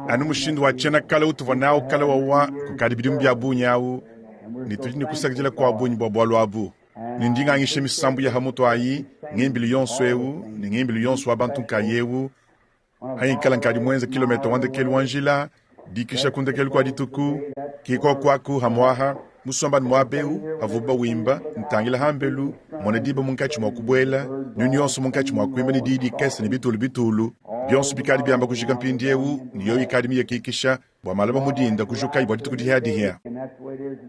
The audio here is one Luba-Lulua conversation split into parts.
Anu mushindu wa tshiena kale utuvua nawu kale wawa kukadi bidimu bia bungi awu, ne tudi ne kusakidila kua bungi bua bualu abu. Ne ndi ngangisha misambu ya hamutu ayi, ngimbilu yonso eu ne ngimbilu yonso wa bantu nkayewu, Hangikala nkadi muenze kilometa wa ndekelu wa njila, dikisha ku ndekelu kua dituku, ki koku aku hamuaha, musomba ne muaba eu, havubo bawimba, ntangila hambelu, mona diba munkatshi mua kubuela, nyunyu yonso munkatshi mua kuimba ne diyi dikese ne bitulu bitulu, bionso bikadi biamba kujika mpindieu, ne yoyi ikadi miye kikisha, bua malaba mu dinda kujukayi bua dituku dihiadihia.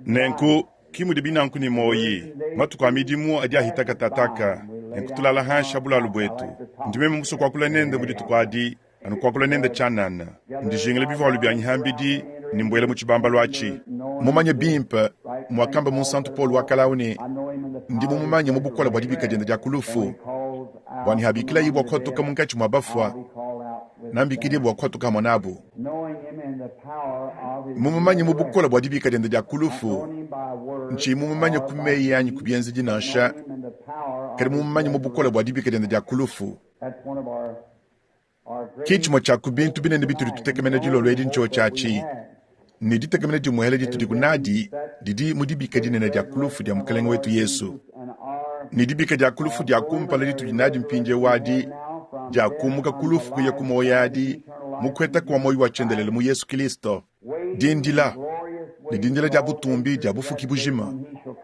Nenku ki mudibi nanku ne muoyi, matuku a midimu adi ahita katataka, nenku tulala hanshi ha bulalu buetu. Ndi meme musue kuakula nende mu dituku adi, anu kuakula nende tshianana. Ndijingile bivualu bianyi ham'bidi ne mbuela mu tshibambalu atshi. Mumanye bimpe muakamba Munsantu Paulo wa kale au ne, Ndi mumumanye mu bukole bua dibika diende dia ku lufu, bua ne habikilaye bua kuhatuka munkatshi mua bafua, nambikidie bua kuhatuka hamue n'abo. Mumumanye mu bukole bua dibika diende dia ku lufu, ntshiyi mumumanye ku meyi anyi ku bienzedi nansha, kadi mumumanye mu bukole bua dibika diende dia ku lufu. Ke tshimue tshia ku bintu binene bitudi tutekemena dilolo edi ntshiotshi atshi, ne ditekemena dimuehele ditudiku nadi didi mu dibika dinene dia ku lufu dia Mukelenge wetu Yesu. Ne dibika dia ku lufu dia kumpala ditudi nadi mpindieu adi dia kumuka ku lufu kuya ku muoyo adi mu kuheta kua muoyo wa tshiendelele mu Yesu Kilisto. Dindila, ne dindila dia butumbi dia bufuki bujima,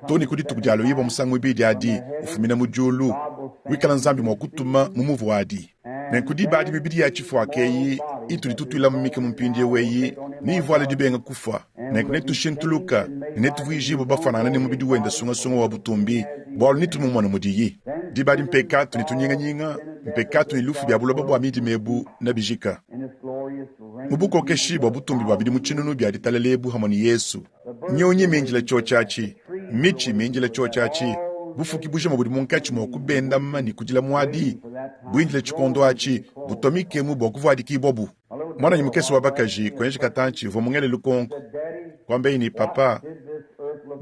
to ne ku dituku dialuibua musangu muibidi adi ufumina mu diulu, wikala Nzambi mua kutuma mu muvu wadi. Nenku diba adi mibidi ya tshifuaka eyi itudi tutuilamu mikemu mpindieu eyi neyivuale dibenga kufua, nenku netushintuluka ne netuvuijibue bafuanangane ne mubidi wende sungasunga wa butumbi, bualu netumumone mudiyi. Diba adi mpekatu ne tunyinganyinga, mpekatu ne lufu bia buloba bua midima ebu nebijika. Mu bukokeshi bua butumbi bua bidimu tshinunu bia ditalala ebu hamue ne Yesu, nyunyi mindile tshiotshi atshi, mitshi mindile tshiotshi atshi, bufuki bujima budi munkatshi mua kubendama ne kudila muadi, buindile tshikondo atshi, butua mikemu bua kuvuadikibua bu. Muananyi mukese wa bakaji kuenji katantshi uvua mungele lukonko, kuambeyi ne, Papa,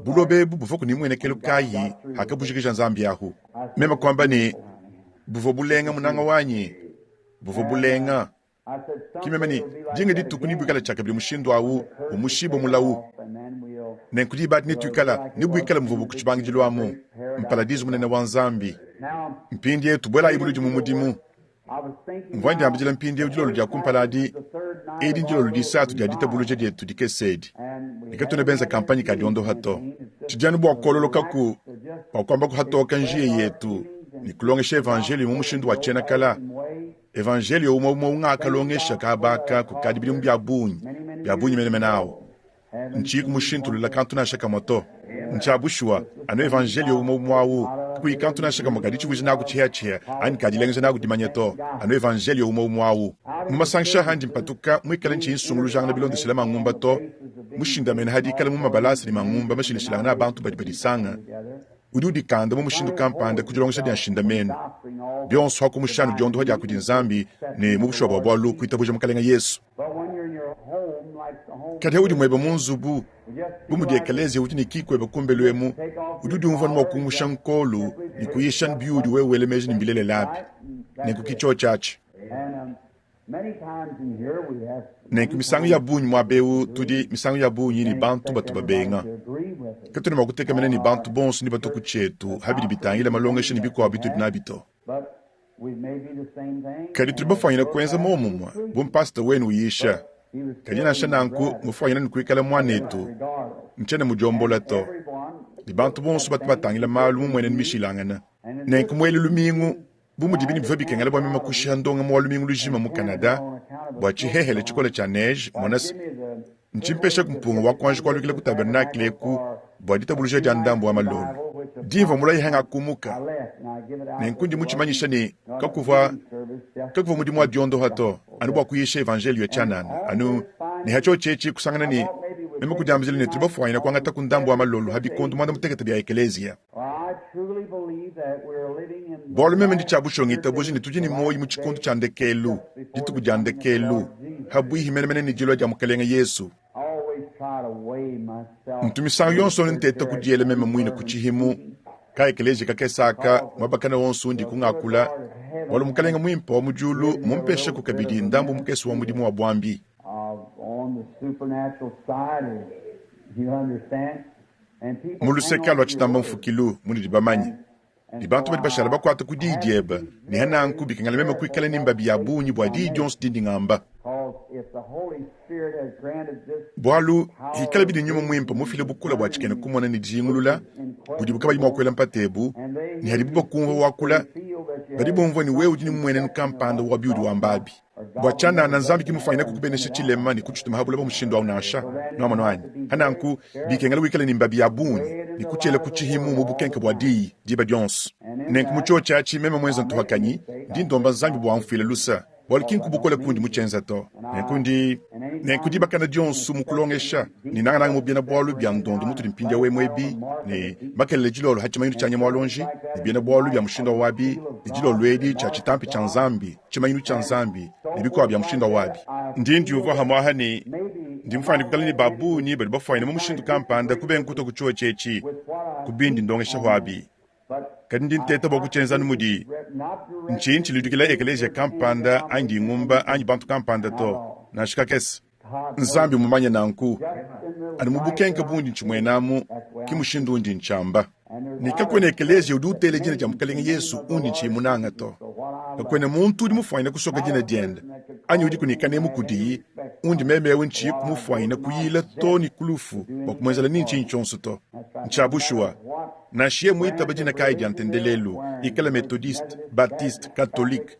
buloba ebu buvuaku ne muenekelu kayi hakabujikija Nzambi ahu? Meme kuamba ne, Buvua bulenga, munanga wanyi, buvua bulenga. Ki meme ne, Dinga dituku nebuikale tshiakabidi mushindu awu, umushibue mulawu. Nenku diba adi netuikala, nebuikale muvuabu ku tshibangidilu amu, mpaladizu munene wa Nzambi. Mpindiewu tubuelayi buludi mu mudimu. Mvua ndiambidila mpindiewu dilolo dia kumpala adi, edi ndilolo disatu dia ditabuluja dietu dikese edi, ne katuena benza kampanye ka diondoha to. Tshidi anu bua kuololokaku, bua kuambaku hatoka njiya yetu ne kulongesha evanjeliyo mu mushindu wa tshiena kala. Evanjeliyo umue umue ungakalongesha kaba aka kukadi bidimu bia bungi, bia bungi menemene awu. Ntshiyiku mushintulula kantu nansha kamue to. Ntshia bushuwa, anu Evanjeliyo umue umue awu, kakuyi kantu nansha kamue ka ditshivuija naku tshiheatshihea anyi ka dilengeja naku dimanya to, anu Evanjeliyo umue umue awu. Mu masangisha andi mpatuka muikale ntshiyi nsungulujangana bilondeshile mangumba to, mushindamene ha dikala mu mabalasa ne mangumba mashilashilangane a bantu badi badisanga, udi udikanda mu mushindu kampanda ku dilongesha dia nshindamenu, bionso ha kumusha anu diondoha dia kudi Nzambi ne mu bushuwa bua bualu kuitabuja Mukelenge Yesu. Kadi haudi muebe mu nzubu, bu mudi ekeleziya udi ne kikuebe kumbelu emu, udi udiumvua anu mua kumusha nkolu ne kuyisha anu biudi wewe wela meji ne mbilelela abi. Nenku ki tshiotshi atshi. Nenku misangu ya bungi muaba eu tudi misangu ya bungi ne bantu batu babenga. Katuena mua kutekemena ne bantu bonso ne batue ku tshietu ha bidi bitangila malongesha ne bikuabu bitudi nabi to. Kadi tudi bafuanyine kuenza muomumue bu mpasata wenu uyisha. Kadi nansha nanku mufuanyine ne kuikala muanetu, ntshiena mudiombola to. Ne bantu bonso batu batangila malu mu muenenu mishilangane. Nenku muele lumingu Bu mudibi ne bivua bikengela bua meme kushiha ndongamu wa lumingu lujima mu Canada bua tshihehele tshikole tshia neige, mona se, ntshimpeshaku mpunga wa kuanji kualukila ku tabernakle eku bua ditabuluja dia ndambu wa malolo. Dimvua mulaye hangakumuka, nenku ndi mutshimanyisha ne kakuvua kakuvua mudimu wa diondoha to, anu bua kuyisha evanjeliyo tshianana, anu ne ha tshiotshi etshi kusangana ne meme kudiambila ne tudi bafuanyine kuangataku ndambu wa malolo ha bikondo muanda-mutekete bia ekeleziya. Bualu meme ndi tshia bushuwa ngitabuja ne tudi ne muoyo mu tshikondo tshia ndekelu, dituku dia ndekelu, pabuihi menemene ne dilua dia Mukelenge Yesu. Ntu misangu yonso nteta kudiela meme muine ku tshihimu ka ekeleziya kakese aka muaba kana wonso undi kungakula. Bualu Mukalenge muimpe wa mu diulu mmumpesheku kabidi ndambu mukese wa mudimu wa buambi. Mu luseke lua tshitamba mfukilu munudi bamanye, ne bantu badi bashala bakuate ku diyi diebe, ne hananku bikengela meme kuikala ne mbabi ya bungi bua diyi dionso dindi ngamba. Bualu hikalabi ne Nyuma Muimpe mufile bukole bua tshikena kumona ne dijingulula budibu kabayi mua kuela mpata ebu, ne hadibu bakumvua wakula, badi bumvua ne wewe udi ne mmuenenu kampanda wa biudi wamba abi. Bua tshianana, Nzambi ki mufwanyine kukubenesha tshilema ne kutshituma ha buloba mushindu au nansha. Nuamonu anyi? Ha nanku, bikengela wikale ne mbabi ya bungi ne kutshiela ku tshihimu mu bukenke bua Diyi diba dionso. Nenku mu tshiotshi atshi, meme muenze ntuhakanyi, ndi ndomba Nzambi bua amfuile luse, bualu ki nku bukole kundi mutshienza to. Nenku ndi nenku dibakana dionso mu kulongesha, ne nangananga mu biena-bualu bia ndondo mutudi mpindieu emu ebi, ne makelela dilolo ha tshimanyinu tshia nyama wa luonji, ne biena-bualu bia mushindu wa wabi, ne dilolo edi tshia tshitampi tshia Nzambi, tshimanyinu tshia Nzambi, ne bikuabu bia mushindu wa wabi. Ndi ndiumvua hamuaha ne ndi mufuane kuikala ne ba bungi badi bafuanyine mu mushindu kampanda kubenga kutua ku tshiotshi etshi ku bindi ndongesha huabi. Kadi ndi nteta bua kutshienza anu mudi ntshiyi ntshiludikila ekeleziya kampanda anyi dingumba anyi bantu kampanda to, nansha kakese. Nzambi mmumanye nanku. Anu mu bukenke bundi ntshimuenamu, ke mushindu undi ntshiamba. Ne kakuena ekeleziya udi utela dina dia Mukalenge Yesu undi ntshiyi munange to. Kakuena muntu udi mufuanyine kusoka dina diende, anyi udiku ne kanemu kudiyi, undi meme eu ntshiyi kumufuanyina kuyila too ne ku lufu bua kumuenzela ni ntshinyi tshionso to. Ntshia bushuwa. Nansha yeye muitaba dina kayi dia ntendelelu, ikala Methodiste, Baptiste, Katolike,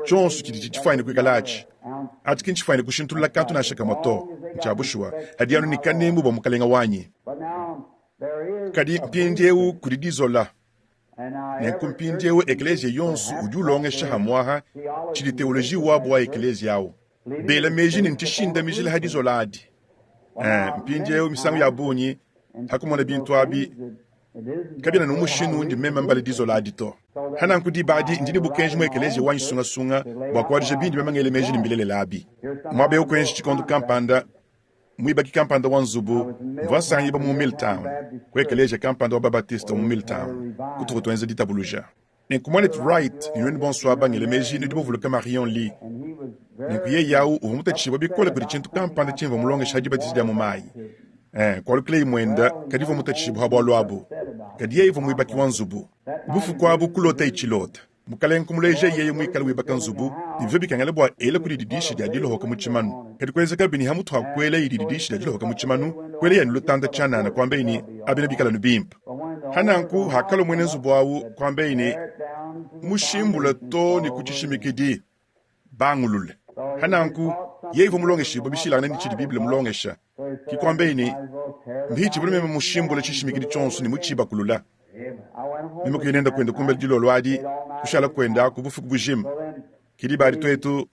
tshionso tshidi tshitshifuanyine kuikala atshi, atshi ki ntshifuanyine kushintulula kantu nansha kamue to. Ntshia bushuwa. Adi anu ne kanemu bua Mukalenge wanyi. Kadi mpindieu kudi dizola. Nenku mpindieu ekeleziya yonso udi ulongesha hamuaha tshidi teoloji wabu wa ekeleziya au bela meji ne ntshishindamijila ha dizola adi. Mpindieu misangu ya bungi ha kumona bintu abi kabiena ne mushindu undi meme mbala dizola adi to. Ha nanku diba adi ndi ne bukenji mu ekeleziya wanyi sungasunga bua kuadija bindi meme ngela meji ne mbilelela abi. Muaba eu kuenji tshikondo kampanda muibaki kampanda wa nzubu mvua nsangibua mu Milltown, ku ekeleziya kampanda wa ba-Baptiste mu Milltown, kutuvua tuenza ditabuluja. Nenku Muanetu Wright ne nuenu bonso aba ngela meji nudi bavuluke Marion Lee. Nenku yeye au uvua mutatshishibue bikole kudi tshintu kampanda tshimvua mulongesha ha dibatiza dia mu mayi. Eh, kualukileyi muenda, kadi uvua mutatshishibue ha bualu abu. Kadi yeye uvua muibaki wa nzubu. Bufuku abu kulotaye tshilota. Mukalenge kumuleja yeye muikale wibaka nzubu, ne bivua bikengela bua ela kudi didishi dia dilohoka mu tshimanu. Kadi kuenzekabi ne hamutu ha kuela idi didishi dia dilohoka mu tshimanu, kuela yanu lutanda tshianana, kuambaye ne, Abena bikala anu bimpe. Hananku hakalua muena nzubu au, kuambaye ne, Mushimbula to ne ku tshishimikidi, bangulule. Hananku yeye uvua mulongeshibue bishilangane ne tshidi Bible mulongesha. Ke kuambaye ne, Mbihitshibue meme mushimbule tshishimikidi tshionso ne mutshibakulula. Meme kuya nende kuende kumbelu dilolo adi, kushala kuende aku bufuku bujima. Ke diba adi tuetu.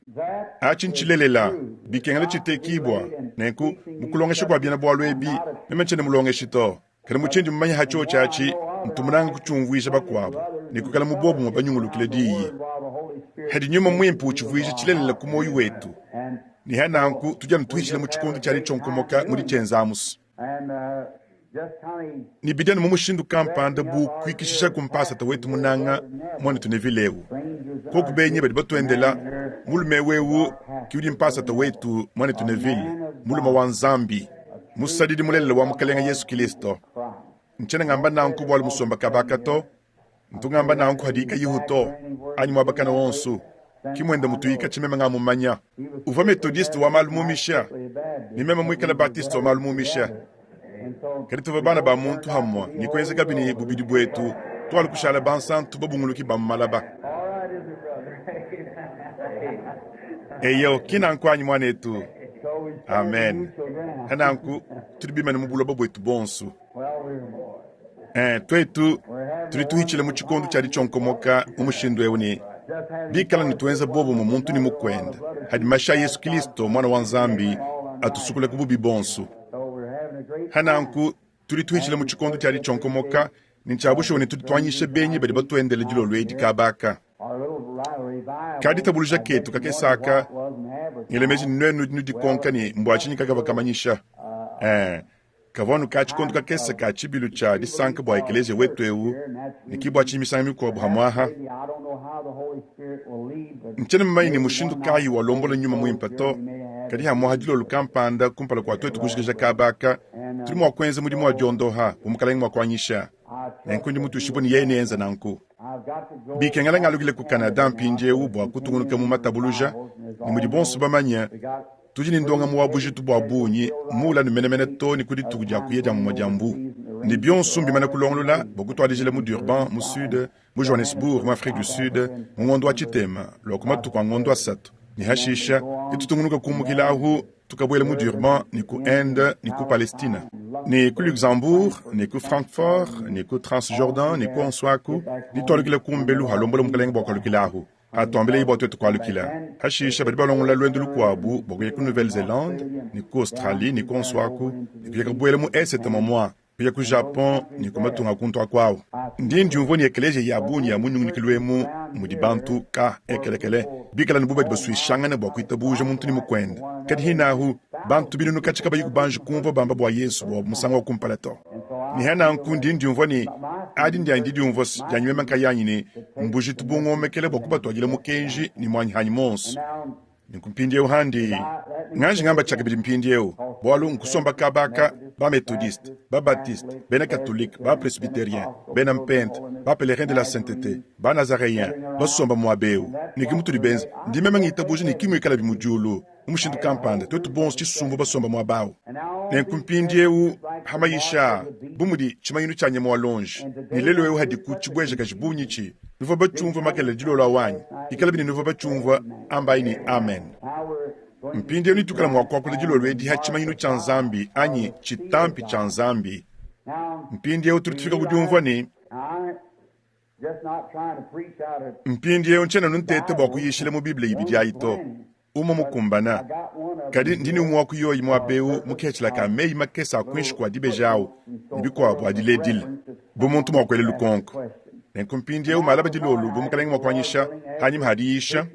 Atshi ntshilelela, bikengela tshitekibua. Nenku, mu kulongesha kua biena-bualu ebi, meme ntshiena mulongeshi to. Kadi mu tshindi mumanye ha tshiotshi atshi, ntu munange kutshiumvuija bakuabu ne kuikala mu buobumue banyungulukile Diyi. Hadi Nyuma Muimpe utshivuija tshilelela ku muoyo wetu, ne ha nanku tudi anu tuhitshila mu tshikondo tshia ditshionkomoka mu ditshienza amusu. Ne bidi anu mu mushindu kampanda bu kuikishishaku mpasata wetu munanga, muanetu Neville eu. Koku benyi badi batuendela, mulume eu eu ki udi mpasata wetu, muanetu Neville, mulume wa Nzambi, musadidi mulelela wa Mukalenge Yesu Kilisto. Ntshiena ngamba nanku bualu musomba kaba aka to, ntu ngamba nanku hadi kayihu to, anyi muaba kana wonso. Ki muende mutuyika tshimeme ngamumanya. Uvua Methodiste wa malu mumisha, ne meme muikale Baptiste wa malu mumisha. Kadi tuvua bana ba muntu hamue, ne kuenzekabi ne bubidi buetu tualu kushala bansantu babunguluki ba mu malaba. Eyo, ki nanku anyi muanetu? Amen. Nanku tudi bimane mu buloba buetu bonso. Eh, tuetu tudi tuhitshila mu tshikondo tshia ditshionkomoka mu mushindu eu ne bikala ne tuenza buobumue muntu ne mukuende hadi mashi a Yesu Kilisto muana wa Nzambi atusukula ku bubi bonso. Hananku tudi tuhitshila mu tshikondo tshia ditshionkomoka ne ntshia bushuwa ne tudi tuanyisha benyi badi batuendela dilolo edi kaba aka. Ka ditabuluja ketu kakese aka, ngela meji ne nuenu nudi nudikonka ne mbua tshinyi kakavua kamanyisha. Eh, Kavua anu ka tshikondo kakese ka tshibilu tshia disanka bua ekeleziya wetu eu, ne ki bua tshinyi misangu mikuabu hamuaha. Ntshiena mumanye ne mushindu kayi walombola nyuma muimpe to, kadi hamuaha dilolo kampanda kumpala kua tuetu kujikija kaba aka, tudi mua kuenza mudimu wa diondoha bu Mukalenge mua kuanyisha. Nenku ndi mutuishibue ne yeye neenze nanku. Bikengela ngalukile ku Canada mpindieu bua kutungunuka mu matabuluja, ne mudi bonso bamanye, Tudi ne ndongamu wa bujitu bua bungi muula ne menemene too ne ku dituku dia kuya dia mumue dia mbu, ne bionso mbimana kulongolola bua kutuadijila mu Durban, mu Sud, mu Johannesburg, mu Afrique du Sud, mu ngondo wa tshitema, lua ku matuku a ngondo asatu, ne hashisha netutungunuke kumukila ahu tukabuela mu Durban ne ku Inde ne ku Palestina ne ku Luxembourg ne ku Francfort ne ku Transjordan ne kuonso aku, ne tualukila ku mbelu halombola Mukelenge bua kualukila ahu. Atuambileyi bua tuetu kualukila. Hashishe badi balongolola luendu lukuabu bua kuya ku Nouvelle-Zelande ne ku Australie ne kuonso aku, ne kuya kubuela mu Esete muamua, kuya ku Japon ne ku matunga a kuntu aku au. Ndi ndiumvua ne ekeleziya ya bungi ya mu nyungulukilu emu mudi bantu ka ekelekele bikale anu bu badi basuishangana bua kuitabuja muntu ne mukuende. Kadi hinahu bantu binunu katshia kabayi kubanji kumvua bamba bua Yesu bua musangu wa kumpala to. Ne ha nanku ndi ndiumvua ne adi ndianyi didiumvua dianyi meme nkayanyi ne mbujitu bungomekela bua kubatuadila mukenji ne muanyi hanyi muonso. Nenku mpindieu handi nganji ngamba tshiakabidi mpindieu, bualu nkusomba kaba aka ba-Methodiste, ba-Baptiste, bena Katolike, ba-Presbyterien, bena Mpente, ba-Pelerin de la Saintete, ba-Nazareyen basomba muaba eu, ne ke mutudi benze. Ndi meme ngitabuja ne ki muikalabi mu diulu. Mu mushindu kampanda, tuetu bonso tshisumbu basomba muaba au. Nenku mpindieu pa mayisha aa, bu mudi tshimanyinu tshia nyama wa luonji, ne lelu eu hadiku tshibuejakaji bungi tshi, nuvua batshiumvue makelela dilolo au anyi? Ikalabi ne nuvua batshiumvue, ambayi ne, Amen. Mpindieu netuikale mua kuakula dilolo edi ha tshimanyinu tshia Nzambi anyi tshitampi tshia Nzambi. Mpindieu tudi tufika ku diumvua ne, Mpindieu ntshiena anu nteta bua kuyishila mu Bible ibidi ayi to, umue mukumbana. Kadi ndi ne umue wa ku yoyi muaba eu mu kehethela ka meyi makese a kuinshi kua dibeji au ne bikuabu a diledile, bu muntu mua kuela lukonko. Nenku mpindieu malaba dilolo bu Mukalenge mua kuanyisha, panyima ha diyisha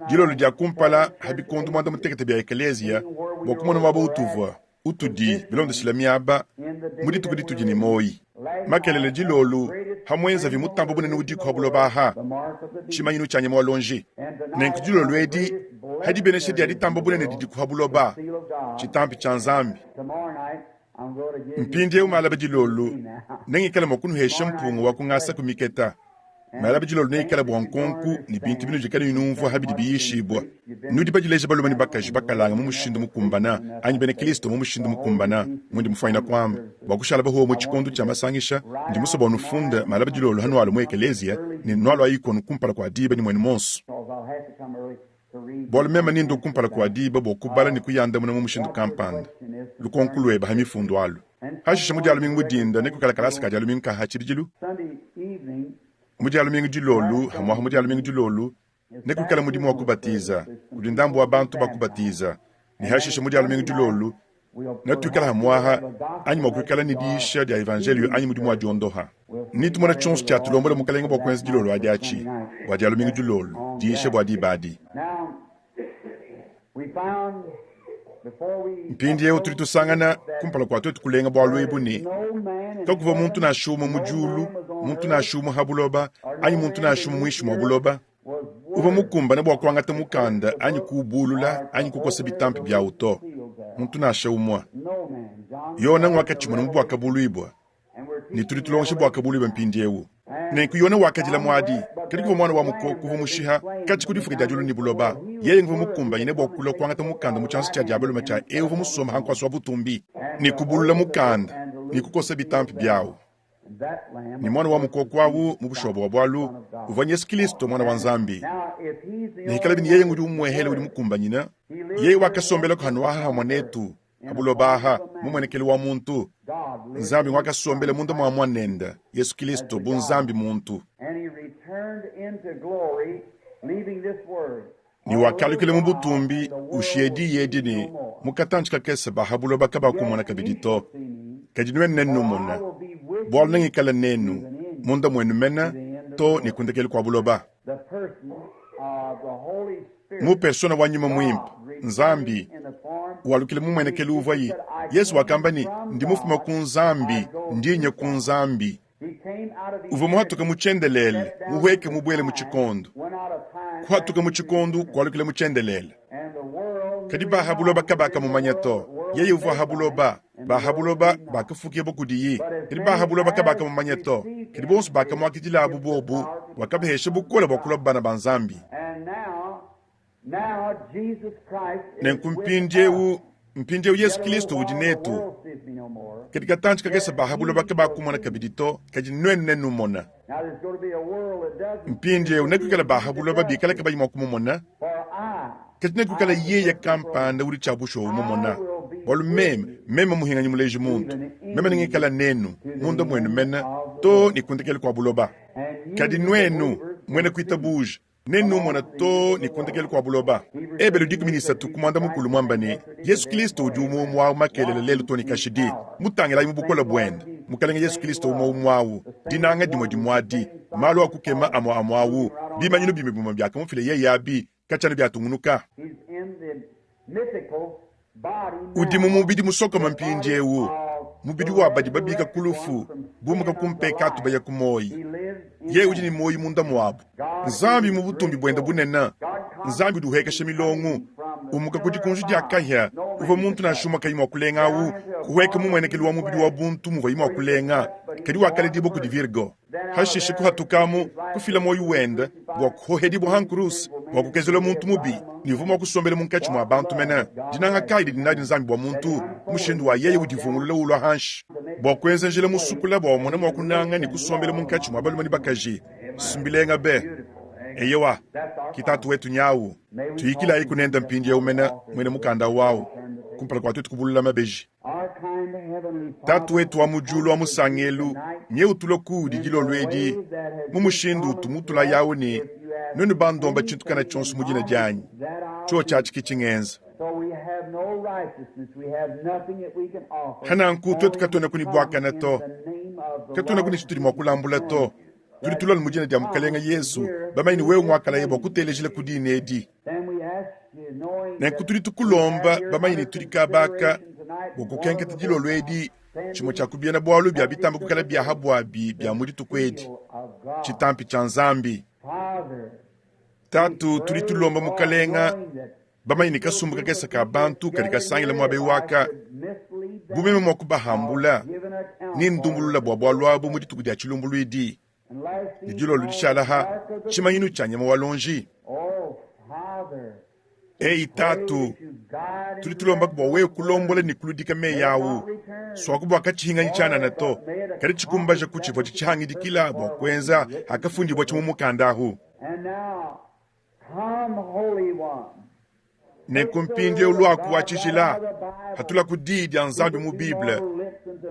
dilolo dia kumpala ha bikondo muanda mutekete bia ekeleziya, bua kumona muaba utuvua, utudi bilondeshila miaba mu dituku ditudi ne muoyi. Makelela dilolu ha muenzavi mutambe bunene udiku ha buloba aha, tshimanyinu tshia nyama wa luonji. Nenku dilolu edi ha dibenesha dia ditamba bunene didiku ha buloba, tshitampi tshia Nzambi. Mpindieu malaba dilolu nengikale mua kunuhesha mpunga wa kungasa ku miketa. Malaba dilolo neikale bua nkonku ne bintu binudi kanuyi numvua ha bidi biyishibua. Nudi badileja balume ne bakaji bakalanga mu mushindu mukumbana, anyi bena Kilisto mu mushindu mukumbana, mundi mufuanyina kuamba, bua kushala bahuwa mu tshikondo tshia masangisha. Ndi musue bua nufunde malaba dilolo hanualua mu ekeleziya, ne nualua ikonu kumpala kua diba ne muenu muonso. Bualu meme nendue kumpala kua diba bua kubala ne kuyandamuna mu mushindu kampanda lukonko luebe ha mifundu alu. Hashishe mu Dia lumingu mu dinda nekuikale kalasa ka Dia lumingu ka ha tshibidilu. Mu Dia lumingu dilolo, hamuaha mu Dia lumingu dilolo nekuikale mudimu wa kubatiza kudi ndambu wa bantu ba kubatiza, ne hashishe mu Dia lumingu dilolo netuikale hamuaha anyi mua kuikala ne diyisha dia evanjelio anyi mudimu wa diondoha. Netumone tshionso tshiatulombola Mukalenge bua kuenza dilolo adi atshi bua Dia lumingu dilolo diyisha bua diba adi. Mpindieu tudi tusangana, kumpala kua tuetu kulenga bualu ebu ne, kakuvua muntu nansha umue mu diulu, muntu nansha umue ha buloba, anyi muntu nansha umue muinshi mua buloba, uvua mukumbane bua kuangata mukanda anyi kuubulula anyi kukosa bitampi biawu to, muntu nansha umue. Yone nguakatshimona mu Buakabuluibua, ne tudi tulongesha Buakabuluibua mpindieu. Nenku Yone wakadila muadi, kadi kuvua Muana wa mukoko uvua mushiha katshi ku difuka dia diulu ne buloba, yeye nguvua mukumbanyine bua kulua kuangata mukanda mu tshianza tshia dia balume tshia eu uvua musombe ha nkuasa wa butumbi, ne kubulula mukanda ne kukosa bitampi biawu. Ne muana wa mukoko au mu bushuwa bua bualu uvua Yesu Kilisto muana wa Nzambi, ne hikalabi ne yeye ngudi umuehele udi mukumbanyine, yeye wakasombelaku hanuaha hamue netu ha buloba aha mu muenekelu wa muntu. Nzambi nguakasombela munda mua muanende Yesu Kilisto bu Nzambi muntu. Ne wakalukila mu butumbi, ushiye diyi edi ne, Mu katantshi kakese ba ha buloba kabakumona kabidi to, kadi nuenu nennumone, bualu nengikale nenu, munda muenu mene, to ne ku ndekelu kua buloba. Mu persona wa Nyuma Muimpe, Nzambi walukila mu muenekelu uvuaye. Yezu wakamba ne, Ndi mufume ku Nzambi, ndi nya ku Nzambi. Uvua muhatuke mu tshiendelele, muhueke mubuele mu tshikondo, kuhatuka mu tshikondo, kualukila mu tshiendelele. Kadi ba ha buloba kabakamumanya to. Yeye uvua ha buloba, ba ha buloba bakafukibua kudiyi, kadi ba ha buloba kabakamumanya to. Kadi bonso bakamuakidilabo bobu, wakabahesha bukole bua kulua bana ba Nzambi. Nenku mpindieu, mpindieu Yesu Kilisto udi netu. Kadi katantshi kakese ba ha buloba kabakumona kabidi to, kadi nuenu nenumona. Mpindieu nekuikale ba ha buloba bikale kabayi mua kumumona, kadi nekuikale yeye kampanda udi tshia bushuwa umumona. Bualu meme, meme muhinganyi muleji muntu, meme nengikala nenu munda muenu mene to ne ku ndekelu kua buloba. Kadi nuenu, muena kuitabuja, Nenumona too ne ku ndekelu kua buloba. Ebelu 13 ku muanda mukulu muamba ne, Yesu Kilisto udi umue umue awu makelela, lelu too ne kashidi. Mutangilayi mu bukole buende, Mukelenge Yesu Kilisto umue umue awu, dinanga dimue dimue adi, malu a kukema amue amue awu, bimanyinu bimue bimue biakamufila yeye abi, katshiena biatungunuka. Udi mu mubidi musokome mpindieu, mubidi wa badi babika ku lufu, bumuka ku mpekatu baya ku muoyo. Yeye udi ne muoyo munda muabu. Nzambi mu butumbi buende bunene, Nzambi udi uhuekesha milongo, umuka ku dikunji dia kahia uvua muntu nansha umue kayi mua kulenga awu, kuhueka mu muenekelu wa mubidi wa buntu muvuaye mua kulenga, kadi wakaledibua kudi Virgo. Hashishe kuhatukamu, kufila muoyo wende bua kuhohedibua ha nkuruse, bua kukezula muntu mubi, ne uvua mua kusombela munkatshi mua bantu mene. Dinanga kayi didi nadi Nzambi bua muntu, mushindu wa yeye udivungulula ulua hanshi, bua kuenza njila musukula bua umone mua kunanga ne kusombela munkatshi mua balume ne bakaji. Mbilenga be! Eyowa, ki Tatu wetu nyawu. Tuyikilayiku nende mpindieu mene, muena mukanda wawu, kumpala kua tuetu kubulula mabeji. Tatu wetu wa mu diulu wa musangelu, nye utulua kuudi dilolo edi mu mushindu utu mutulayawu ne, Nuenu bandomba tshintu kana tshionso mu dina dianyi, tshiotshi atshi ke tshingenza. Hananku tuetu katuenaku ne buakane to, katuenaku ne tshitudi mua kulambula to. Tudi tulua mu dina dia Mukelenge Yesu, bamanye ne wewe nguakalaya bua kutelejila ku dina edi. Nenku tudi tukulomba bamanye ne tudi kabaka bua kukenketa dilolo edi tshimue tshia ku biena-bualu bia bitamba kuikala bia ha buabi bia mu dituku edi, tshitampi tshia Nzambi. Tatu, tudi tulomba Mukalenga, bamanye ne kasumbu kakese ka bantu kadi kasangila muaba eu aka, bu meme mua kubahambula, ne ndumbulula bua bualu abu mu dituku dia tshilumbuluidi, ne dilolo dishala ha tshimanyinu tshia nyama wa luonji. Eyi Tatu, tudi tulomba bua wewe kulombola ne kuludika meyi au, suaku bua katshihinganyi tshianana to, kadi tshikumbaja ku tshivua tshitshihangidikila bua kuenza hakafundibua mu mukanda ahu. Nenku mpindieu luaku wa tshijila, hatulaku diyi dia Nzambi mu Bible,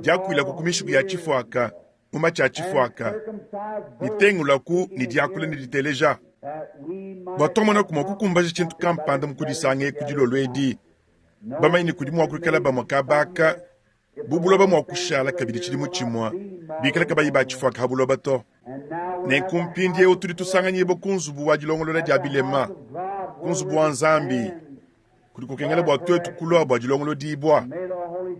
diakuilaku ku mishiku ya tshifuaka, mu matshi a tshifuaka, ne tengulaku ne diakula ne diteleja, bua tuamonaku mua kukumbaja tshintu kampanda mu kudisanga eku dilolo edi, bamanye ne kudi mua kuikala bamue kabaka bu buloba mua kushala kabidi tshidimu tshimue, bikale kabayi ba tshifuaka ha buloba to. Nenku mpindieu tudi tusanganyibua ku nzubu wa dilongolola dia bilema, ku nzubu wa Nzambi, kudi kukengela bua tuetu kulua bua dilongolodibua.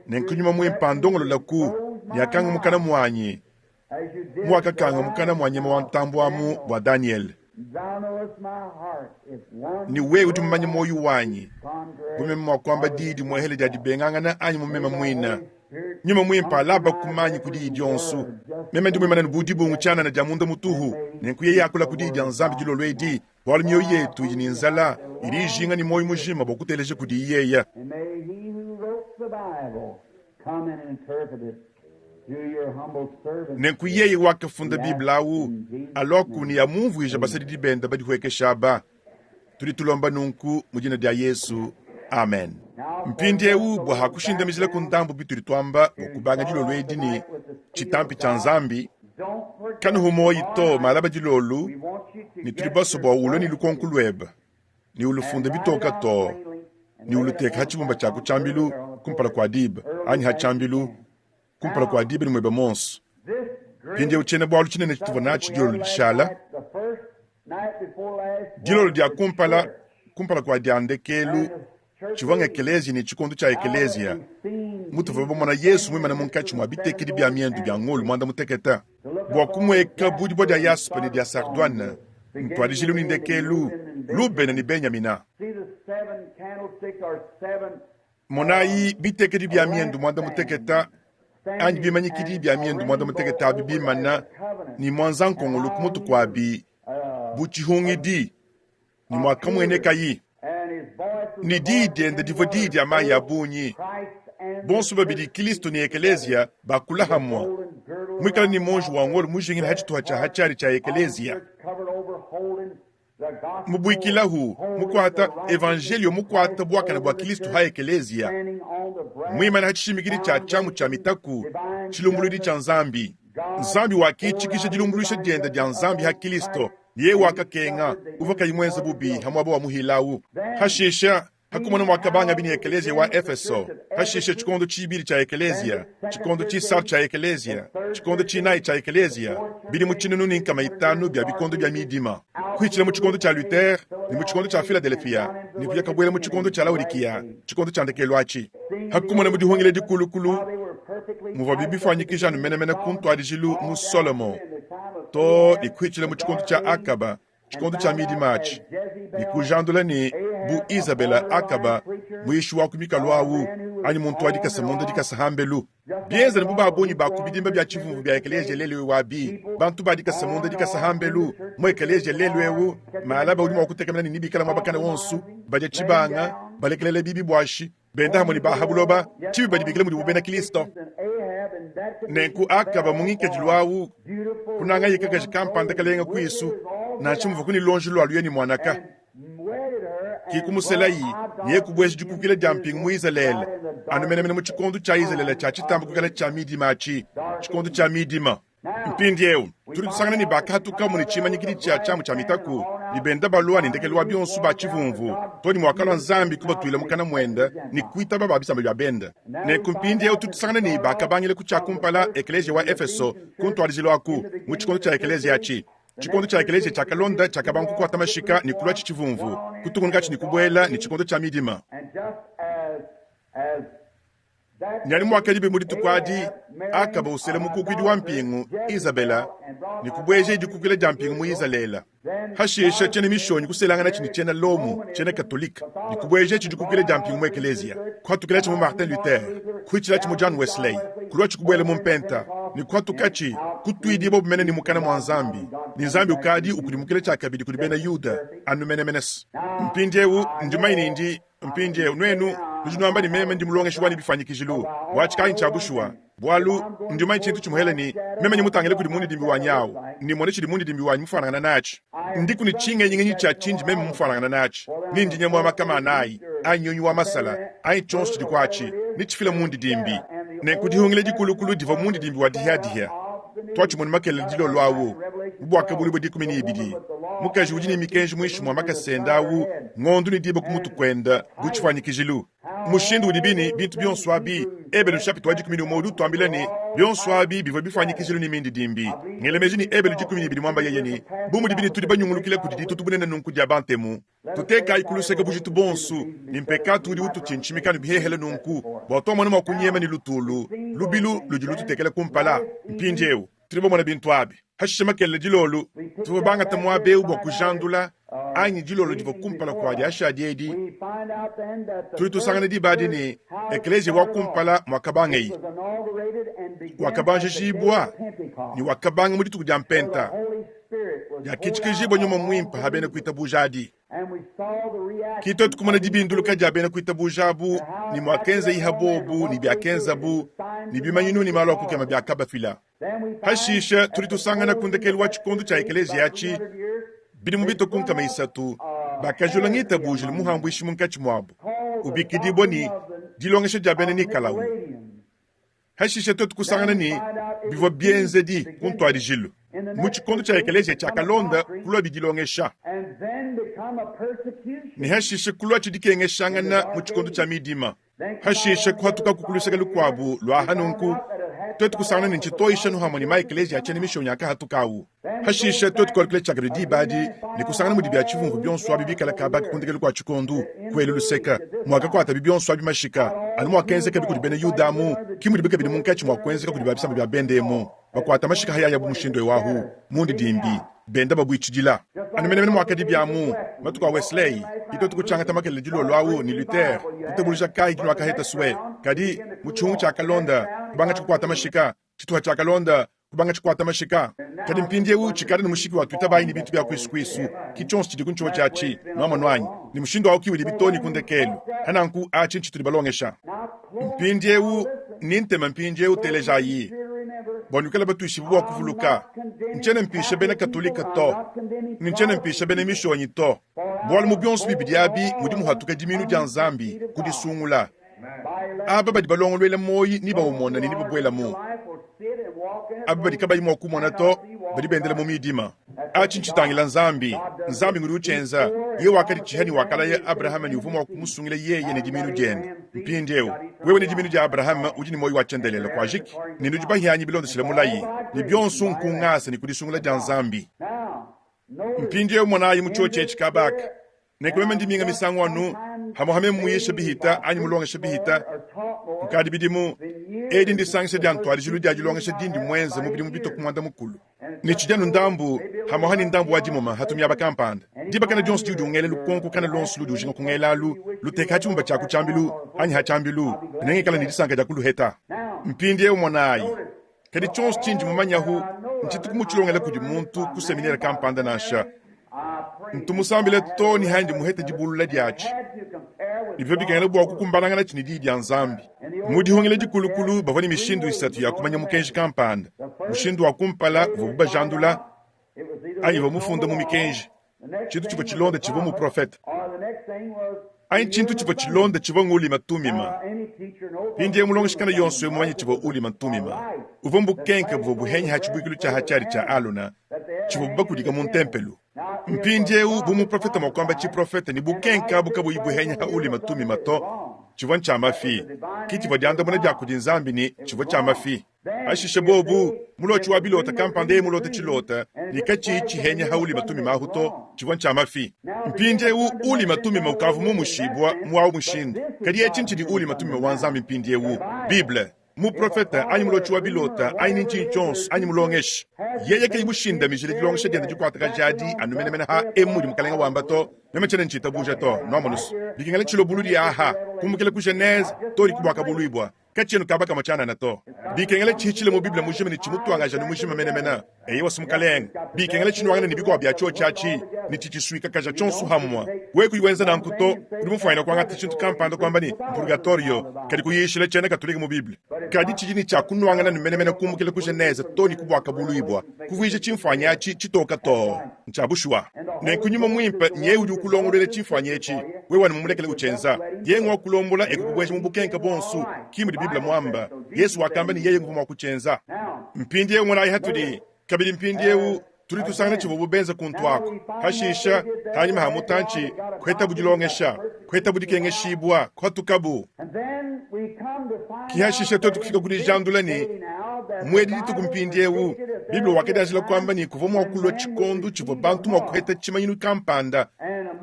Nenku Nyuma Muimpe andongololaku ne akanga mukana muanyi, muwakakanga mukana mua nyama wa ntambue amu bua Danyele. Ne wewe udi mumanye muoyo wanyi, bu meme mua kuamba diyi dimuehele dia dibengangana anyi mu meme muine, Nyuma Muimpe alaba ku manyi ku diyi dionso. Meme ndi muimane bu dibungu tshianana dia munda mutuhu, nenku yeye akula ku diyi dia Nzambi dilolo edi, bualu mioyo yetu idi ne nzala, idi ijinga ne muoyo mujima bua kuteleja kudiyi yeye. Nenku yeye wakafunda Bible au aluaku ne amumvuija basadidi bende badihuekesha aba. Tudi tulomba nunku mu dina dia Yesu. Amen. Mpindieu bua hakushindamijila ku ndambu bitudi tuamba bua kubanga dilolo edi ne tshitampi tshia Nzambi, kanuhu muoyi to malaba dilolo ne tudi basue bua ulue ne lukonko luebe ne ulufunde bitoka too ne uluteke ha tshibumba tshia ku tshiambilu kumpala kua diba anyi ha tshiambilu kumpala kua diba ne muebe muonso. Mpindieu tshiena-bualu tshinene tshituvua natshi dilolo dishala, dilolo dia kumpala kumpala kua dia ndekelu, tshivua ng'Ekeleziya ne tshikondo tshia Ekeleziya. mutuvua bamona Yesu muimane munkatshi mua bitekedi bia miendu bia ngolo muanda mutekete bua kumueka bu dibue dia yaspe ne dia sardoine, ntuadijilu ne ndekelu, Lubena ne Benyamina. Monayi bitekedi bia miendu muanda mutekete anyi bimanyikidi bia miendu muanda mutekete abi bimana ne muanza-nkongolo ku mutu kuabi bu tshihungidi ne muakamuenekayi ne diyi diende divua diyi dia mayi a bungi. Bonso babidi Kilisto ne Ekeleziya bakula hamue, muikale ne muonji wa ngolo mujingila ha tshituha tshia ha tshiadi tshia Ekeleziya, mubuikilahu mukuata evanjelio mukuata buakane bua Kilisto ha Ekeleziya, muimane ha tshishimikidi tshia tshiamu tshia mitaku, tshilumbuluidi tshia Nzambi. Nzambi wakitshikisha dilumbuluisha diende dia Nzambi ha Kilisto. Yeye wakakenga, uvua kayi muenze bubi ha muaba wa muhilawu. Hashisha, hakumona muakabangabi ne ekeleziya wa Efeso, hashisha tshikondo tshibidi tshia ekeleziya, tshikondo tshisatu tshia ekeleziya, tshikondo tshinayi tshia ekeleziya, bidimu 500 bia bikondo bia midima, kuhitshila mu tshikondo tshia Luther ne mu tshikondo tshia Filadelefia ne kuya kabuela mu tshikondo tshia Laodikiya, tshikondo tshia ndekelu atshi. Hakumona mu dihungila dikulukulu muvuabi bifuanyikija anu menemene ku ntuadijilu mu Solomo too ne kuhitshila mu tshikondo tshia Akaba, tshikondo tshia midima atshi, ne kujandula ne bu Izabela Akaba muyishi wa ku mikalu awu anyi muntu wa dikasa munda dikasa hambelu, bienza ne bu ba bungi ba ku bidimba bia tshivumvu bia ekeleziya lelu eu abi, bantu ba dikasa munda dikasa hambelu mu ekeleziya lelu eu, malaba udi mua kutekemena ne nebikala muaba kana wonso, badia tshibanga, balekelela bibi buashi, benda hamue ne ba ha buloba, tshibi badibikila mudibu bena Kristo. Nenku Akaba mu ngikadilu au kunangaye kakaji kampanda kalenga kuisu, nansha muvuaku ne luonji lua luya ne muanaka. Ki kumuselayi ne kubueja dikukila dia mpingu mu Izalele, anu menemene mu tshikondo tshia Izalele tshia tshitamba kuikala tshia midima atshi, tshikondo tshia midima. Mpindieu tudi tusangana ne bakahatukamu ne tshimanyikidi tshia tshiamu tshia mitaku ne benda balua ne ndekelu wa bionso ba tshivumvu to ne muakalua Nzambi kubatuila mukana muende ne kuitaba ba bisamba bia bende. Nenku mpindieu tudi tusangana ne bakabangila ku tshia kumpala ekeleziya wa Efeso ku ntuadijilu aku mu tshikondo tshia ekeleziya atshi. Tshikondo tshia ekeleziya tshiakalonda tshiakabanga kukuata mashika ne kuluatshi tshivumvu, kutungunukatshi ne kubuela ne tshikondo tshia midima. Ne anu muakadibi mu dituku adi, Akaba usela mukukuidi wa mpingu Izabela ne kubueja dikukila dia mpingu mu Izalele. Hashishe tshiena Mishonyi kuselanganatshi ne tshiena Lomo, tshiena Katolike, ne kubuejetshi dikukila dia mpingu mu ekeleziya, kuhatukilatshi mu Martin Luther, kuhitshilatshi mu John Wesley, kuluatshi kubuela mu Mpenta, ne kuhatukatshi kutuidibua mene ne mukana mua Nzambi, ne Nzambi ukadi ukudimukila tshiakabidi kudi bena Yuda anu menemene. Mpindieu ndi mumanye ne ndi Mpindieu nuenu nudi nuamba ne meme ndi mulongeshi wanyi bifuanyikijilu. Buatshi kayi ntshia bushuwa, bualu ndi mumanye tshintu tshimuhele ne meme ndi mutangile kudi mundidimbi wanyi awu, ne mone tshidi mundidimbi wanyi mufuanangana natshi. Ndiku ne tshingenyingenyi tshia tshindi meme mufuanangana natshi, ne ndi nyama wa makama anayi, anyi nyunyu wa masala, anyi tshionso tshidi kuatshi, ne tshifila mundidimbi. Nenku dihungila dikulukulu divua mundidimbi wa dihiadihia. Tuatshimona makelela dilolo awu mu Buakabuluibua 12. Mukaji udi ne mikenji muinshi mua makasa ende awu, ngondo ne diba ku mutu kuende bu tshifuanyikijilu. Mushindu udibi ne bintu bionso abi, Ebelu nshapita wa 11 udi utuambila ne, bionso abi bivua bifuanyikijilu ne mindidimbi. Ngela meji ne Ebelu 12 muamba yeye ne, bu mudibi ne tudi banyungulukila kudi ditutu bunene nunku dia bantemu, Tutekayi ku luseke bujitu buonso ne mpekatu udi ututshintshimika ne bihehele nunku, bua tuamone mua kunyema ne lutulu lubilu ludi lututekela kumpala. Mpindieu tudi bamone bintu abi. Hashishe makelela dilolo, tuvua bangate muaba eu bua kujandula, anyi dilolo divua kumpala kua diashadi edi, tudi tusangana diba adi ne ekeleziya wa kumpala muakabangeyi wakabanjijibua ne wakabanga mu dituku dia Mpenta diakitshikijibua nyuma muimpe ha bena kuitabuja adi. Ki tuetu kumona dibinduluka dia bena kuitabuja abu ne muakenzeyiha bobu ne biakenzabu ne bimanyinu ne malu a kukema biakabafila. Hashishe tudi tusangana ku ndekelu wa tshikondo tshia ekeleziya atshi, bidimu bitue ku 300, bakajula ngitabuji ne muhambuishi munkatshi muabu, ubikidibua ne dilongesha dia bena Nikalau. Hashishe tuetu kusangana ne bivua bienzedi ku ntuadijilu mu tshikondo tshia ekeleziya tshiakalonda kulua bidilongesha, ne hashishe kulua tshidikengeshangana mu tshikondo tshia midima. Hashishe kuhatukaku ku luseke lukuabu lua aha nunku. Twetu kusangana ne ncitoyisha anu hamwe ne maekeleziya a cyena mishoonyi akahatuka awu. Pashishe twetu kwalukila cyakabidi diba adi ne kusangana mudi bya civumvu byonso abi bikale kaaba ka ku ndekelu kwa cikondu, kwela luseke, mwakakwatabi byonso abi mashika, anu mwakenzekabi kudi bena Yuda amu, ki mudibi kabidi munkaci mwa kwenzeka kudi ba bisamba bya bende emu, bakwata mashika hayayabu mushindu ewu ahu, mundidimbi, benda babwicidila. Anu menemene mwakadibi amu matuku a Wesley, ki twetu kucyangata makelela dilolo awu ne Luther, ditabuluja kayi dinwakaheta swe? Kadi, mu cihungu cyakalonda, kubanga cikukwata mashika, cituha cyakalonda, kubanga tshikuata mashika. Kadi mpindiewu tshikale ne mushiki wa tuitabayi ne bintu bia kuisu-kuisu, ki tshionso tshidiku ntshiotshi atshi, nwamonu anyi? Ne mushindu awu ki udibi too ne ku ndekelu. Pa nanku atshi ntshitudi balongesha. Mpindiewu, ne ntema mpindiewu telejayi, bua nuikale batuishibue bua kuvuluka, ntshiena mpisha bena Katolike to, ne ntshiena mpisha bena Mishonyi to, bualu mu bionso bibidi abi mudi muhatuka dimiinu dia Nzambi ku disungula. Aba badi balongoluela muoyi nebaumone ne nebabuelamu. Aba badi kabayi mua kumona to, badi bendela mu midima. Atshi ntshitangila Nzambi. Nzambi ngudi utshienza. Yeye wakaditshiha ne wakalaya Abrahama ne uvua mua kumusungila yeye ne dimiinu diende. Mpindieu, wewe ne dimiinu dia Abrahama udi ne muoyo wa tshiendelele. Kuajiki ne nudi bahianyi bilondeshile mulayi, ne bionso nku ngasa ne ku disungula dia Nzambi. Mpindieu monayi mu tshiotshi etshi kaba aka. Nenku meme ndi minga misangu anu hamwe meme muyisha bihita anyi mulongesha bihita kukadi bidimu. Edi ndisangisha dia ntuadijilu dia dilongesha dindi muenze mu bidimu bitue ku muanda mukulu. Ne tshidi anu ndambu hamwe ne ndambu wa dimoma hatu miaba kampanda. Diba kana dionso diudi ungela lukonko kana luonso ludi ujinga kungela alu, luteka ha tshibumba tshia ku tshiambilu anyi ha tshiambilu, ne nengikale ne disanka dia kuluheta. Mpindieu monayi. Kadi tshionso tshindi mumanyahu ntshituku mutshilongela kudi muntu ku seminere kampanda nansha. Ntu musambile too ne handi muhete dibulula diatshi. Ne bivua bikengela bua kukumbananganatshi ne Diyi dia Nzambi. Mu dihungila dikulukulu bavua ne mishindu isatu ya kumanya mukenji kampanda. Mushindu wa kumpala uvuabu bajandula anyi uvua mufunda mu mikenji. Tshintu tshivua tshilonda tshivua muprofete anyi tshintu tshivua tshilonda tshivua ngulima tumima. Mpindieu mulongeshi kana yonso mumanye tshivua ulima tumima. Uvua mbukenke buvua buhenyi ha tshibuikilu tshia ha tshiadi tshia Alona tshivua bakudika mu ntempelo. Mpindieu bu muprofete mua kuamba tshiprofete ne bukenke abu kabuyi buhenya ha ulima tumima to, tshivua ntshia mafi. Ki tshivua diandamuna dia kudi Nzambi ne tshivua tshia mafi. Hashishe bobu, mulotshi wa bilota kampanda yeye mulote tshilota ne katshiyi tshihenya ha Ulima Tumima ahu to, tshivua ntshia mafi. Mpindiewu Ulima Tumima ukavua mumushibua mu awu mushindu, kadi etshi ntshidi Ulima Tumima wa Nzambi mpindiewu, Bible. Muprofete anyi mulotshi wa bilota anyi ni ntshinyi tshionso anyi mulongeshi, yeye kayi mushindamijile dilongesha diende dikuatakaja adi anu menemene ha emu mudi Mukalenga wamba to, meme tshiena ntshitabuja to. Nwamonu's, bikengela tshilobuludi aha, kumbukila ku Genese too ne ku Buakabuluibua. Katshienu kaba kamue tshianana to. Bikengela tshihitshile mu Bible mujima ne tshimutuangaja ne mujima menemene. Eyowa, si Mukalenge. Bikengela tshinuangane ne bikuabu bia tshiotshi atshi ne tshitshisuikakaja tshionso hamue. Wewe kuyi wenza nanku to, udi mufuanyine kuangata tshintu kampanda kuamba ne, mpurgatorio, kadi kuyishila tshiena Katolike mu Bible. Kadi tshidi ne tshia kunuangana ne menemene kumbukila ku Genese too ne ku Buakabuluibua, kuvuija tshimfuanyi atshi tshitoke too. Ntshia bushuwa. Nenku Nyuma Muimpe nyeye udi ukulongoluela tshimfuanyi etshi, wewe anu mumulekele utshienza. Yeye ngua kulombola e kukubueja mu bukenke buonso, ki mudi Bible muamba. Yesu wakamba ne yeye nguvua mua kutshienza. Mpindieu monayi hatudi kabidi mpindieu tudi tusangana tshivuabu benza kuntu aku. Pashisha, panyima ha mutantshi, kuhetabu dilongesha, kuhetabu dikengeshibua, kuhatukabu. Ki hashisha tuetu kufika ku dijandula ne, mu edi dituku mpindieu, Bible wakadianjila kuamba ne, kuvua mua kulua tshikondo tshivua bantu mua kuheta tshimanyinu kampanda,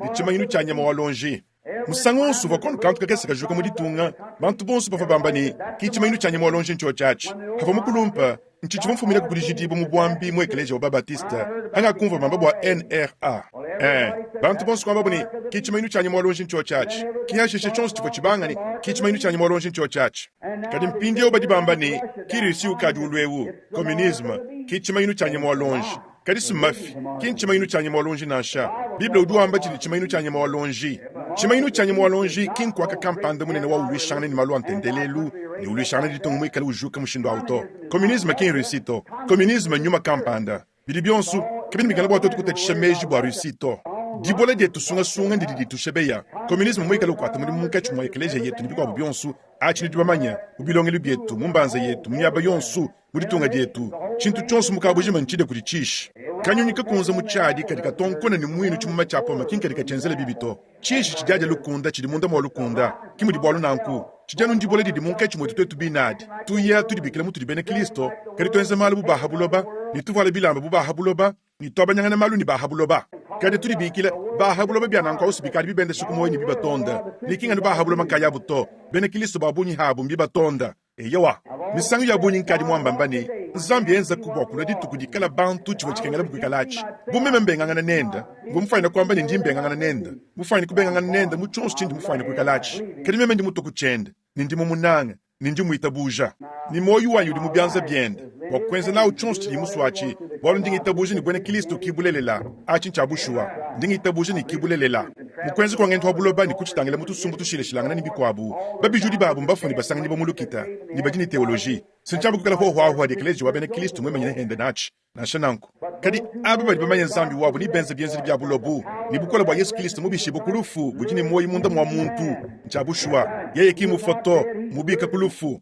ne tshimanyinu tshia nyama wa luonji. Musangu wonso uvua kono kantu kakese kajuka mu ditunga, bantu bonso bavua bamba ne, ki tshimanyinu tshia nyama wa luonji ntshiotshi atshi. Pavua mukulumpe, ntshitshivua mfumineku ku dijidibua mu buambi mu ekeleziya wa ba-Batiste, pangakumvua bamba bua NRA. Ee, bantu bonso kuambabu ne, ki tshimanyinu tshia nyama wa luonji ntshiotshi atshi. Ki hashishe tshionso tshivua tshibanga ne, ki tshimanyinu tshia nyama wa luonji ntshiotshi atshi. Kadi mpindieu badi bamba ne, ki Russie ukadi ulua eu, communisme, ki tshimanyinu tshia nyama wa luonji. Kadi si mmafi, ki ntshimanyinu tshia nyama wa luonji nansha. Bible udi wamba tshidi tshimanyinu tshia nyama wa luonji. Tshimanyinu tshia nyama wa luonji ki nkuaka kampanda munene wa uluishangana ne malu a ntendelelu ne uluishangana ne ditunga muikale ujuka mushindu au to. Communisme ki n'Russie to. Communisme nnyuma kampanda. Bidi bionso kabiena bikengela bua tuetu kutatshisha meji bua Russie to. Dibola dietu sungasunga ndidi ditushebeya. Communisme muikale ukuata mudimu munkatshi mua ekeleziya yetu ne bikuabu bionso, atshi nudi bamanye, mu bilongelu bietu, mu mbanza yetu, mu miaba yonso, mu ditunga dietu, tshintu tshionso mu kabujima ntshidie kudi tshishi. Kanyunyi kakunze mu tshiadi kadi katonkona ne muinu tshimuma tshia pome ki nkadi katshienzela bibi to. Tshishi tshidiadia lukunda tshidi munda mua lukunda. Ke mudi bualu nanku. Tshidi anu ndibola didi munkatshi muetu tuetu bine adi. Tuya tudibikila mutudi bena Kristo, kadi tuenza malu bu ba ha buloba, ne tuvuala bilamba bu ba ha buloba, ne tuabanyangana malu ne ba ha buloba. Kadi tudibikila ba ha buloba bia nanku ausi bikadi bibendesha ku muoyo ne bibatonda. Ne ki nganu ba ha buloba nkayabu to, bena Kristo ba bungi habu mbibatonda. Eyowa, misangu ya bungi nkadi muambamba ne, Nzambi enzaku bua kulua dituku dikala bantu tshivua tshikengela kuikalatshi. Bu meme mbengangana nende, mvua mufuanyine kuamba ne ndi mbengangana nende, mufuanyine kubengangana nende mu tshionso tshindi mufuanyine kuikalatshi. Kadi meme ndi mutue ku tshiende, ne ndi mumunange, ne ndi mmuitabuja. Ne muoyo wanyi udi mu bianza biende bua kuenza nawu tshionso tshidiye musue atshi, bualu ndi ngitabuja ne buena Kristo ki bulelela. Atshi ntshia bushuwa. Ndi ngitabuja ne ki bulelela. Mu kuenza kua ngendu wa buloba ne kutshitangila mu tusumbu tushilashilangane ne bikuabu, babijudi babu mbafue ne basanganyibua mu lukita, ne badi ne teoloji. Si ntshiamba kuikala huahuahua adi ekeleziya wa bena Kristo muimanyine hende natshi. Nansha nanku, kadi aba badi bamanye Nzambi wabu ne benza bienzedi bia bulobu ne bukole bua Yesu Kristo mubishibue ku lufu budi ne muoyo munda mua muntu. Ntshia bushuwa, yeye ki mufue to, mmubike ku lufu.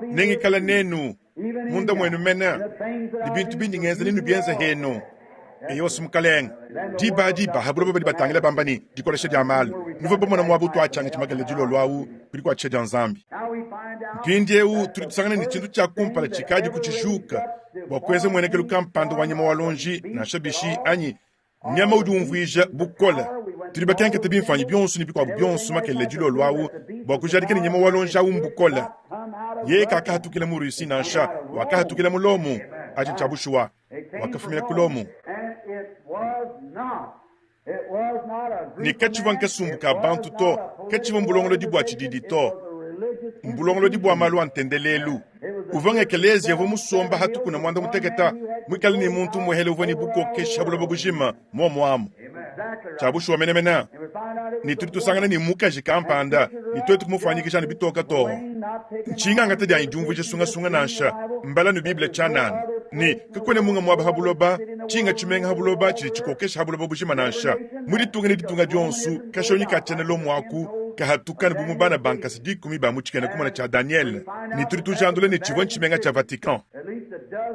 Nengikale nenu munda muenu mene, ne bintu bindi ngenza nenubienze henu. Eyowa, Mukalenge. Diba adi ba ha buloba badi batangila bamba ne, Dikolesha dia malu. Nuvua bamona muaba utuatshianga tshimakela dilolo awu ku dikuatshisha dia Nzambi. Mpindieu tudi tusangana ne tshintu tshia kumpala tshikadi ku tshijuka bua kuenza muenekelu kampanda wa nyama wa luonji, nansha bishi anyi nyama udi umvuija bukole. Tudi bakenkete bimfuanyi bionso ne bikuabu bionso makelela dilolo awu bua kujadika ne nyama wa luonji awu mbukole. Yeye kakahatukila mu Russie nansha, wakahatukila mu Lomo. Atshi ntshia bushuwa. Wakafumina ku Lomo. Ne katshivua nkasumbu ka bantu to, katshivua mbulongolodi bua tshididi to, mbulongolodi bua malu a ntendelelu. Uvua ngekeleziya uvua musomba ha tukuna muanda muteketa, muikale ne muntu umuehele uvua ne bukokeshi ha buloba bujima muomu amu. Tshia bushuwa menemene, ne tudi tusangana ne mukaji kampanda, ne tuetu kumufuanyikija ne bitoka too. Ntshingangata dianyi diumvuija sungasunga nansha, mbala nu Bible tshianana, ne kakuena munga muaba ha buloba, tshinga tshimenga ha buloba tshidi tshikokesha ha buloba bujima nansha. Mu ditunga ne ditunga dionso, kashonyi ka tshiena Lomo aku kahatuka anu bu mu bana ba nkasa dikumi ba mu tshikena-kumona tshia Danyele, ne tudi tujandula ne tshivua ntshimenga tshia Vatican.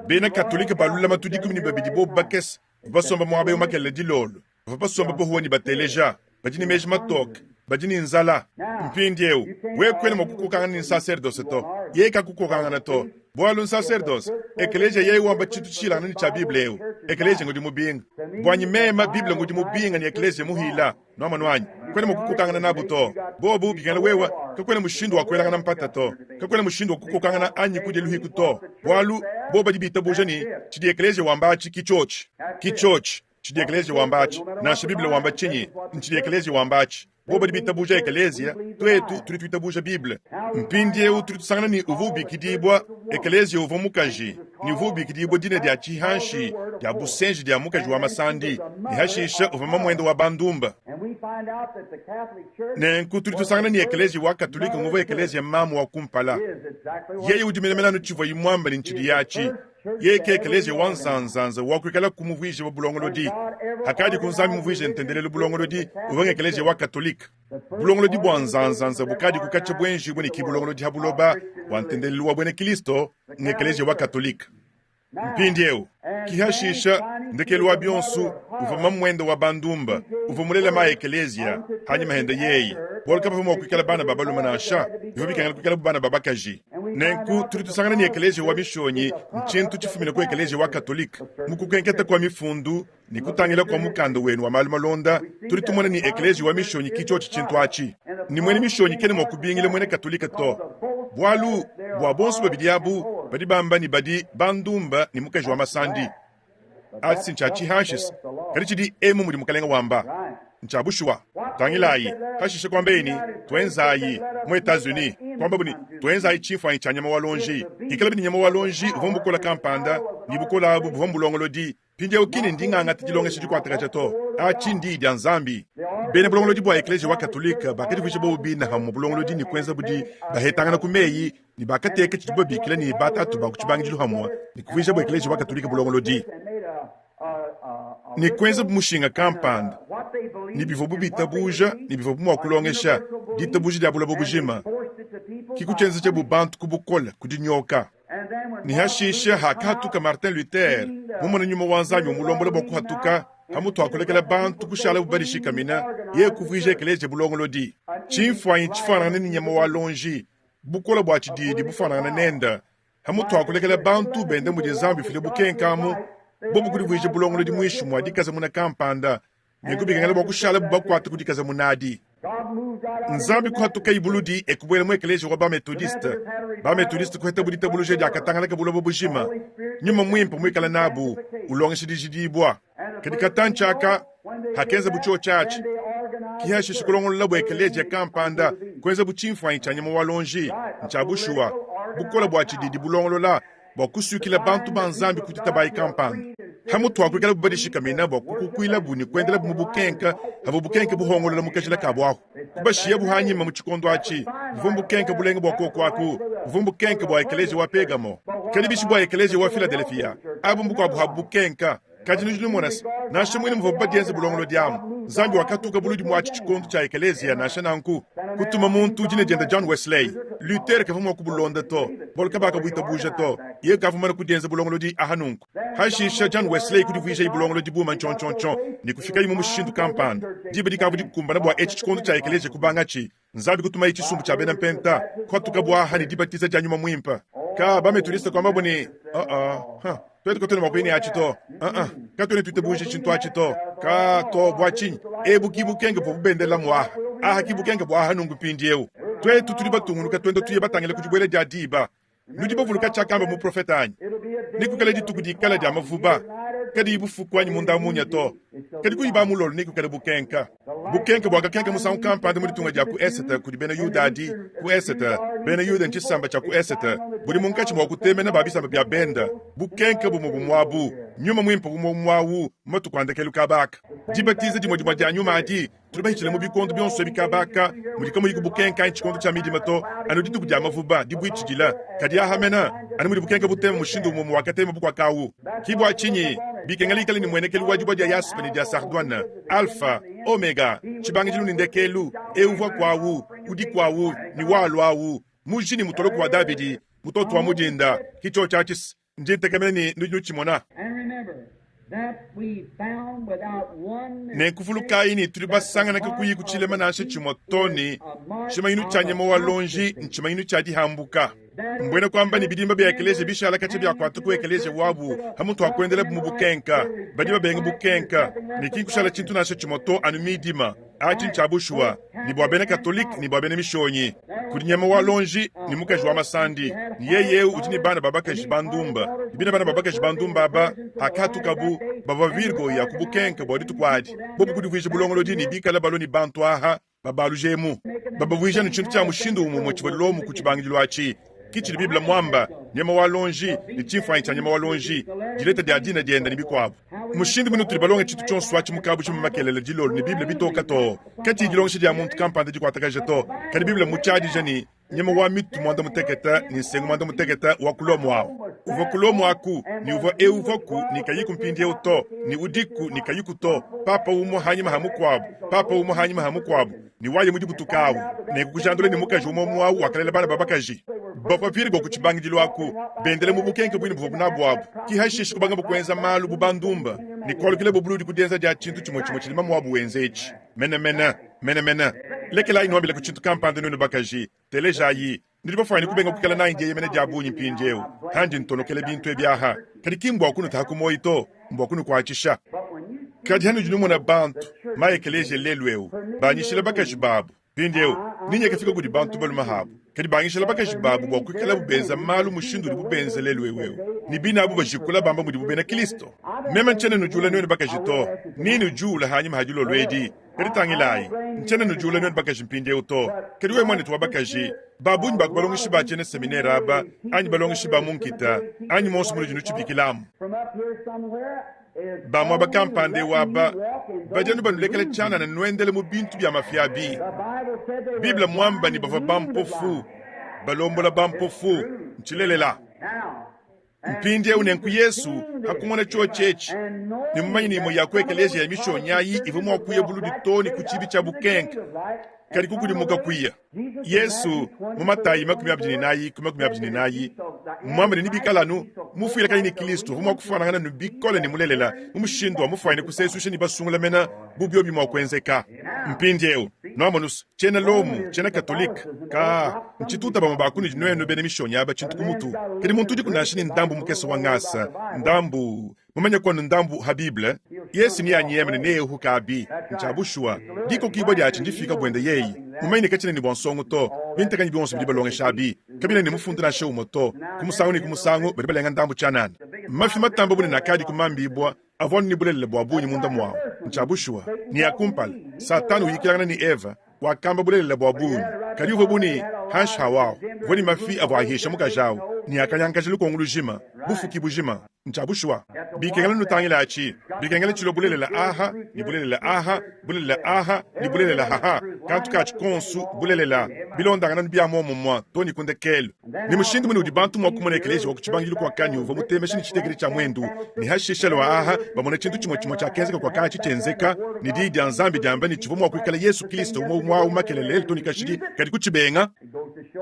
Bena Katolike ba lulamatu 12 bobu bakese bavua basomba muaba eu makelela dilolo, bavua basomba bohuwa ne bateleja, badi ne meji matoke, badi ne nzala. Mpindieu, wewe kuena mua kukokangana ne nsaserdose to, yeye kakukokangana to, bualu nsaserdose, ekeleziya yeye wamba tshintu tshishilangane ne tshia Bible eu, ekeleziya ngudi mubinga. Buanyi meme, Bible ngudi mubinga ne ekeleziya muhila. Nuamonu anyi? Kuena mua kukokangana nabu to. Bobu bikengela wewe, kakuena mushindu wa kuelangana mpata to. Kakuena mushindu wa kukokangana anyi kudia luhiku to. Bualu, bobu badi bitabuja ne, tshidi ekeleziya wamba atshi ki tshiotshi. Ki tshiotshi. Tshidi ekeleziya wamba atshi, nansha Bible wamba tshinyi, ntshidi ekeleziya wamba atshi. Bobu badi bitabuja ekeleziya, tuetu tudi tuitabuja Bible. Mpindieu tudi tusangana ne uvua ubikidibua ekeleziya uvua mukaji, ne uvua ubikidibua dina dia tshihanshi dia busenji dia mukaji wa masandi, ne hashisha uvua mamuende wa bandumba. Nenku tudi tusangana ne ekeleziya wa Katolike nguvua ekeleziya mamu wa kumpala. Yeye udi menemene anu tshivuaye muambe ne ntshidi atshi. Yeye ke ekeleziya wa nzanzanza wa kuikala kumuvuija bulongolodi. Hakadiku Nzambi muvuije ntendelelu bulongolodi, uvua ngekeleziya wa Katolike. Bulongolodi bua nzanzanza bukadiku katshia buenjibue ne ki bulongolodi ha buloba bua ntendelelu wa buena Kilisto, ngekeleziya wa Katolike. Mpindieu, ki hashisha, ndekelu wa bionso, uvua mamuende wa bandumba, uvua mulela ma ekeleziya hanyima hende yeye, bualu kabavua mua kuikala bana ba balume nansha, bivua bikengela kuikala bu bana ba bakaji. Nenku tudi tusangana ne ekeleziya wa Mishonyi ntshintu tshifumine ku ekeleziya wa Katolike. Mu kukenketa kua mifundu ne kutangila kua mukanda wenu wa malu malonda, tudi tumona ne ekeleziya wa Mishonyi ki tshiotshi tshintu atshi, ne muena Mishonyi kena mua kubingila muena Katolike to, bualu bua bonso babidi abu badi bamba ne badi bandumba ne mukaji wa masandi. Atshi ntshia tshihanshis, kadi tshidi emu mudi Mukalenge wamba. Ntshia bushuwa. Tangilayi, pashishe kuambaye ne, Tuenzayi, mu Etats-Unis, kuambabu ne, tuenzayi tshimfuanyi tshia nyama wa luonji. Ikalabi ne nyama wa luonji uvua mu bukole kampanda, ne bukole abu buvua mu bulongolodi. Mpindieu ki ne ndi ngangata dilongesha dikuatakaja to. Atshi ndiyi dia Nzambi. Bena bulongolodi bua Ekleziya wa Katolike bakadivuija bobu bine pamue bulongolodi ne kuenza budi bahetangana ku meyi ne bakateka tshidibu babikila ne, batatu ba ku tshibangidilu hamue ne kuvuijabu Ekleziya wa Katolike bulongolodi ne kuenzabu mushinga kampanda ne bivuabu bitabuja ne bivuabu mua kulongesha ditabuja dia buloba bujima, ke kutshienzejabu bantu ku bukole ku dinyoka. Ne hashishe hakahatuka Martin Luther, Mumone nyuma wa Nzambi umulombola bua kuhatuka, pamutu ha kulekela bantu kushalabu badishikamina, yeye kuvuija ekeleziya bulongolodi. Tshimfuanyi tshifuanangane ne nyama wa luonji, bukole bua tshididi bufuanangane nende, pamutu ha kulekela bantu benda mudi Nzambi ufila bukenke amu, bobu kudivuija bulongolodi muinshi mua dikazamuna kampanda, nenku bikengela bua kushalabu bakuate ku dikazamuna adi. Nzambi kuhatukayi buludi e kubuela mu ekeleziya wa ba-Methodiste. Ba-Methodiste kuhetabu ditabuluja diakatangalaka buloba bujima, Nyuma Muimpe muikale nabu, ulongesha dijidibua. Kadi katantshi aka, hakenzabu tshiotshi atshi, ki hashishe kulongololabu ekeleziya kampanda, kuenzabu tshimfuanyi tshia nyama wa luonji. Ntshia bushuwa, bukole bua tshididi bulongolola bua kusuikila bantu ba Nzambi ku ditabayi kampanda. Hamutu ha kuikalabu badishikamina bua kukukuilabu ne kuendelabu mu bukenka, havua bukenke buhongolola mu kajila kabu ahu, kubashiyabu hanyima mu tshikondo atshi. Buvua mbukenke bulenga bua kuoku aku, buvua mbukenke bua ekeleziya wa Pegamo. Kadi bishi bua ekeleziya wa Filadelefia? Abu mbukuabu habu bukenka. Kadi nudi numona se, nansha muine muvuabu badienze bulongolodi amu, Nzambi wakatuka buludi mu atshi tshikondo tshia ekeleziya. Nansha nanku, kutuma muntu dina diende John Wesley. Luther kavua mua kubulonda to, bualu kabakabuitabuja to. Yeye kavua mumane kudienza bulongolodi aha nunku. Hashisha John Wesley kudivuijaye bulongolodi buuma ntshiontshiontshio ne kufikaye mu mushindu kampanda diba dikavua dikumbana bua etshi tshikondo tshia ekeleziya kubangatshi. Nzambi kutumaye tshisumbu tshia bena Mpenta, kuatukabu aha ne dibatiza dia Nyuma Muimpe. Ka ba-Methodiste kuambabu ne, Uh-uh, huh, tuetu katuena mua kuya ne atshi to. Uh-uh, katuena tuitabuja tshintu atshi to. Ka to, bua tshinyi? Ebu ki bukenke buvua bubendelamu aha. Aha ki bukenke bua aha nunku mpindieu. Tuetu tudi batungunuka tuenda tuya batangile ku dibuela dia diba. Nudi bavuluka tshiakamba muprofete anyi? Nekuikale dituku dikala dia mavuba, kadiyi bufuku anyi munda munya to, kadi kuyi ba mulolo nekuikale bukenka. Bukenka buakakenka musangu kampanda mu ditunga dia ku esete kudi bena Yuda adi ku esete. Bena Yuda ntshisamba tshia ku esete budi munkatshi mua kutemena ba bisamba bia benda. Bukenka bumue bumue abu, nyuma muimpe umue umue awu mu matuku a ndekelu kaba aka. Dibatiza dimue dimue dia nyuma adi Tudi bahitshile mu bikondo bionso ebi kaba aka mudi kamuyi ku bukenka anyi tshikondo tshia midima to, anu dituku dia mavuba dibuitshidila. Kadi aha mena, anu mudi bukenka butema mushindu umue wakatema bukua kawu. Ki bua tshinyi bikengela ikale ne muenekelu wa dibua dia yaspe ne dia sardoine, Alpha, Omega, tshibangidilu ne ndekelu, eu uvua kuawu, udi kuawu, ne waluawu, muji ne mutoloku wa Davidi, mutoto wa mu dinda. Ki tshiotshi atshi. Ndi ntekemena ne nudi nutshimona. Nenku vulukayi ne tudi basangana kakuyi ku tshilema nansha tshimue to ne tshimanyinu tshia nyama wa luonji ntshimanyinu tshia dihambuka. Mbuena kuamba ne bidimba bia ekeleziya bishala katshia biakuata ku ekeleziya wabu pamutu ha kuendelabu mu bukenka. Badi babenga bukenka ne ki nkushala tshintu nansha tshimue to anu midima. Atshi ntshia bushuwa ne bua bena Katolike ne bua bena Mishonyi. Kudi nyama wa luonji ne mukaji wa masandi, ne yeye eu udi ne bana ba bakaji ba ndumba. Ne bine bana ba bakaji ba ndumba aba, hakatukabu, bavua virgo ya ku bukenke bua dituku adi, bobu kudivuija bulongolodi ne bikale balua ne bantu aha babalujemu, babavuija ne tshintu tshia mushindu umue umue tshivua Lomo ku tshibangidilu atshi. Ke tshidi Bible muamba, nyama wa luonji ne tshimfuanyi tshia nyama wa luonji, dileta dia dina diende ne bikuabu. Mushindu muine utudi balonge tshintu tshionso atshi mu kabujima makelela dilolo ne Bible bitoka too, katshiyi dilongesha dia muntu kampanda dikuatakaja to, kadi Bible mmutshiadija ne nyama wa mitu muanda-mutekete ne nsengu muanda-mutekete wa ku Lomo au. Uvua ku Lomo aku, ne uvua eu uvuaku ne kayiku mpindieu to, ne udiku ne kayiku to, papa umue hanyima ha mukuabu, papa umue hanyima ha mukuabu, ne waya mu dibutuka awu, nenku kujandula ne mukaji umue umue awu wakalela bana ba bakaji. Bavua Virgo ku tshibangidilu aku, bendele mu bukenke buine buvuabu nabu abu. Ki hashishe kubangabu kuenza malu bu bandumba ne kualukilabu buludi ku dienza dia tshintu tshimue tshimue tshidi mamuabu wenza etshi. Menemene, menemene. Lekelayi nuambileku tshintu kampanda nuenu bakaji. Telejayi. Nudi bafuane kubenga kuikala nanyi dieyemena dia bungi mpindieu, handi ntonokela bintu ebi aha, kadi ki mbua kunutaha ku muoyo to, mbua kunukuatshisha. Kadi hanudi numona bantu, ma ekeleziya lelu eu, banyishila bakaji babu, mpindieu ninye kafika kudi bantu balume habu, kadi banyishila bakaji babu bua kuikalabu benza malu mushindu udibu benza lelu eu eu, ne binabu bajikula bamba mudibu bena Kristo. Meme ntshiena nudiula nuenu bakaji to, ni nudiula hanyima ha dilolo edi. Kadi tangilayi, ntshiena nudiula nuenu bakaji mpindieu to. Kadi wewe muanetu wa bakaji, ba bungi ba ku balongeshi ba tshiena seminere aba, anyi balongeshi ba mu nkita, anyi muonso munudi nutshibikilamu, ba muaba kampanda eu aba, badi anu banulekela tshianana nuendela mu bintu bia mafi abi. Bible muamba ne bavua bampofu, balombola bampofu. Ntshilelela. Mpindiewu nenku Yesu, ha kumona tshiotshi etshi, ne mumanye ne imue ya ku ekeleziya ya mishonyi ayi ivua mua kuya buludi too ne ku tshibi tshia bukenke, Kadi kukudimuka kuya. Yesu, mu Matayi 24 ku 24, mmuambe ne, nebikale anu mufuilakanyi ne Kristo uvua mua kufuanangana ne bikole ne mulelela mu mushindu wa mufuanyine kusesuisha ne basungula mena bu biobi mua kuenzeka. Mpindieu, nuamonus, tshiena Lomo, tshiena Katolike, kaa, ntshituta bamue ba kunudi nuenu bena mishonyi aba tshintu ku mutu. Kadi muntu udiku nansha ne ndambu mukese wa ngasa, ndambu, mumanye kuanu ndambu ha Bible, Yesu neanyeme ne neehuke abi. Ntshia bushuwa, dikokibua diatshi ndifika buende yeye. Mumanye ne katshiena ne bua nsongo to. Bintekanyi bionso bidi balongesha abi kabiena ne mufundu nansha umue to. Ku musangu ne ku musangu badi balenga ndambu tshianana. Mafi matambe bunene akadi kumambibua avua anu ne bulelela bua bungi munda muawu. Ntshia bushuwa ne a kumpala, Satana uyikilangana ne Eva wakamba bulelela bua bungi, kadi uvua bu ne hanshi hawawu uvua ne mafi avua ahisha mukaji awu ne akanyangakaja lukongo lujima, bufuki bujima. Ntshia bushuwa. Bikengela nutangile atshi. Bikengela tshilua bulelela aha, ne bulelela aha, bulelela aha, ne bulelela haha, kantu katshi konsu, bulelela, bilondangana anu bia muomumue too ne ku ndekelu. Ne mushindu mune udi bantu mua kumona ekeleziya wa ku tshibangidilu kua kanyi uvua mutemesha ne tshitekete tshia muendu, ne hashishe lua aha bamona tshintu tshimue tshimue tshiakenzeka kua katshi tshienzeka, ne Diyi dia Nzambi diamba ne tshivua mua kuikala Yesu Kristo umue umue au makelela lelu too ne kashidi, kadi kutshibenga.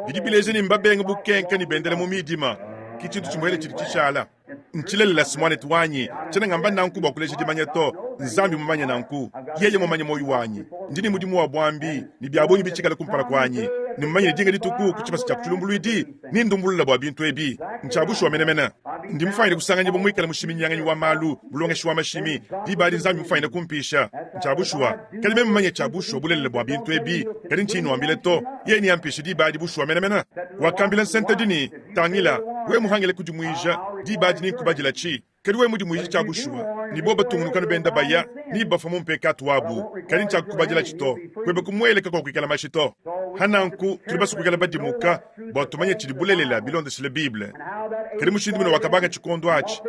Bidi bileja ne mbabenga bukenka ne bendela mu midima. Ke tshintu tshimuele tshidi tshishala. Ntshilelela si muanetu wanyi. Tshiena ngamba nanku bua kuleja dimanya to. Nzambi mumanye nanku. Yeye mumanye muoyo wanyi. Ndi ne mudimu wa buambi ne bia bungi bitshikale kumpala kuanyi. Ne mumanye ne dinga dituku ku tshibasa tshia ku tshilumbuluidi nendumbulule bua bintu ebi. Ntshia bushuwa menemene. Ndi mufuanyine kusanganyibua muikale mushiminyinyanganyi wa malu, mulongeshi wa mashimi. Diba adi Nzambi mufuanyine kumpisha. Ntshia bushuwa. Kadi meme mumanye tshia bushuwa bulelela bua bintu ebi, kadi ntshiyi nnuambile to, yeye neampishe diba adi bushuwa menemene. Wakambila nsentedi ne, Tangila, wewe muhangile kudimuija, diba adi nenkubadilatshi. Kadi wewe mudimuije tshia bushuwa, ne bobu batungunuka anu benda baya, ne bafua mu mpekatu wabu, kadi ntshiakukubadilatshi to. Kuebe ku muele kakuakuikala mashi to. Pa nanku, tudi basue kuikala badimuka bua tumanye tshidi bulelela bilondeshile Bible. Kadi mushindu mune wakabanga tshikondo atshi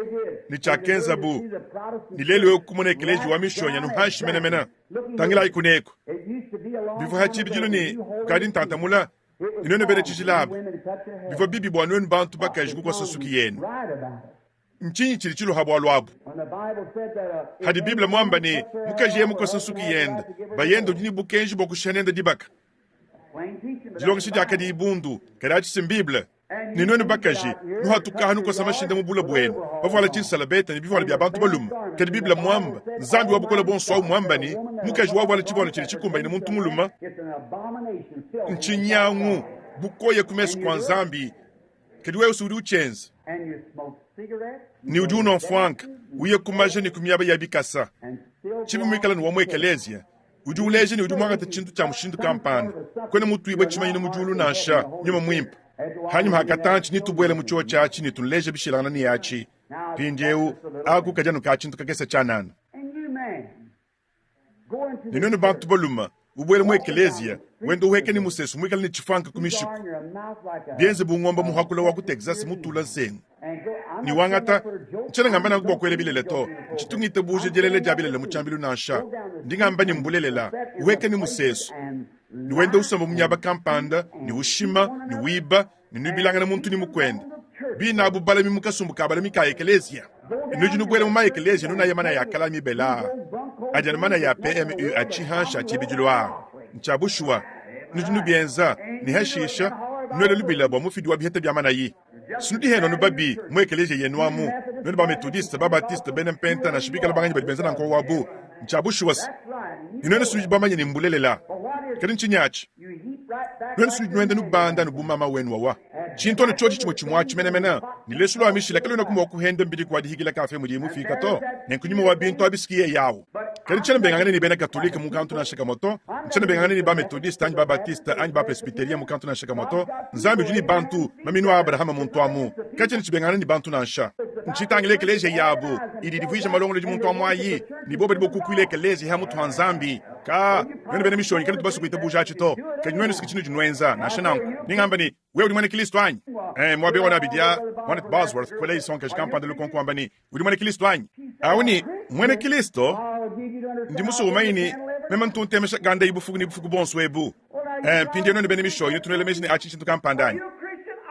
ne tshiakenzabu, ne lelu eu kumona ekeleziya wa mishonyi anu hanshi menemene. Tangilayi kuneku, bivua ha tshibidilu ne kukadi ntanta mula, ne nuenu bena tshijila aba, bivua bibi bua nuenu bantu bakaji kukosa nsuki yenu. Ntshinyi tshidi tshiluha bualu abu? Hadi Bible muamba ne, mukaji yeye mukose nsuki yende, bayende udi ne bukenji bua kushiha nende dibaka. Dilongesha diakadi bundu, kadi atshi si m'Bible. Ne nuenu bakaji, nuhatukaha nukosa mashinda mu bule buenu, bavuala tshinsalabeta ne bivualu bia bantu balume. Kadi Bible muamba, Nzambi wa Bukole Buonso au muamba ne, mukaji wavuala tshivualu tshidi tshikumbanyine muntu mulume, ntshinyangu, bukoya ku mesu kua Nzambi. Kadi wewe udi utshienza ne udi unua mfuanka, uye ku maja ne ku miaba ya bikasa, tshibi muikale ne wa mu ekeleziya, udi uleja ne udi muangate tshintu tshia mushindu kampanda, kuena mutuibue tshimanyinu mu diulu nansha, nyuma muimpe. Hanyima ha katantshi netubuele mu tshiotshi atshi ne tunuleje bishilangana ne atshi. Mpindieu aku kadi anu ka tshintu kakese tshianana. Ne nuenu bantu balume, ubuele mu ekeleziya, wenda uhueka ne musesu muikale ne tshifuanka ku mishiku, bienze bu ngombe muhakula wa ku Texas mutula nsengu ne wangata. Ntshiena ngamba nanku bua kuela bilele to, ntshitu ngitabuja dielela dia bilele mu tshiambilu nansha. Ndi ngamba ne mbulelela, uhueka ne musesu ne wenda usomba mu miaba kampanda ne ushima ne wiba ne nuibilangana muntu ne mukuende. Bine abu balami mu kasumbu ka balami ka ekeleziya. Nudi nubuela mu maekeleziya nunaya manaya a kala mibela aa adi anu manaya a PMU a tshihanshi a tshibidilu aa. Ntshia bushuwa, nudi nubienza ne hashisha nuela lubila bua mufidi wa biheta bia manayi. Sinudi henu anu babi mu ekeleziya yenu amu, nuenu ba Methodiste, ba Baptiste, bena Mpenta, nansha bikala banganyi badi benza nanku wabu. Ntshia bushuwa se, ne nuenu sinudi bamanye ne mbulelela. Kadi ntshinyi atshi? Nuenu sinudi nuenda nubanda anu bu mama wenu wawa. Tshintu anu tshiotshi tshimue tshimue atshi menemene, ne lesu lua mishila kaluenaku mua kuhenda mbidi kua dihikila kafe mudiye mufika to. Nenku nyuma wa bintu abi siki yeye awu. Kadi tshiena mbengangana ne bena Katolike mu kantu nansha kamue to. Ntshiena mbengangana ne ba Methodiste anyi ba Baptiste anyi ba Presbyterien mu kantu nansha kamue to. Nzambi udi ne bantu, maminu a Abrahama muntu amu. Katshiena tshibengangana ne bantu nansha. Ntshitangile ekeleziya yabu idi idivuija malongolodi muntu amu ayi, ne bobo badi bokukuila ekeleziya ha mutu ha Nzambi. Ka, nuenu bena mishonyi kanutu basue kuitabuja atshi to. Kadi nuenu siki tshinudi nuenza. Nansha nanku, ndi ngamba ne, Wewe udi muena Kristo anyi? Eh, muaba eu abidi a, Muanetu Bosworth kuela isonkaji kampanda lukonko wamba ne, Udi muena Kristo anyi? Au ne, Muena Kristo? Ndi musue umanye ne, meme ntu ntemesha ganda eyi bufuku ne bufuku buonso ebu. Eh, mpindieu nuenu bena mishonyi nutu nuela meji ne atshi ntshintu kampanda anyi?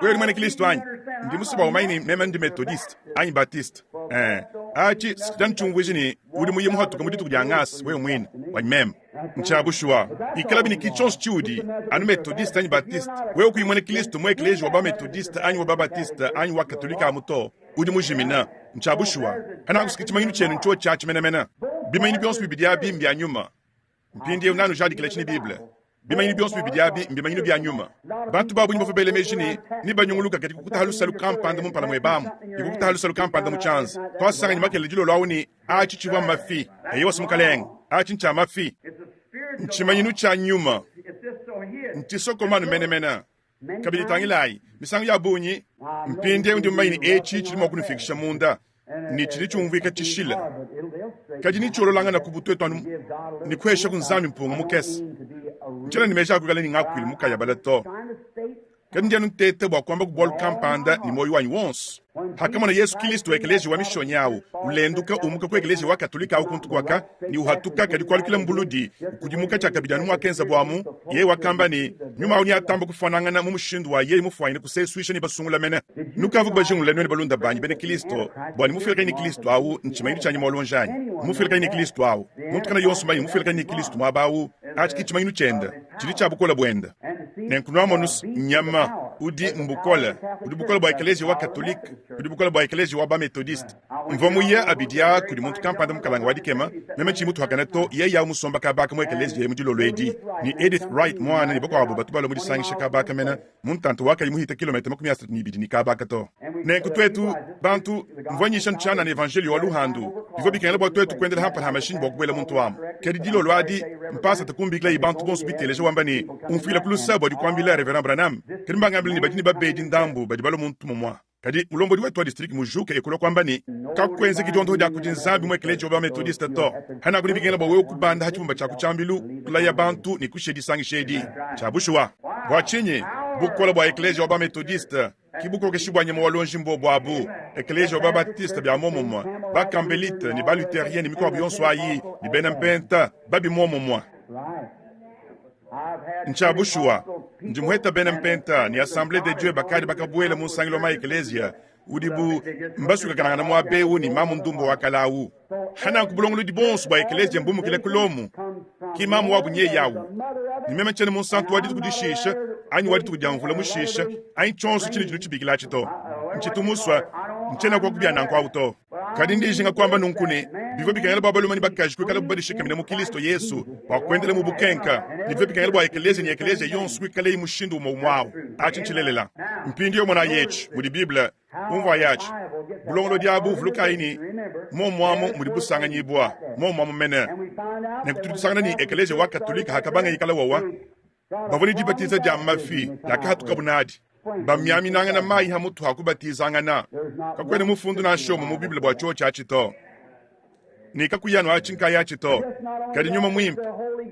Wewe udi muena Kristo anyi? Ndi musue bua umanye ne, meme ndi Methodiste anyi Baptiste. Eh, atshi si tshiumvuija ne, udi muye muhatuke mu dituku dia ngasa wewe muine, wanyi meme. Ncya bushuwa. Ikalabi ne ki cyonso ciudi, anu Methodiste anyi Baptiste, wewe kuyi mwena Kilisto mu ekeleeziya wa ba-Methodiste anyi wa ba-Baptiste anyi wa Katolike amu to, udi mujimina. Ncya bushuwa. Pananku cimanyinu cyenu ncyoci aci menemene. Bimanyinu byonso bibidi abi mbya nyuma. Mpindyewu nanujadikilaci ne Bible. Bimanyinu byonso bibidi abi mbimanyinu bya nyuma. Bantu ba bungi bavwa beela meeji ne nebanyunguluka kadi kukutaha lusalu kampanda mu mpala mwebe amu, ne kukutaha lusalu kampanda mu cyanza. Twasanganyi makelela dilolo awu ne, Aci civwa mmafi. Eyowa's, mukalenge. Aci ncya mafi. Ncimanyinu cya nyuma. Ncisokoma anu menemene. Kabidi tangilayi, misangu ya bungi, mpindyewu ndi mumanye ne eci cidi mwa kunufiikisha munda, ne cidi cyumvwika cishile, kadi necyololanganaku bu twetu anu ne kuheshaku Nzambi mpunga mukese. Ncyena ne meeji a kwikala ne ngakwilu mukayabala to. Kadi ndi anu nteeta bwa kwambaku bwalu kampanda ne mwoyi wanyi wonso. Hakamona Yesu Kilisto ekeleziya wa mishonyi awu ulenduka umuka ku ekeleziya wa Katolike awu kuntu kuaka ne uhatuka kadi kualukila mu buludi ukudimuka tshiakabidi anu muakenzabo amu, yeye wakamba ne, Nyuma awu neatamba kufuanangana mu mushindu wa yeye mufuanyine kusesuisha ne basungula mene. Nukavuku bajingulule nuenu balunda banyi bena Kilisto bua ne mufuilakanyi ne Kilisto awu ntshimanyinu tshia nyuma wa luonji anyi? Mufuilakanyi ne Kilisto awu, muntu kana yonso mumanye mufuilakanyi ne Kilisto muaba awu, atshi ki tshimanyinu tshiende, tshidi tshia bukole buende. Nenku nuamonu's, nyama udi mbukole. Udi bukole bua ekeleziya wa Katolike, udi bukole bua ekeleziya wa ba-Methodiste. Mvua muye abidi aa kudi muntu kampanda mukalanga wa dikema, meme tshiyi mutuakane to, yeye awu musomba kaba aka mu ekeleziya emu dilolo edi, ne Edith Wright muana ne bakuabo batu balua mu disangisha kaba aka mene mu ntanta wa kayi muhite kilometa 32 ne kaba aka to. Nenku tuetu, bantu, mvua nyisha ntshianana evanjeliyo wa luhandu. Bivua bikengela bua tuetu kuendela ha mpala ha mashinyi bua kubuela muntu amu. Kadi dilolo adi, mpasata kumbikilaye bantu bonso biteleja wamba ne, Umfuilaku luse bua dikuambila, Reverend Branham, kadi mbangambile ne badi ne babedi ndambu badi balua muntu mumua. Kadi mulombodi wetu wa distrike mujuke e kulua kuamba ne, Kakuenzeki diondoho dia kudi Nzambi mu ekeleziya wa ba-Methodiste to. Hanaku ne bikengela bua wewe kubanda ha tshibumba tshia ku tshiambilu, kulaya bantu ne kushiya disangisha edi. Tshia bushuwa. Bua tshinyi? Bukole bua ekeleziya wa ba-Methodiste ki bukokeshi bua nyama wa luonji mbuobu abu. Ekeleziya wa ba-Baptiste bia muomumue, ba-Campbellite ne ba-Lutherien ne mikuabu yonso ayi, ne bena Mpenta, babi muomumue. Ntshia bushuwa, ndi muheta bena Mpenta ne Assemblee de Dieu bakadi bakabuela mu nsangilu wa ma-ekeleziya udibu mbasuikakanangana muaba eu ne mamu ndumba wa kale au. Hananku bulongolodi buonso bua ekeleziya mbumukile ku Lomo, ki mamu wabu nyeye au. Ne meme tshiena munsantu wa dituku dishisha anyi wa dituku dia mvula mushisha anyi tshionso tshinudi nutshibikila atshi to. Ntshitu musua, ntshiena kuaku bia nanku au to. Kadi ndi njinga kuamba nunku ne, bivua bikengela bua balume ne bakaji kuikalabu badishikamine mu Kilisto Yesu bua kuendela mu bukenka, ne bivua bikengela bua ekeleziya ne ekeleziya yonso kuikaleyi mushindu umue umue au. Atshi ntshilelela. Mpindieu monayi etshi mudi Bible umvuayi atshi. Bulongolodi abu, vulukayi ne, muomu amu mudi busanganyibua, muomu amu mene. Nenku tudi tusangana ne, ekeleziya wa Katolike hakabanga ikala wowa, Bavua ne dibatiza dia mafi diakahatukabu nadi, bamiaminangana mayi ha mutu ha kubatizangana. Kakuena mufundu nansha umue mu Bible bua tshiotshi atshi to, ne kakuyi anu atshi nkayatshi to, kadi Nyuma Muimpe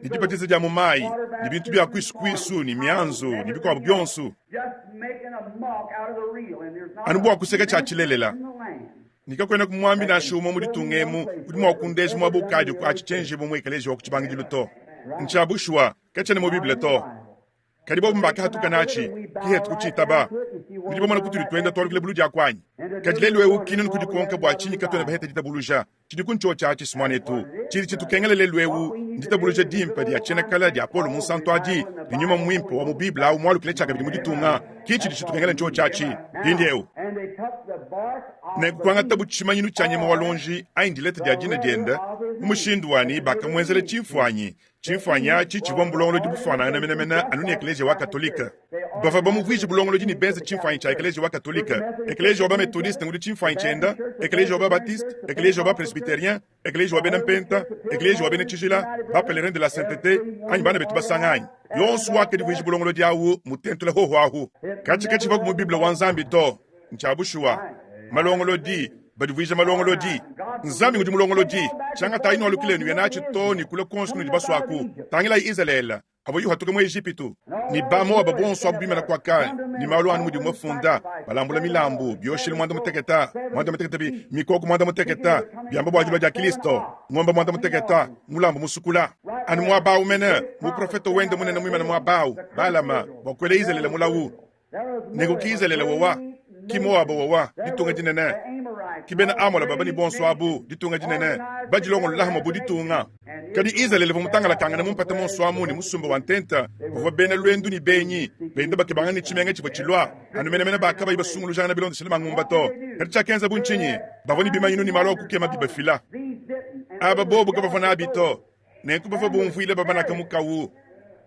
ne dibatiza dia mu mayi ne bintu bia kuisu kuisu ne mianzu ne bikuabu bionso, anu bua kuseka tshia tshilelela. Ne kakuenaku muambi nansha umue mu ditunga emu udi mua kundeja muaba ukadiku atshi tshienjibue mu ekeleziya wa ku tshibangidilu to. Ntshia bushuwa. Katshiena mu Bible to. Kadi bobu mbakahatuka natshi, ki hetu kutshitaba. Nudi bamona kutudi tuenda tualukila buludi aku anyi? Kadi lelu eu ki nunu kudikonka bua tshinyi katuena baheta ditabuluja. Tshidi ku ntshiotshi atshi, muanetu. Tshidi tshitukengela lelu eu nditabuluja dimpe dia tshiena kale dia Paulo Munsantu adi, ne Nyuma Muimpe wa mu Bible au mualukile tshiakabidi mu ditunga. Ki tshidi tshitukengela ntshiotshi atshi. Mpindieu. Nenku kuangatabu tshimanyinu tshia nyama wa luonji anyi dileta dia dina diende mu mushindu wa ne bakamuenzela tshimfuanyi. Tshimfuanyi atshi tshivua mbulongolodi bufuanangane menemene anu ne Ekleziya wa Katolike. Bavua bamuvuije bulongolodi ne benze tshimfuanyi tshia Ekleziya wa Katolike. Ekleziya wa ba-Metodiste ngudi tshimfuanyi tshiende, Ekleziya wa ba-Batiste, Ekleziya wa ba-Presbyterien, Ekleziya wa bena Mpenta, Ekleziya wa bena Tshijila, ba-Pelerin de la Saintete, anyi bana betu basanganyi. Yonso wakadivuija bulongolodi awu mutentula hoho ahu. Katshi katshivuaku mu Bible wa Nzambi to. Ntshia bushuwa. Malongolodi, badivuija malongolodi. Nzambi ngudi mulongolodi. Tshiangatayi nualukile nuye natshi too ne kule kuonso kunudi basuaku. Tangilayi Izalele, pavuaye uhatuka mu Ejipitu, ne ba Moaba bonso abu bimana kuaka, ne malu anu mudibu mafunda, balambula milambu, bioshelu muanda muteketa, muanda muteketa bi mikoko muanda muteketa, biamba bua dilua dia Kilisto, ngombe muanda muteketa, mulambu musukula. Anu muaba au mene, muprofete wende munene muimane muaba au, Balama, bua kuela Izalele mulawu. Nenku ki Izalele wowa, ki Moaba wowa, ditunga dinene. Ki bena Amola baba ne bonso abu, ditunga dinene, badilongolola hamue bu ditunga. Kadi Izalele uvua mutangalakangane mu mpata muonso amu ne musumba wa ntenta, bavua bena luendu ne benyi, benda bakebangana ne tshimenga tshivua tshilua, anu menemene ba kabayi basungulujangana bilondeshile mangumba to. Kadi tshiakenzabu ntshinyi? Bavua ne bimanyinu ne malu a kukema bibafila. Aba bobu kabavua nabi to. Nenku bavua bumvuile babanaka mukawu.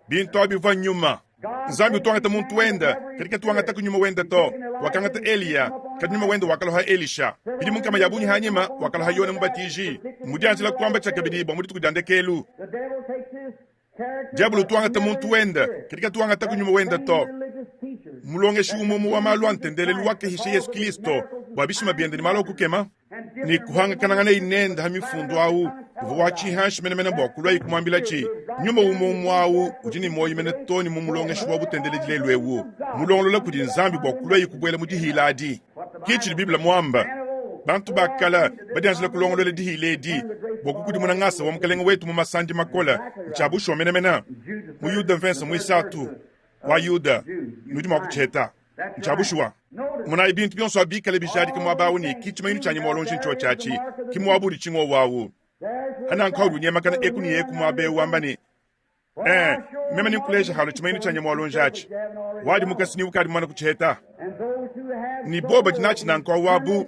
Bintu abi bivua nyuma. Nzambi utu wangata muntu wende, kadi katu wangataku nyuma wende to. Wakangata Eliya, kadi nyuma wende wakalua Elisha. Bidimu nkama ya bungi hanyima, wakalua Yone Mubatiji, mudianjila kuamba tshiakabidi bua mu dituku dia ndekelu. Diabolo utu wangata muntu wende, kadi katu wangataku nyuma wende to. Mulongeshi umue umue wa malu a ntendelelu wakahisha Yesu Kristo bua bishima biende ne malu a kukema. Ne kuhangakananganayi nende ha mifundu au uvua wa tshihanshi menemene bua kuluayi kumuambilatshi nyuma umue umue au udi ne muoyo mene to ne mu mulongeshi wa butendeledi lelu eu mulongolola kudi Nzambi bua kuluayi kubuela mu dihila adi. Ke tshidi Bible muamba, bantu ba kale badianjila kulongolola dihila edi bua kukudimuna ngasa wa Mukalenge wetu mu masandi makole. Ntshia bushuwa menemene. Mu Yuda mvese muisatu wa Yuda nudi mua kutshiheta. Ntshia bushuwa. Monayi bintu bionso abi bikale bijadika muaba awu ne ki tshimanyinu tshia nyama wa luonji ntshiotshi atshi, ki muaba udi tshingowu awu. Hananku udi unyemakana eku ne eku muaba eu wamba ne, Ee, meme nenkuleja halua tshimanyinu tshia nyama wa luonji atshi. Wadimuka si ni ukadi mumane kutshiheta. Ne bobo badi natshi nanku awu abu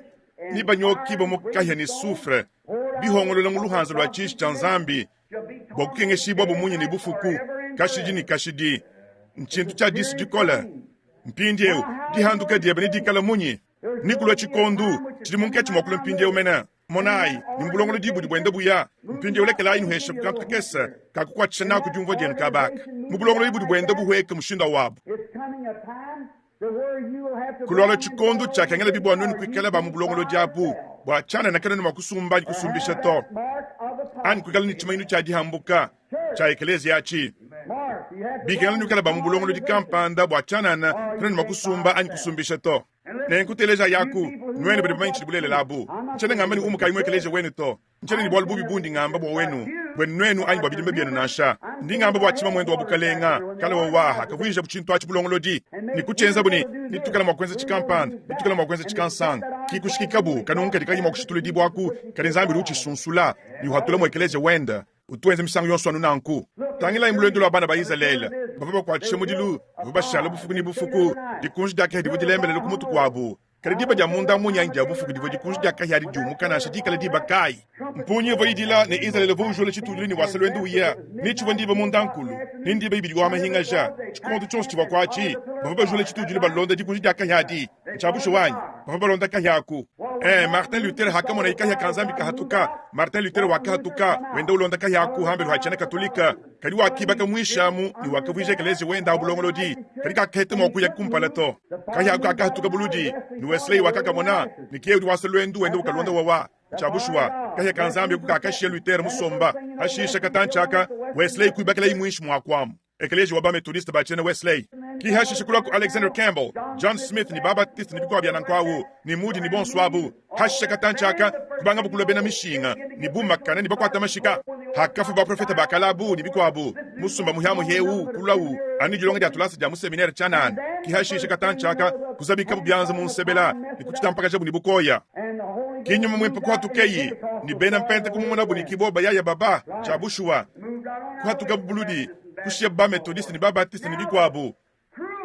nebanyokibue mu kahia ne soufre, bihongolola mu luhanza lua tshiji tshia Nzambi, bua kukengeshibua bu munya ne bufuku kashidi ne kashidi. Ntshintu tshia disu dikole. Mpindieu dihanduka diebe nedikale munyi? Nekulua tshikondo tshidi munkatshi mua kulua mpindieu mene. Monayi, ne mu bulongolodi budi buenda buya mpindieu, lekelayi nuheshe ku kantu kakese ka kukuatshisha naku diumvua dienu kaba aka mu bulongolodi budi buenda buhueka mushindu wabu. Kulualua tshikondo tshiakengelabi bua nuenu kuikala ba mu bulongolodi abu, bua tshianana kanuena mua kusumba anyi kusumbisha to, anyi kuikala ne tshimanyinu tshia dihambuka tshia ekeleziya atshi. Bikengela nuikala ba mu bulongolodi kampanda bua tshianana kanuena mua kusumba anyi kusumbisha to. Nenku telejayaku, nuenu badi bamanye tshidi bulelela abu. Ntshiena ngamba ne umukayi mu ekeleziya wenu to. Ntshiena ne bualu bubi bundi ngamba bua wenu, buenu nuenu anyi bua bidimba bienu nansha. Ndi ngamba bua tshimamuende wa bukalenga, kale wawaha, kavuijabu tshintu atshi bulongolodi, ne kutshienzabu ne, netuikale mua kuenza tshikampanda, netuikale mua kuenza tshikansanga. Ki kushikikabu kanungu kadi kayi mua kushituludibuaku, kadi Nzambi udi utshisunsula ne uhatula mu ekeleziya wende. Utu wenza misangu yonso anu nanku. Tangilayi mu luendu lua bana ba Izalele, bavua bakuatshisha mudilu, bavua bashala bufuku ne bufuku, dikunji dia kahia divua dilembelele ku mutu kuabu. Kadi diba dia munda munya anyi dia bufuku divua dikunji dia kahia adi diumuka nansha dikala diba kayi. Mpungi ivua idila ne Izalele uvua ujula tshitudilu ne wasa luendu uya, ne tshivua ndiba mundankulu ne ndiba ibidi wa mahingaja. Tshikondo tshionso tshivua kuatshi, bavua bajula tshitudilu balonda dikunji dia kahia adi. Ntshia bushuwa anyi? Bavua balonda kahia aku. Eh, Martin Luther hakamonaye kahia ka Nzambi kahatuka, Martin Luther wakahatuka wenda ulonda kahia aku hambelu ha tshiena Katolika. Kadi wakibaka muinshi amu ne wakavuija ekeleziya wende awu bulongolodi, kadi kakaheta mua kuya kumpala to. Kahia aku kakahatuka buludi, ne Wesley wakakamona, ne ke udi wasa luendu wenda ukalonda wawa. Tshia bushuwa, kahia ka Nzambi aku kakashiya Luther musomba. Hashisha katantshi aka, Wesley kuibakelayi muinshi muaku amu ekeleziya wa ba-Methodiste ba tshiena Wesley. Ki hashisha kulua ku Alexander Campbell, John Smith ne ba-Baptiste ne bikuabu bia nanku awu, ne Moody ne bonso abu. Hashisha katantshi aka, kubangabu kulua bena mishinga ne bumakana ne bakuata mashika. Hakafua baprofete ba kale abu ne bikuabu, musumba muhiamuhia eu kuluawu anu ne dilonga dia tulasa dia mu seminere tshianana. Ki hashisha katantshi aka, kuzabikabu bianza mu nsebela ne kutshitampakajabu ne bukoya. Ki nyuma muimpe kuhatukeyi, ne bena Mpenta kumumonabu ne ki boba yaya baba. Tshia bushuwa, kuhatukabu buludi, kushiyabu ba-Methodiste ne ba-Baptiste ne bikuabu.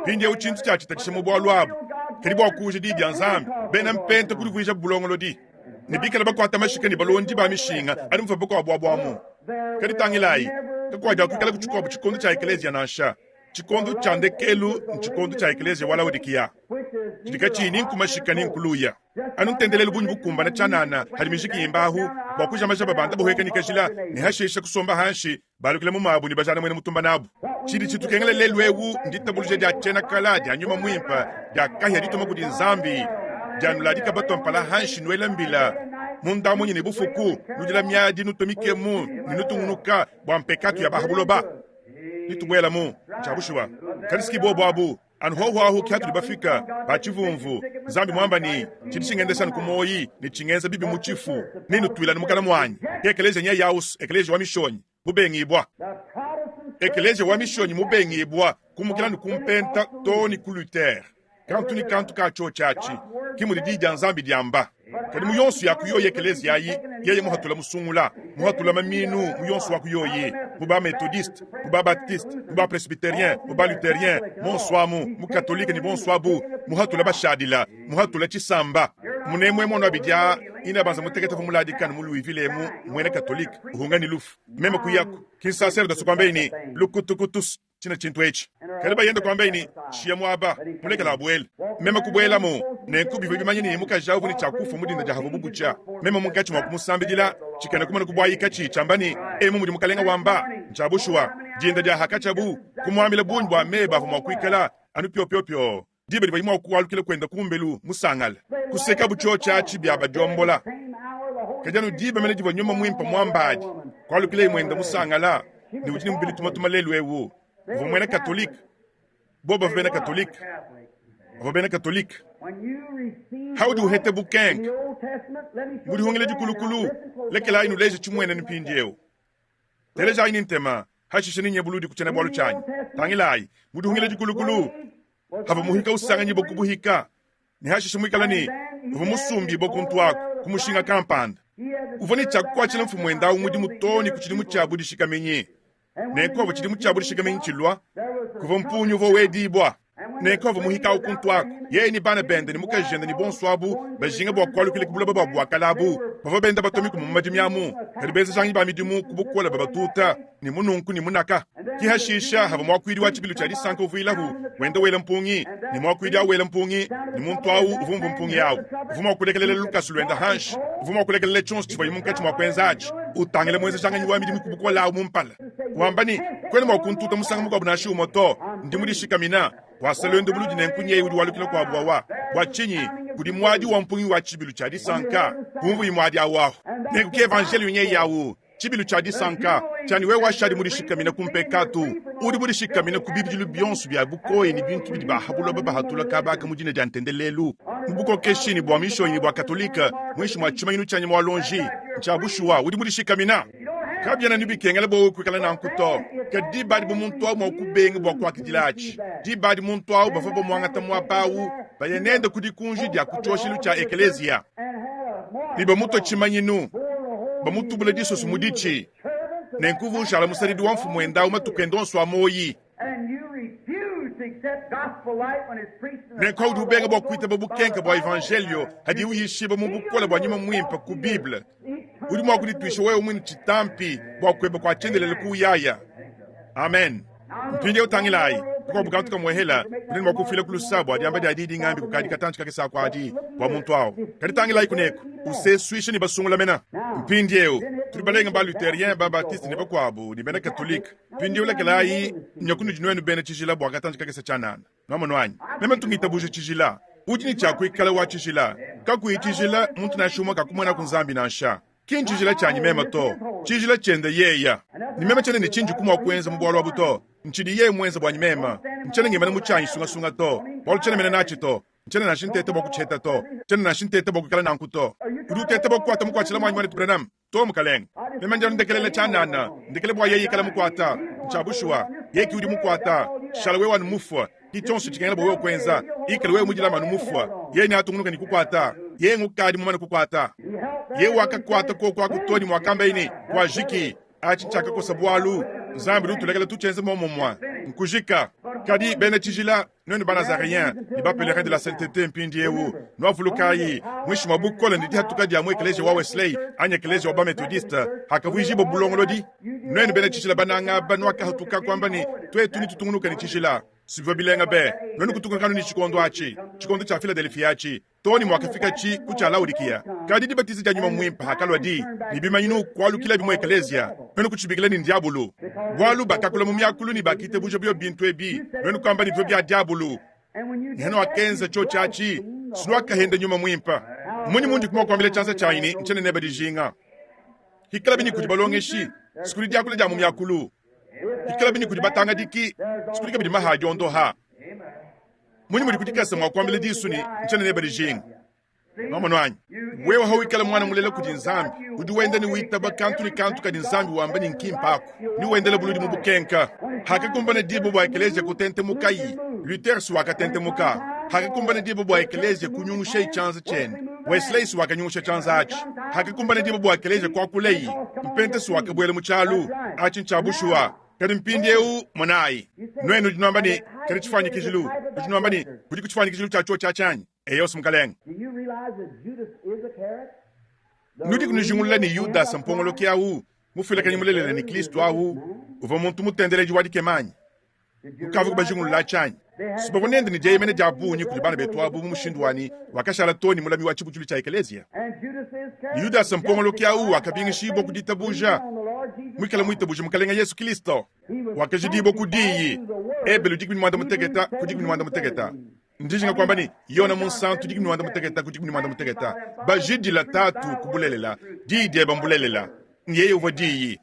Mpindieu tshintu tshiatshitatshisha mu bualu abu, kadi bua kuuja Diyi dia Nzambi, bena Mpenta kudivuija bulongolodi ne bikale bakuata mashika ne balondi ba mishinga anu muvua bakuabu abu amu. Kadi tangilayi, kakuadiakuikalaku tshikuabu tshikondo tshia ekeleziya nansha. Tshikondo tshia ndekelu ntshikondo tshia ekeleziya wa Laodikiya, tshidi katshiyi ni nku mashika ni nku luya. Anu ntendelelu bungi bukumbana tshianana hadi mijiki imba ahu bua kuja maja babanda bahueka ne kajila ne hashisha kusomba hanshi balukila mu mabu ne bajana muena mutumba nabu. Tshidi tshitukengela lelu eu nditabuluja dia tshiena kala dia nyuma muimpe dia kahia dituma kudi Nzambi dia nuladika batua mpala hanshi nuela mbila munda munyi ne bufuku nudila miadi nutua mikemu ne nutungunuka bua mpekatu ya ba ha buloba nitubuelamu. Ntshia bushuwa kadi siki bobu abu Anu hoho ahu ki hatudi bafika ba tshivumvu. Nzambi muamba ne, Tshidi tshingendesha anu ku muoyi ne tshingenza bibi mu tshifu, ne nutuila anu mukana muanyi. Ke ekeleziya nya yaus, ekeleziya wa mishonyi mubengibua. Ekeleziya wa mishonyi mubengibua kumukila anu ku Mpenta too ne ku Luther. Kantu ne kantu ka tshiotshi atshi, ki mudi Diyi dia Nzambi diamba. Kadi mu yonso ya ku yoyi ekeleziya ayi, yeye muhatula musungula, muhatula mamiinu mu yonso wa ku yoyi, mu ba-Methodiste, mu ba-Baptiste, mu ba-Presbyterien, mu ba-Lutherien, monso amu, mu Katolike ne bonso abu, muhatula bashadila, muhatula tshisamba. Munemue emu anu abidi aa, inabanza mutekete uvua muladikane mu Louisville emu, muena Katolike, uhunga ne lufu. Meme kuyaku, ki nsaserdose kuambaye ne, Lukutukutus. Tshina tshintu etshi. Kadi bayende kuambaye ne, Shiya muaba, mulekela abuele. Meme kubuelamu, nenku bivua bimanye ne, mukaji au uvua ne tshia kufua mu dinda dia havua butshia. Meme munkatshi mua kumusambidila, tshikena kumona kubuayikatshi tshiamba ne, Emu mudi Mukalenga wamba. Ntshia bushuwa, dinda dia hakatshiabu, kumuambila bungi bua meba avua mua kuikala anu piopiopio diba divuaye mua kualukila kuenda kumbelu musangale. Kusekabu tshiotshi atshi bia badiombola. Kadi anu diba mene divua nyuma muimpe muamba adi, kualukilaye muenda musangala ne udi ne mubidi tumatuma lelu eu. Uvua muena Katolike. Bobu bavua bena Katolike. Bavua bena Katolike. Haudi uhete bukenke mu dihungila dikulukulu, lekelayi nuleje tshimuenenu mpindieu. Telejayi ne ntema, hashishe nenye buludi ku tshiena-bualu tshianyi. Tangilayi, mu dihungila dikulukulu, havua muhika usanganyibua ku buhika, ne hashishe muikale ne uvua musumbibue kuntu aku ku mushinga kampanda. Uvua ne tshia kukuatshila mfumuende au mudimu too ne ku tshidimu tshia budishikaminyi. Nenku pavua tshidimu tshia budishikaminyi tshilua, kuvua mpungi uvua wedibua. Nenku pavua muhika au kuntu aku, yeye ne bana bende ne mukajende ne bonso abu bajinga bua kualukila ku buloba buabu bua kale abu, bavua benda batua mikuma mu madimi amu, kadi benzejanganyi ba midimu ku bukole babatuta ne mununku ne munaka. Ki hashisha havua muakuidi wa tshibilu tshia disanka uvuilahu wenda wela mpungi, ne muakuidi au wela mpungi, ne muntu au uvua umvua mpungi au uvua mua kulekelela lukasu luenda hanshi, uvua mua kulekelela tshionso tshivuaye munkatshi mua kuenza atshi, utangila muenzejanganyi wa midimu ku bukole au mu mpala, wamba ne, Kuena mua kuntuta musangu mukuabu nansha umue to, ndi mudishikamina. Wasa luendu buludi nenku nyeye udi walukila kuabu wawa. Bua tshinyi? Kudi muadi wa mpungi wa tshibilu tshia disanka, kumvuyi muadi au ahu. Nenku ke evanjeliyo nyeye au. Tshibilu tshia disanka tshia ne wewe washadi mudishikamine ku mpekatu, udi mudishikamine ku bibidilu bionso bia bukoya ne bintu bidi ba ha buloba bahatula kaba aka mu dina dia ntendelelu, mu bukokeshi ne bua mishonyi ne bua katolike, muinshi mua tshimanyinu tshia nyama wa luonji. Ntshia bushuwa, udi mudishikamina. Kabiena ne bikengela bua wewe kuikala nanku to. Kadi diba adi bu muntu au mua kubenga bua kuakidila atshi, diba adi muntu au bavua bamuangata muaba au baya nende ku dikunji dia ku tshioshelu tshia ekeleziya ne bamutua tshimanyinu, bamutubula disoso mu ditshi, nenku uvua ushala musadidi wa mfumuende au matuku ende onso a muoyi. Nenku udi ubenga bua kuitaba bukenke bua evanjelio hadiye uyishibua mu bukole bua nyuma muimpe ku Bible, udi mua kudituisha wewe muine tshitampi bua kueba kua tshiendelele ku uyaya. Amen. Mpindieu tangilayi kakuabu kantu kamuehela udi ne bua kufila ku lusa bua diamba dia diyi dingambi kukadi katantshi kakese aku adi bua muntu au. Kadi tangilayi kuneku, usesuisha ne basungula mena. Mpindieu tudi balenga ba Lutherien, ba Baptiste ne bakuabu ne bena Katolike. Mpindieu lekelayi nya kunudi nuenu bena tshijila bua katantshi kakese tshianana. Nwamonu anyi? Meme ntu ngitabuja tshijila. Udi ne tshia kuikala wa tshijila. Kakuyi tshijila, muntu nansha umue kakumonaku Nzambi nansha. Ki ntshijila tshianyi meme to, tshijila tshiende yeya. Ne meme tshiena ne tshindiku mua kuenza mu bualu abu to. Ntshidi yeye muenze buanyi meme. Ntshiena ngimana mu tshianyi sungasunga to, bualu tshiena mene natshi to. Ntshiena nansha nteta bua kutshiheta to. Tshiena nansha nteta bua kuikala nanku to. Udi uteta bua kukuata mukuatshila muanyi, Muanetu Branham? To, mukalenge. Meme ndi anu ndekelela tshianana, ndekele bua yeye ikala mukuata. Ntshia bushuwa, yeye ki udi mukuata. Shala wewe anu mufue. Ki tshionso tshikengela bua wewe kuenza. Ikala wewe mudilame anu mufue. Yeye neatungunuke ne kukuata. Yeye ngukadi mumane kukuata. Yeye wakakuata kuoku aku too ne muakambaye ne, Kuajiki. Atshi tshiakakosa bualu. Nzambi udi utulekela tutshienze muomumue. Nkujika. Kadi bena tshijila, nuenu ba-Nazareens ne ba-Pèlerins de la Sainteté mpindieu, nuavulukayi, muinshi mua bukole ne dihatuka dia mu ekeleziya wa Wesley anyi ekeleziya wa ba-Methodiste, hakavuijibua bulongolodi, nuenu bena tshijila bananga aba nuakahatuka kuamba ne, Tuetu netutungunuke ne tshijila. Sivua bilenga be! Nuenu kutungunuka anu ne tshikondo atshi, tshikondo tshia Philadelphia atshi, too ne muakafikatshi ku tshia Laodikiya. Kadi dibatiza dia Nyuma Muimpe hakalua di ne bimanyinu kualukilabi mu ekeleziya, nuenu kutshibikila ne ndiabulu, bualu bakakula mu miakulu ne bakitabuja bio bintu ebi, nuenu kuamba ne bivua bia diabulu. Ne hanuakenza tshiotshi atshi, sinuakahenda Nyuma Muimpe. Mmunyi mundi mua kuambila tshianza tshianyi ne, Ntshiena nebe dijinga? Hikalabi ne kudi balongeshi, sikudi diakula dia mu miakulu. Hikalabi ne kudi batangadiki, sikudi kabidi maha a diondoha. Munyi mudi kudikasa mua kuambila disu ne, Ntshiena nebe dijinga? Nwamonu anyi? Wewe hawikala mwana mulela kudi Nzambi, udi wenda ne witaba kantu ne kantu kadi Nzambi wamba ne nkimpe aku, ne wendela buludi mu bukenka. Hakakumbana diba bua ekeleziya kutentemukayi, Luther si wakatentemuka. Hakakumbana diba bua ekeleziya kunyungushayi tshianza tshiende, Wesley wakanyungusha tshianza atshi. Hakakumbana diba bua ekeleziya kuakuleyi, Mpentesi wakabuela mu tshialu. Atshi ntshia bushuwa. Kadi mpindieu monayi, nuenu nudi nuamba ne, Kadi tshifuanyikijilu, nudi nuamba ne, kudiku tshifuanyikijilu tshia tshiotshi atshi anyi? Eyo, mukalenge. Nudiku nujingulula ne Yudasa mpongoloki au, mufuilakanyi mulelela ne Kristo au, uvua muntu mutendeledi wa dikema anyi? Nukavua kubajingulula atshi anyi? Si bavua nende ne dieyemena dia bungi kudi bana betu abu mu mushindu wa ne wakashala too ne mulami wa tshibutshilu tshia ekeleziya. Ne Yudasa mpongoloki au wakabingishibua ku ditabuja, muikale muitabuje Mukalenge Yesu Kristo. Wakajidibua ku diyi. Ebelu 16 ku 16. Ndijinga kuamba ne, Yona Munsantu 16 ku 16, bajidila Tatu ku bulelela, diyi diebe mbulelela. Yeye uvua Diyi.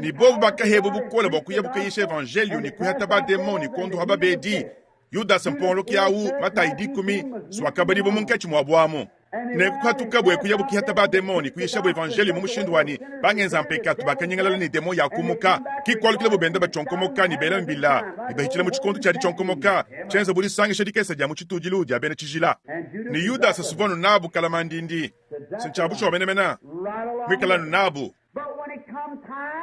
Ne bobu bakahebua bukole bua kuya bukayisha evanjelio ne kuihata bademon ne kuondoha babedi. Yudasa mpongoloki au, Matayi dikumi, swakabadibua munkatshi muabu amu. Nenku kuhatukabu e kuyabu kihata bademon ne kuyishabu evanjelio mu mushindu wa ne, bangenza mpekatu bakanyingalala ne demon yakumuka. Ki kualukilabu benda batshionkomoka ne bela mbila ne bahitshila mu tshikondo tshia ditshionkomoka tshienza bu disangisha dikese dia mu tshitudilu dia bena tshijila. Ne Yudasa suvua anu nabu kalamandindi. Si ntshia bushuwa menemene muikale anu nabu.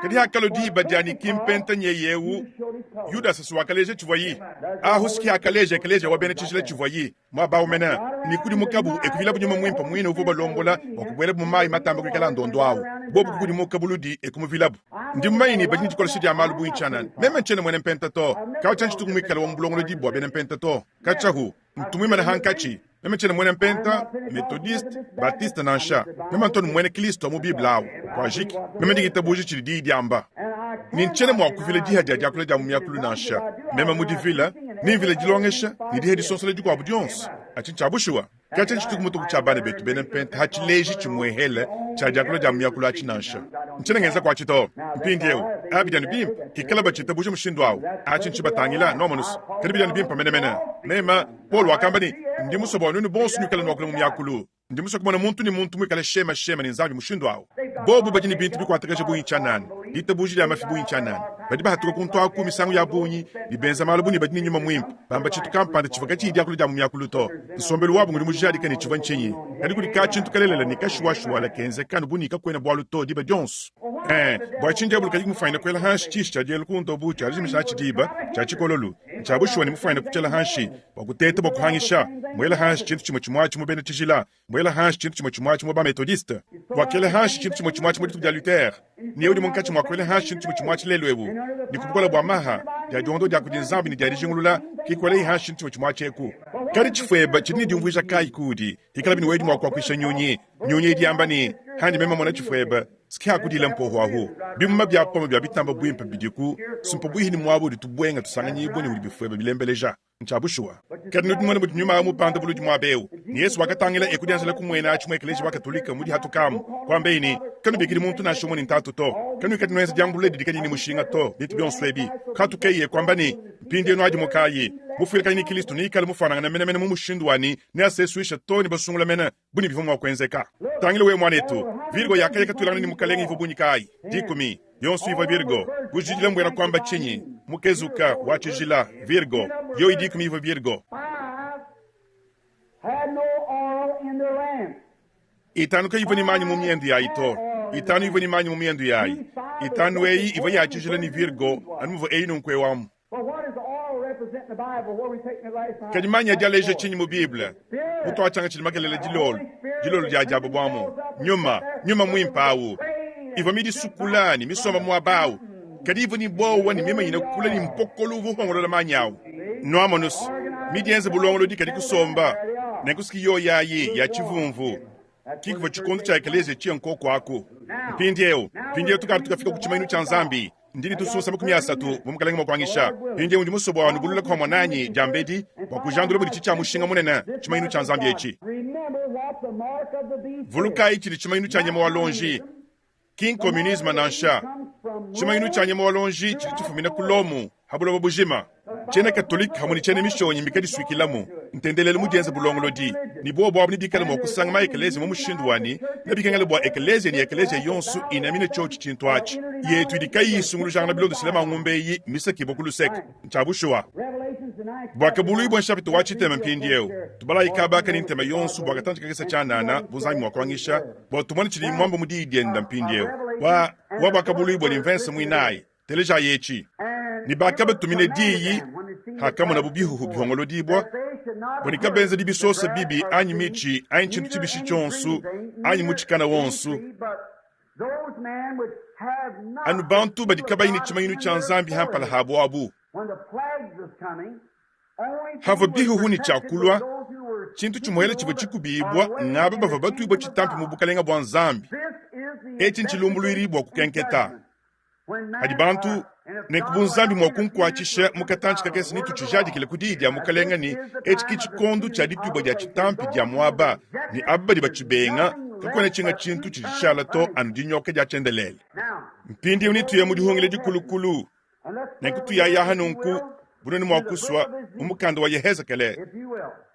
Kadi hakalua diba dia ne ki mpenta nyeye eu, Yudasa wakaleja tshivuayi. Ahu si ki hakaleja ekeleziya wa bena tshijila tshivuayi muaba au mene, ne kudimukabu e kuvilabu nyuma muimpe muine uvua ubalombola bua kubuelabu mu mayi matambe kuikala a ndondo au. Bobu kukudimuka buludi e kumuvilabu. Ndi mumanye ne badi ne dikolesha dia malu bungi tshianana. Meme ntshiena muena mpenta to, katshia ntshituku muikale wa mu bulongolodi bua bena mpenta to. Katshiahu ntu muimane hankatshi. Meme tshiena muena mpenta, Methodiste, Baptiste nansha. Meme ntu anu muena Kristo mu Bible awu. Kuajiki. Meme ndi ngitabuja tshidi Diyi diamba. Ne ntshiena mua kuvila diha dia diakula dia mu miakulu nansha. Meme mudivila, ne mvila dilongesha ne diha disonsola dikuabu dionso. Atshi ntshia bushuwa. Katshia tshituku mutuku tshia bana betu bena mpenta ha tshileji tshimuehele tshia diakula dia mu miakulu atshi nansha. Ntshiena ngenza kuatshi to. Mpindieu, abi bidi anu bimpe. Ikala batshitabuja mushindu awu. Atshi ntshibatangila, nuamonu's. Kadi bidi anu bimpe menemene. Meme, Paulo wakamba ne, Ndi musue bua nuenu bonso nuikale nuakula mu miakulu. Ndi musue kumona muntu ne muntu muikale shema shema ne Nzambi mushindu au. Bobu badi ne bintu bikuatakaja bungi tshianana, ditabuja dia mafi bungi tshianana. Badi bahatuka kuntu aku misangu ya bungi ne benza malu bu ne badi ne nyuma muimpe, bamba tshintu kampanda tshivua katshiyi diakula dia mu miakulu to. Nsombelu wabu ngudi mujadike ne tshivua ntshinyi. Kadi kudi ka-tshintu kalelela ne kashuwashuwala kenzeka anu bu ne kakuena bualu to diba dionso. Ee, bua tshinyi Diabolo kayi mufuanyine kuela hanshi tshishi tshia dielu ku ndobu tshia dijimija natshi diba, tshia tshikololu? Ntshia bushuwa ne mufuanyine kutshiela hanshi bua kuteta bua kuhangisha, muela hanshi tshintu tshimue tshimue atshi mu bena tshijila, muela hanshi tshintu tshimue tshimue atshi mu ba-Methodiste, wakela hanshi tshintu tshimue tshimue atshi mu dituku dia Luther, ne udi munkatshi mua kuela hanshi tshintu tshimue tshimue atshi lelu eu, ne ku bukole bua maha, dia diondo dia kudi Nzambi ne dia dijingulula, ke kuelayi hanshi tshintu tshimue tshimue atshi eku. Kadi tshifueba tshidi ne diumvuija kayi kuudi? Hikalabi ne wedi mua kuakuisha nyunyi, nyunyi idi yamba ne, Handi meme mona tshifueba, sikhiakudila mpoho ahu. Bimuma bia pome bia bitamba buimpe bidiku simpa buihi ne muaba udi tubuenga tusanganyibua ne udi bifueba bilembeleja. Ntshia bushuwa. Kadi nudi numona mudi nyuma mupanda buludi muaba eu. Ne Yesu wakatangila e kudianjila kumuena atshi mu ekeleziya wa Katolika mu dihatukamu, kuambeyi ne, Kanubikidi muntu nansha umue ne ntatu to. Kanuikadi nuenza diambulula didi kadiyi ne mushinga to, bintu bionso ebi. Katukeye e kuamba ne, Mpindieu nuadimukayi. Mufuilakanyi ne Kristo neikale mufuanangane menemene mu mushindu wa ne, neasesuishe too ne basungula mene, bu ne bivua mua kuenzeka. Tangila wewe muanetu, Virgo yakaya katuilangana ne Mukalenge ivua bungi kayi? Dikumi. Yonso ivua Virgo. Kujidila mbuena kuamba tshinyi? Mukezuka, wa tshijila, Virgo. Yoyi dikumi ivua Virgo. Itanu kayivua ne manyi mu miendu yayi to. Itanu ivua ne manyi mu miendu yayi. Itanu eyi ivua ya tshijila ne Virgo anu muvua eyi nunku eu amu. Kadi manyi adi aleja tshinyi mu Bible? Mutuatshiangatshile makelela dilolo, dilolo dia diabo buamu, nyuma, nyuma muimpe awu. Ivua midisukula ne misomba muaba awu, kadi ivua ne buowa ne mimanyine kule ne mpokolo uvua upongolola manyi awu. Nuamonus, midienze bulongolodi kadi kusomba, nenku siki yoyi ayi ya tshivumvu. Ki kuvua tshikondo tshia ekeleziya tshiya nkoko aku. Mpindiewu, mpindiewu tukadi tukafika ku tshimanyinu tshia Nzambi. Ndi ne tusunsa 30 bu Mukalenge mua kuangisha. Mpindiewu ndi musue bua nubulule pamue nanyi diambedi bua kujandula muditshi tshia mushinga munene tshimanyinu tshia Nzambi etshi. Vulukayi tshidi tshimanyinu tshia nyama wa luonji. Ki nkominisme nansha. Tshimanyinu tshia nyama wa luonji tshidi tshifumina ku Lomo ha buloba bujima. Tshiena Katolike hamue ne tshiena Mishonyi mbikadisuikilamu ntendelelu mu dienza bulongolodi, ne buobu abu nebikale mua kusanga ma-ekeleziya mu mushindu wa ne, nebikengele bua ekeleziya ne ekeleziya yonso inamine tshiotshi tshintu atshi. Yetu idi kayiyi isungulujangana bilondeshile mangumba eyi mmisakibue ku luseke. Ntshia bushuwa. Buakabuluibua nshapita wa tshitema mpindieu. Tubalayi kaba aka ne ntema yonso bua katantshi kakese tshianana, bu Nzambi mua kuanyisha, bua tumone tshidiye muambe mu Diyi diende mpindieu. Wa, wa Buakabuluibua ne mvense muinayi. Telejayi etshi. Ne bakabatumina diyi hakamonabu bihuhu bihongolodibua, bua ne kabenzedi bisosa bibi anyi mitshi anyi tshintu tshibishi tshionso anyi mutshikana wonso, anu bantu badi kabayi ne tshimanyinu tshia Nzambi ha mpala habo abu. Havua bihuhu ne tshiakulua, tshintu tshimuele tshivua tshikubibua ngaba bavua batuibua tshitampi mu bukalenge bua Nzambi. Etshi ntshilumbuluidi bua kukenketa padi bantu ne ku bunzambi mua kunkuatshisha mu katantshi kakese ne tutshijadikile ku diyi dia Mukalenge ne etshi ke tshikondo tshia dituibua dia tshitampi dia muaba ne aba badi batshibenga kakuena tshinga tshintu tshidi tshishala to anu dinyoka dia tshiendelele. Mpindieu netuye mu dihungila dikulukulu. Nenku tuyayaha nunku bunene mua kusua mu mukanda wa Yehezekele,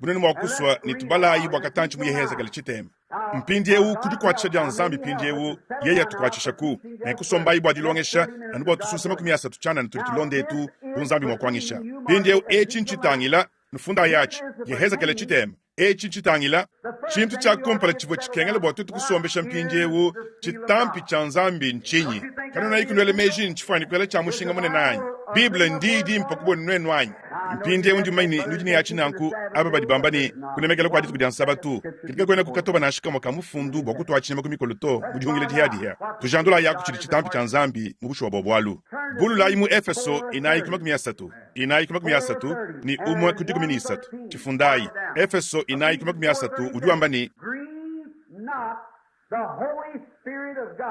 bunene mua kusua ne tubalayi bua katantshi mu Yehezekele tshitema. Mpindieu ku dikuatshisha dia Nzambi mpindieu yeye atukuatshishaku. Nenku sombayi bua dilongesha anu bua tususa 30 tshianana tudi tulonda etu bu Nzambi mua kuanyisha. Mpindieu etshi ntshitangila nufundayi atshi Yehezekele tshitema. Etshi ntshitangila tshintu tshia kumpala tshivua tshikengela bua tuetu kusombesha mpindieu tshitampi tshia Nzambi ntshinyi? Kanunayiku nuela meji ntshifuane kuela tshia mushinga munene anyi? Bible ndiyi dimpe ku buenu nuenu anyi? Mpindieu ndi mumanye ne nudi ne atshi nanku aba badi bamba ne, kunemekela kua dituku dia Nsabatu kadi kakuena ku katoba nansha kamue ka mufundu bua kutua tshinyama ku mikolo to mu dihungila dihiadihia. Tujandulayi aku tshidi tshitampi tshia Nzambi mu bushuwa bua bualu. Bululayi mu Efeso inayi ku 30, inayi ku 31 ku 13. Tshifundayi. Efeso inayi ku 30 udi wamba ne,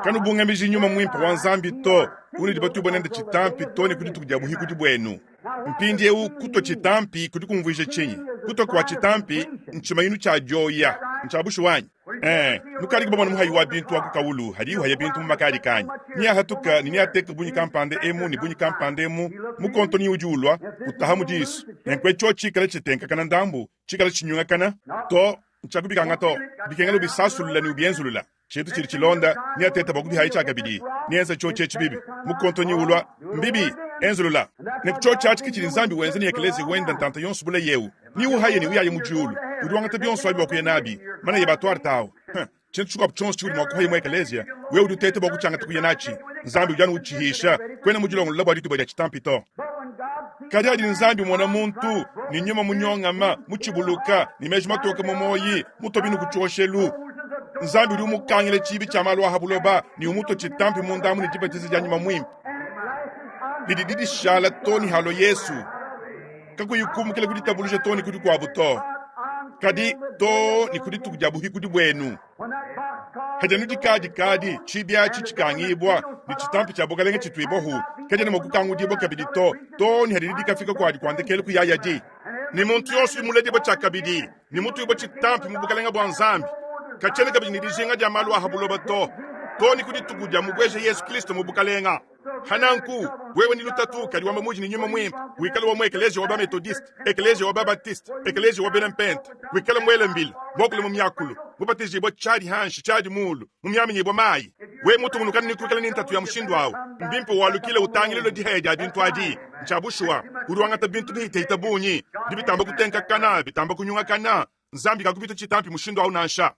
Kanubungamiji nyuma muimpe wa Nzambi to, unudi batuibue nende tshitampi to ne ku dituku dia buhikudi buenu. Mpindieu kutua tshitampi kudi kumvuija tshinyi? Kutua kua tshitampi ntshimanyinu tshia dioya, ntshia bushuwa anyi? Ee, nukadi bamona muhayi wa bintu wa ku kawulu hadiye uhaya bintu mu makadi kanyi? Neahatuka ne neateke bungi kampanda emu ne bungi kampanda emu mu kontonyi udi ulua utaha mu disu. Nenku etshio tshikale tshitenkakana ndambu, tshikale tshinyungakana to ntshiakubikanga to bikengela ubisasulula ne ubienzulula tshintu tshidi tshilonda neateta bua kubihayi tshiakabidi neenza tshiotshi etshi bibi mukontonyi ulua mbibi enzulula ne tshiotshi atshi ke tshidi nzambi wenza ne ekeleziya wenda ntanta yonso bule yewu ni uhaye ne uyaye mu diulu udi wangata bionso abi bua kuya nabi mana ye batuartawo tshintu tshikuabu tshionso tshiudi mua kuhaya mu ekeleziya wewe udi uteta bua kutshiangata kuya natshi nzambi udi anu utshihisha kuena mudilongolola bua dituba dia tshitampi to Kadi adi Nzambi umona muntu ne nyuma munyongama, mutshibuluka, ne meji matoke mu muoyi, mutua binu ku tshioshelu, Nzambi udi umukangila tshiibi tshia malu a ha buloba ne umutua tshitampi munda amu ne dibatiza dia nyuma muimpe didi dishala to ne halua Yesu, kakuyi kumukila ku ditabuluja to ne ku dikuabu to, kadi to ne ku dituku dia buhikudi buenu. Kadi dikadikadi tshibi atshi tshikangibua ne tshitampi tshia bukalenge tshituibahu kadiena mua kukangudibua kabidi to to ne hadidi dikafika kuadi kua ndekelu kuyayadi. Ne muntu yonso udi muledibue tshiakabidi ne mutuibue tshitampi mu bukalenge bua Nzambi katshiena kabidi ne dijinga dia malu a ha buloba to to ne ku dituku dia mubueja Yesu Kristo mu bukalenga. Hananku, wewe ni lutatu kadi wamba muji ni nyuma muimpe, wikale wa mu ekeleziya wa ba-metodiste, ekeleziya wa ba-baptiste, ekeleziya wa bena mpente, wikale muele mbila, muakule mu miakulu, mubatijibue tshiadi hanshi tshiadi mulu, mumiaminyibue mayi. Wewe mutungunuka ne kuikala ne ntatu ya mushindu au, mbimpe walukile utangile dihaya dia bintu adi. Ntshia bushuwa, udi wangata bintu bihitehite bungi, bidi bitamba kutenkakana, bitamba kunyungakana. Nzambi kakupita tshitampi mushindu au nansha.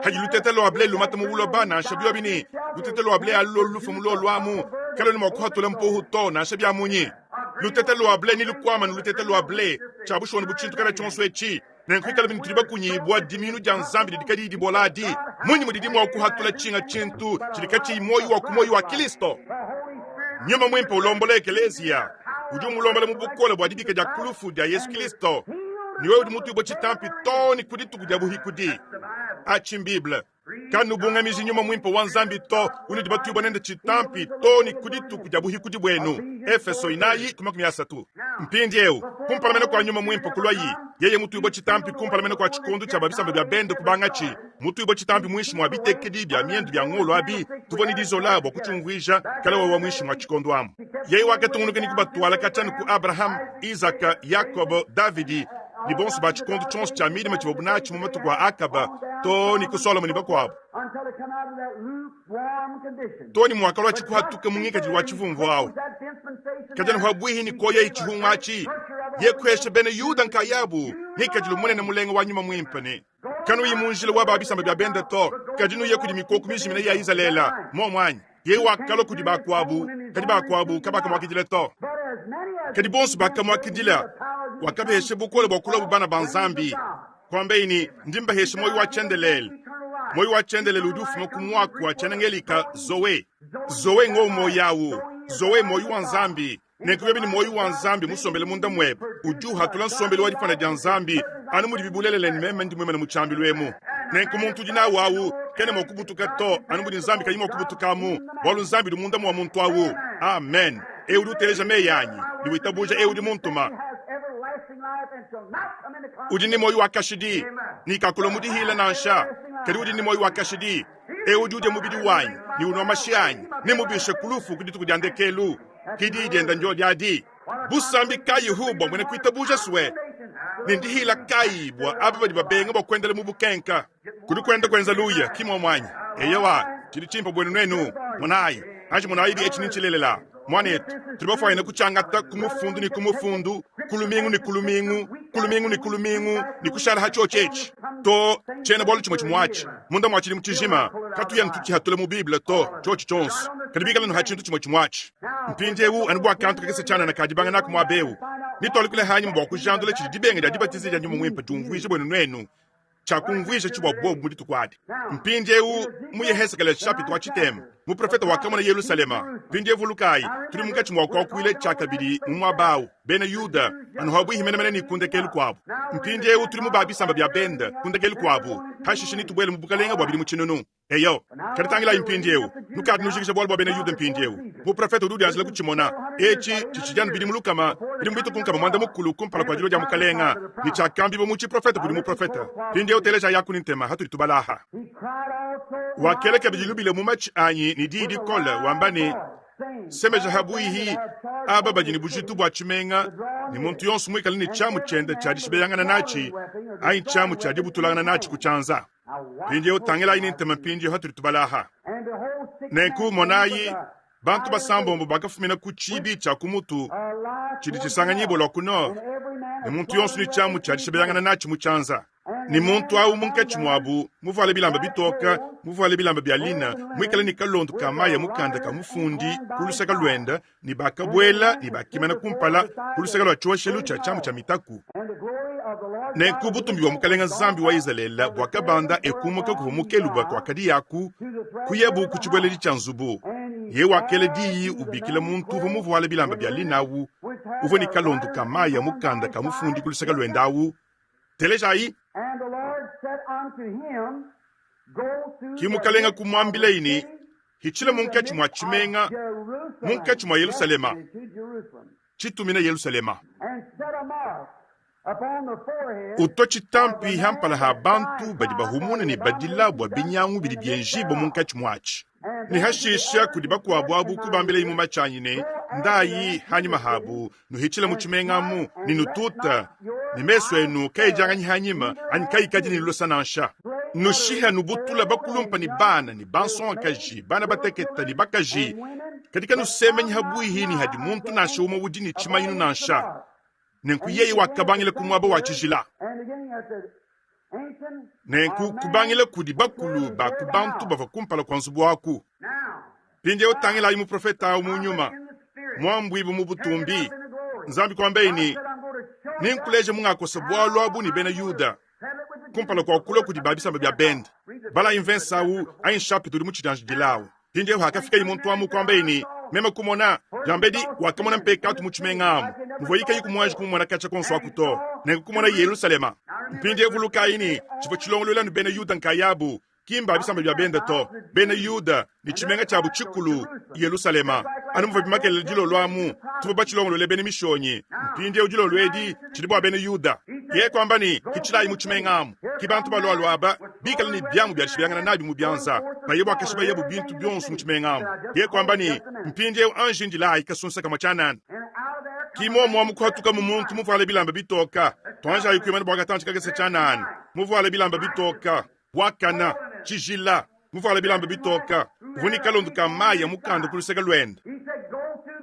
Hadi lutete lua ble lumata mu buloba, nansha biobi ne lutete lua ble alu lolu lufu mu lolu amu, kaluena mua kuhatula mpuhu to, nansha bia munyi. Lutete lua ble ne lukuama ne lutete lua ble tshia bushuwa ne bu tshintu kana tshionso etshi. Nenku ikala bini tudi bakunyibua dimiinu dia Nzambi didi kadiyi dibola adi, munyi mudidi mua kuhatula tshinga tshintu tshidi katshiyi muoyo wa ku muoyo wa Kilisto? Nyuma Muimpe ulombola ekeleziya udi umulombola mu bukole bua dibika dia ku lufu dia Yesu Kilisto, ne wewe udi mutuibue tshitampi too ne ku dituku dia buhikudi. Atshi m'Bible. Kanubungamiji Nyuma Muimpe wa Nzambi to, unudi batuibue nende tshitampi too ne ku dituku dia buhikudi buenu. Efeso inayi ku 30. Mpindieu, kumpala mene kua Nyuma Muimpe kuluayi, yeye mutuibue tshitampi kumpala mene kua tshikondo tshia ba bisamba bia bende kubangatshi, mutuibue tshitampi muinshi mua bitekedi bia miendu bia ngolo abi, tuvua ne dizola bua kutshiumvuija kale wawa muinshi mua tshikondo amu. Yeye wakatungunuka ne kubatuala katshia ku Abrahama, Izaka, Yakobo, Davidi ne bonso ba tshikondo tshionso tshia midima tshivuabu natshi mu matuku a Akaba too ne ku Solomo ne bakuabu. Too ne muakalua tshikuhatuka mu ngikadilu wa tshivumvu au. Kadi anu pabuihi ne kuoyayi tshihungu atshi, ye kuhesha Bena Yuda nkayabu ngikadilu munene mulenga wa Nyuma Muimpe ne, Kanuyi mu njila wa ba bisamba bia bende to, kadi nuye kudi mikoko mijimine ya Izalele. Muomu anyi? Yeye wakalua kudi bakuabu, kadi bakuabu kabakamuakidila to. Kadi bonso bakamuakidila, wakabahesha bukole bua kuluabu bana ba Nzambi, kuambaye ne, Ndi mbahesha muoyo wa tshiendelele. Muoyo wa tshiendelele udi ufuma ku muaku wa tshiena-Ngelika zoe. Zoe ngowu muoyo au. Zoe muoyo wa Nzambi. Nenku wewe ne muoyo wa Nzambi musombele munda muebe, udi uhatula nsombelu wa dipona dia Nzambi, anu mudibi bulelela ne meme ndi muimane mu tshiambilu emu. Nenku muntu udi nawu awu kena mua kubutuka to, anu mudi Nzambi kayi mua kubutukamu, bualu Nzambi udi munda mua muntu awu. Amen. Eu udi uteleja meyi anyi ne witabuja eu udi muntuma, udi ne muoyo wa kashidi, ne kakulua mu dihila nansha, kadi udi ne muoyo wa kashidi. Eu udi udia mubidi wanyi ne unua mashi anyi, nemubishe ku lufu ku dituku dia ndekelu. Ke diyi dienda ndiodi adi. Busambi kayihu bua muena kuitabuja sue, ne ndihila kayi bua aba badi babenga bua kuendela mu bukenka? Kudi kuenda kuenza luya, ki muomu anyi? Eyowa, tshidi tshimpe buenu nuenu. Monayi, anji monayibi etshi ni ntshilelela. Muanetu, tudi bafuanyine kutshiangata ku mufundu ne ku mufundu, ku lumingu ne ku lumingu, ku lumingu ne ku lumingu, ne kushala ha tshiotshi etshi to tshiena-bualu tshimue tshimue atshi munda mua tshidimu tshijima. Katuyi anu tutshihatula mu Bible to tshiotshi tshionso, kadi bikale anu ha tshintu tshimue tshimue atshi. Mpindieu, anu bua kantu kakese tshianana ka dibanga naku muaba eu, netualukile hanyima bua kujandula tshidi dibenga dia dibatiza dia Nyuma Muimpe diumvuija buenu nuenu. Tshiakumvuija tshivua bobu mu dituku adi. Mpindieu mu Yehezekele nshapita wa tshitema, muprofete wakamona Yelushalema. Mpindieu vulukayi, tudi munkatshi mua kuakuila tshiakabidi mu muaba au, bena Yuda, anu pabuipi menemene ne ku ndekelu kuabu. Mpindieu tudi mu ba bisamba bia bende ku ndekelu kuabu, pashishe netubuele mu bukalenge bua bidimu tshinunu. Eyo, kadi tangilayi mpindieu, nukadi nujikija bualu bua bena Yuda mpindieu. Muprofete udi udianjila kutshimona. Etshi tshitshidi anu bidimu lukama, bidimu bitue ku nkama muanda mukulu kumpala kua dilua dia Mukalenga, ne tshiakambibua mu tshiprofete kudi muprofete. Mpindieu telejayi aku ne ntema hatudi tubala aha. Wakela kabidi lubila mu matshi anyi ne diyi dikole, wamba ne, Semeja ha buihi aba badi ne bujitu bua tshimenga, ne muntu yonso muikale ne tshiamu tshiende tshia dishibeyangana natshi anyi tshiamu tshia dibutulangana natshi ku tshianza. Mpindieu tangilayi ne ntema mpindieu hatudi tubala aha. Nenku monayi, bantu basambombo bakafumina ku tshibi tshia ku mutu tshidi tshisanganyibua lua ku nord, ne muntu yonso ne tshiamu tshia dishibeyangana natshi mu tshianza, ne muntu au munkatshi muabu muvuale bilamba bitoke, muvuale bilamba bia lina, muikale ne kalondo ka mayi a mukanda ka mufundi ku luseke luende, ne bakabuela ne bakimana kumpala ku luseke lua tshioshelu tshia tshiamu tshia mitaku. Nenku butumbi bua Mukalenge Nzambi wa Izalele buakabanda e kumuka kuvua mukeluba kuakadiyaku kuyabu ku tshibueledi tshia nzubu. Yeye wakela diyi ubikila muntu uvua muvuale bilamba bia lina au uvua ne kalondo ka mayi a mukanda ka mufundi ku luseke luende au. Telejayi! Ke Mukalenge kumuambilaye ne, Hitshila munkatshi mua tshimenga, munkatshi mua Yelushalema, tshitumina Yelushalema. Utua tshitampi ha mpala ha bantu badi bahumuna ne badila bua binyangu bidi bienjibua munkatshi muatshi. Ne hashisha kudi bakuabo abu kubambilai mu matshi anyi ne, Ndayi hanyima habo, nuhitshile mu tshimenga amu ne nututa, ne mesu enu kaedianganyi hanyima anyi kaikadi ne lusa nansha. Nushihe, nubutule bakulumpe ne bana ne bansongakaji, bana batekete ne bakaji, kadi kanusemenyi ha buihi ne hadi muntu nansha umue udi ne tshimanyinu nansha. Nenku yeye wakabangila ku muaba wa tshijila. Nenku kubangila kudi bakulu ba ku bantu bavua kumpala kua nzubu aku. Mpindieu tangilayi muprofete au mu nyuma, muambuibue mu butumbi. Nzambi kuambaye ne, Nenkuleje mungakosa bualu abu ne bena Yuda kumpala kua kulua kudi ba bisamba bia bende. Balayi mvensa au anyi nshapita udi mu tshidianjidila au. Mpindieu hakafikaye muntu amu kuambaye ne, Meme kumona, diambedi wakamona mpekatu mu tshimenga amu muvuaye kayi kumuanji kumumona katshia konso aku to, nenku kumona Yelushalema. Mpindieu vulukayi ne, tshivua tshilongoluela anu bena Yuda nkayabu, ki mba bisamba bia bende to. Bena Yuda ne tshimenga tshiabu tshikulu Yelushalema, anu muvuabi makelela dilolo amu, tuvua batshilongolole bena Mishonyi. Mpindieu dilolo edi tshidi bua bena Yuda. Yeye kuamba ne, Hitshilayi mu tshimenga amu. Ke bantu balualua aba, bikale ne biamu bia dishibeyangana nabi mu bianza, baye bua kashibayabu bintu bionso mu tshimenga amu. Yeye kuamba ne, Mpindieu anji indilayi kasunsa kamue tshianana. Ki muomu amu kuhatukamu muntu muvuale bilamba bitoka. Tuanjayi kuimana bua katantshi kakese tshianana, muvuale bilamba bitoka, buakana, tshijila. Muvuale bilamba bitoka, uvua ne kalondo ka mayi a mukanda ku luseke luende.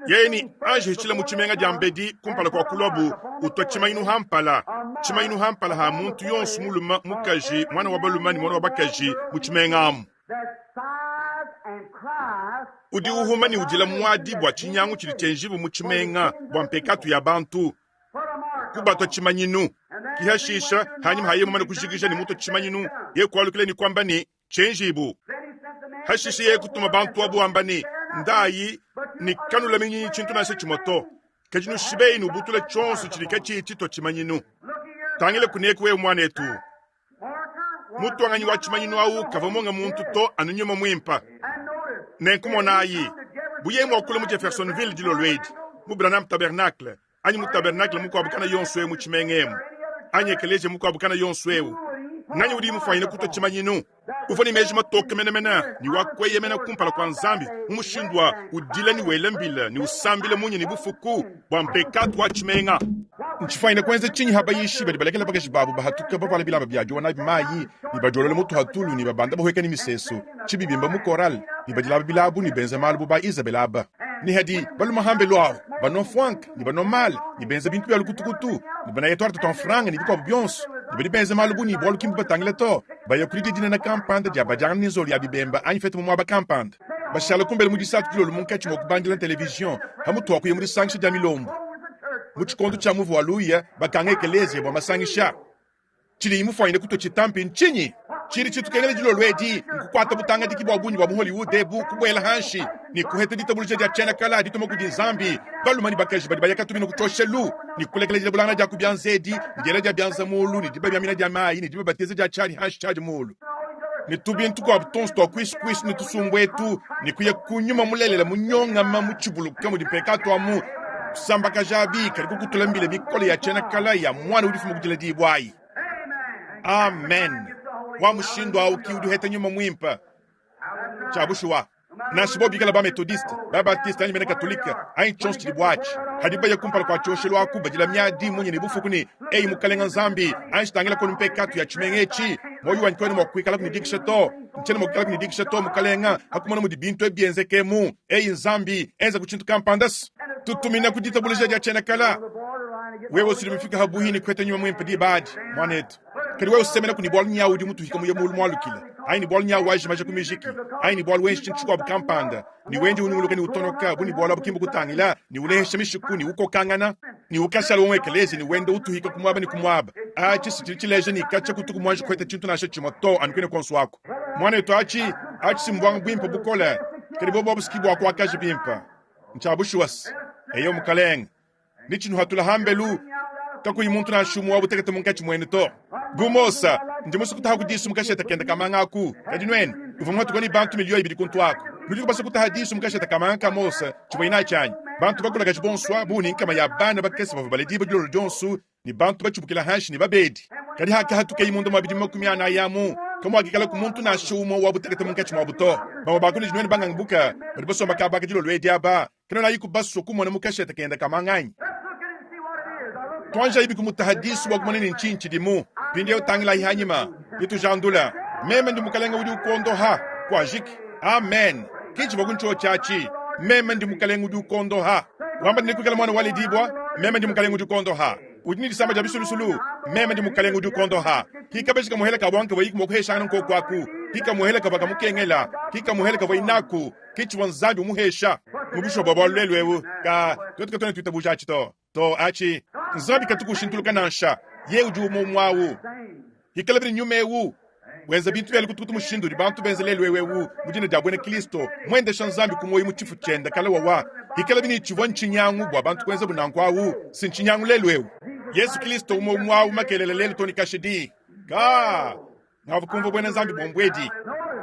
Yeye ne anji hitshila mu tshimenga diambedi kumpala kua kuluabu, utua tshimanyinu ha mpala, tshimanyinu ha mpala ha muntu yonso mulume, mukaji, muana wa balume ne muana wa bakaji mu tshimenga amu. Udi uhuma ne udila muadi bua tshinyangu tshidi tshienjibue mu tshimenga bua mpekatu ya bantu, kubatua tshimanyinu. Kihashisha, hanyima ha yeye mumane kujikija ne mutua tshimanyinu, yeye kualukila ne kuamba ne, Tshienjibu. Hashishe yeye kutuma bantu abu wamba ne, Ndayi ne kanulaminyinyi tshintu nansha tshimue to, kadi nushibeyi nubutule tshionso tshidi katshiyi tshitua tshimanyinu. Tangila kuneku wewe muanetu, mutuanganyi wa tshimanyinu au kavua munga muntu to anu nyuma muimpe. Nenku monayi, bu yeye mua kulua mu Jeffersonville dilolo edi, mu Branham Tabernacle, anyi mu tabernacle mukuabu kana yonso eu mu tshimenga emu, anyi ekeleziya mukuabu kana yonso eu, nganyi udi mufuanyine kutua tshimanyinu? Uvua ne meji matoke menemene ne wa kueyemena kumpala kua Nzambi mu mushindu wa udila ne wela mbila ne usambila munya ne bufuku bua mpekatu wa tshimenga. Ntshifuanyine kuenza tshinyi ha bayishi badi balekela bakaji babu bahatuka bavuala bilamba bia diowa nabi mayi ne badiolola mutu ha tulu ne babanda bahueka ne misesu tshibi bimba mu korale ne badilaba bilabu ne benza malu bu ba Izabela aba ne hadi balume hambelu ahu banua mfuanka ne banua mala ne benza bintu bia lukutukutu ne banaya tuarte tua mfranga ne bikuabu bionso ne badi benza malu bu ne bualu ki mbubatangile to, baya ku didia dinene kampanda dia badiangana ne nzolo ya bibemba anyi fete mu muaba kampanda, bashala kumbelu mu disatu dilolo munkatshi mua kubandila televizion pamutu wa kuya mu disangisha dia milombu. Mu tshikondo tshia muvu wa luya, bakanga ekeleziya bua masangisha. Tshidi mufuanyine kutua tshitampi ntshinyi? Tshidi tshitukengela dilolo edi nkukuata butangadiki bua bungi bua mu Hollywood ebu, kubuela hanshi ne kuheta ditabuluja dia tshiena kala dituma kudi Nzambi. Balume ne bakaji badi baya katumina ku tshioshelu ne kulekela dilabulangana dia ku bianza edi ne diela dia bianza mulu ne dibamiamina dia mayi ne dibabatiza dia tshiadi hanshi tshiadi mulu ne tubintu tukuabu tuonso tua kuisu kuisu ne tusumbu etu ne kuya ku nyuma mulelela munyongama mu tshibuluka mudi mpekatu amu kusambakajabi kadi kukutula mbila mikole ya tshiena kala ya muana udi ufuma ku diledibua ayi. Amen. Wa mushindu au ki udi uheta nyuma muimpe. Tshia bushuwa. Nansha bobu bikale ba Metodiste, ba Baptiste anyi bena Katolike anyi tshionso tshidibu atshi, hadibu baya kumpala kua tshioshelu aku badila miadi munya ne bufuku ne, Eyi Mukalenga Nzambi, anji tangila kunu mpekatu ya tshimenga etshi, muoyo wanyi kawena mua kuikalaku ne dikisha to, ntshiena mua kuikalaku ne dikisha to, Mukalenga, ha kumona mudi bintu ebi bienzekemu. Eyi Nzambi, enzaku tshintu kampanda. Tutumina ku ditabuluja dia tshiena kala. Wewe usudi mufika ha buhi ne kuheta nyuma muimpe diba adi, muanetu. Kadi wewe usemenaku ne bualu nyawu udi mutuhika muye mulu mualukile, anyi ne bualu nyawu wajimaja ku mijiki, anyi ne bualu wenji tshintu tshikuabu kampanda, ne wendi unyunguluka ne utonoka bu ne bualu abu ki mbukutangila, ne ulehesha mishiku ne ukokangana, ne ukashala wa mu ekeleziya ne wenda utuhika ku muaba ne ku muaba, atshi si tshidi tshileja ne katshia kutuku muanji kuheta tshintu nansha tshimue to anu kuine kuonso aku. Muanetu, atshi, atshi si mbuanga buimpe bukole, kadi bobu abu si ki bua kuakaja bimpe. Ntshia bushuwa se, eyo Mukalenge. Ne tshinuhatula hambelu, kakuyi muntu nansha umue wa butekete munkatshi muenu to. Bu Mose, ndi musue kutaha ku disu mu kashete kende ka manga aku, kadi nuenu, uvua muhatuka ne bantu miliyo ibidi kuntu aku, nudiku basue kutaha disu mu kashete ka manga ka Mose, tshivua natshi anyi? Bantu bakulakaje bonso abu ne nkama ya bana bakese bavua baledibue dilolo dionso, ne bantu batshibukila hanshi ne babedi. Kadi hakahatukeye munda mua bidimu 40 amu, kamuakikalaku muntu nansha umue wa butekete munkatshi muabu to. Bamue ba kunudi nuenu bangangabuka badi basomba kaba aka dilolo edi aba, kanuenayiku basue kumona mu kashete kende ka manga anyi? Tuanjayibi kumutaha disu bua kumona ne ntshinyi tshidimu. Mpindieu tangilayi hanyima, bitujandula. Meme ndi Mukalenge udi ukuondoha. Kuajiki. Amen. Ki tshivua ku ntshiotshi atshi. Meme ndi Mukalenge udi ukuondoha. Wamba ne nekuikale muana waledibua. Meme ndi Mukalenge udi ukuondoha. Udi ne disama dia bisulusulu. Meme ndi Mukalenge udi ukuondoha. Ki kabeji kamuhela ka buanka bua mua kuheshangana nkoku aku. Ki kamuhela kavua kamukengela. Ki kamuhela kavua inaku. Ki tshivua Nzambi umuhesha. Mu bushuwa bua bualu lelu eu, ka tuetu katuena tuitabuja atshi to. To atshi. Nzambi katuku ushintuluka nansha. Yeye udi umue umue au. Ikala ne nyuma eu wenza bintu bia lukutukutu mushindu udi bantu benza lelu eu eu mu dina dia buena Kristo, muendesha Nzambi ku muoyo mu tshifu tshiende kale wawa. Ikala ne tshivua ntshinyangu bua bantu kuenza nanku au, si ntshinyangu lelu eu. Yesu Kristo umue umue au makelela lelu to ne kashidi. Ka ngavu kumvua buena Nzambi buombuedi.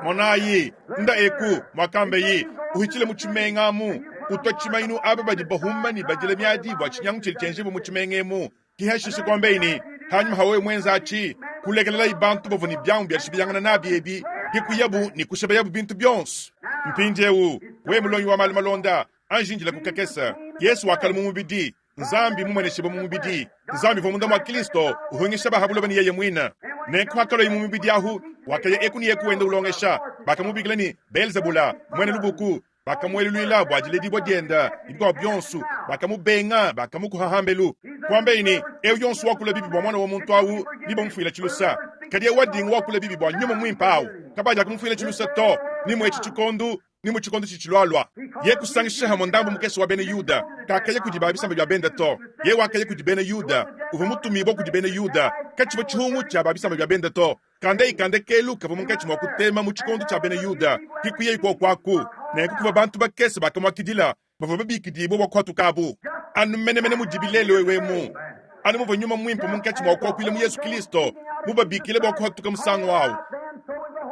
Monayi, nda eku, muakambeyi, uhitshile mu tshimenga amu, utua tshimanyinu aba badi bahuma ne badila miadi bua tshinyangu tshidi tshienjibua mu tshimenga emu. Kihashishe kuambeyi ne, hanyima ha wewe muenza atshi, kulekelelayi bantu bavua ne biamu bia dishibiyangana nabi ebi, kikuyabu ne kushebeyabu bintu bionso. Mpindieu, wewe mulongi wa malu malonda, anji indila ku kakese. Yesu wakalua mu mubidi, Nzambi mumueneshibue mu mubidi. Nzambi uvua munda mua Kristo, uhungisha ba ha buloba ne yeye muine. Nenku hakaluaye mu mubidi ahu, wakaya eku ne eku wenda ulongesha. Bakamubikila ne, Belzebula, muena lubuku. Bakamueluluila bua diledibua diende ne bikuabu bionso. Bakamubenga, bakamukuha hambelu. Kuambaye ne, Eu yonso wakula bibi bua Muana wa muntu au, nebamufuile tshilusa. Kadi eu wadinga wakula bibi bua Nyuma Muimpe au, kabadiakumufuila tshilusa to, ni mu etshi tshikondo ni mu tshikondo tshitshilualua. Ye kusangisha hamue ndambu mukese wa bena Yuda, kakaya kudi ba bisamba bia bende to. Ye wakaya kudi bena Yuda, uvua mutumibue kudi bena Yuda, katshivua tshihungu tshia ba bisamba bia bende to. Kandeyi ka ndekelu kavua munkatshi mua kutema mu tshikondo tshia bena Yuda, ke kuyayi kuoku aku. Nenku kuvua bantu bakese bakamuakidila, bavua babikidibue bua kuhatukabu. Anu menemene mudibi lelu eu emu, anu muvua Nyuma Muimpe munkatshi mua kuakuila mu Yesu Kristo mubabikile bua kuhatuka musangu au,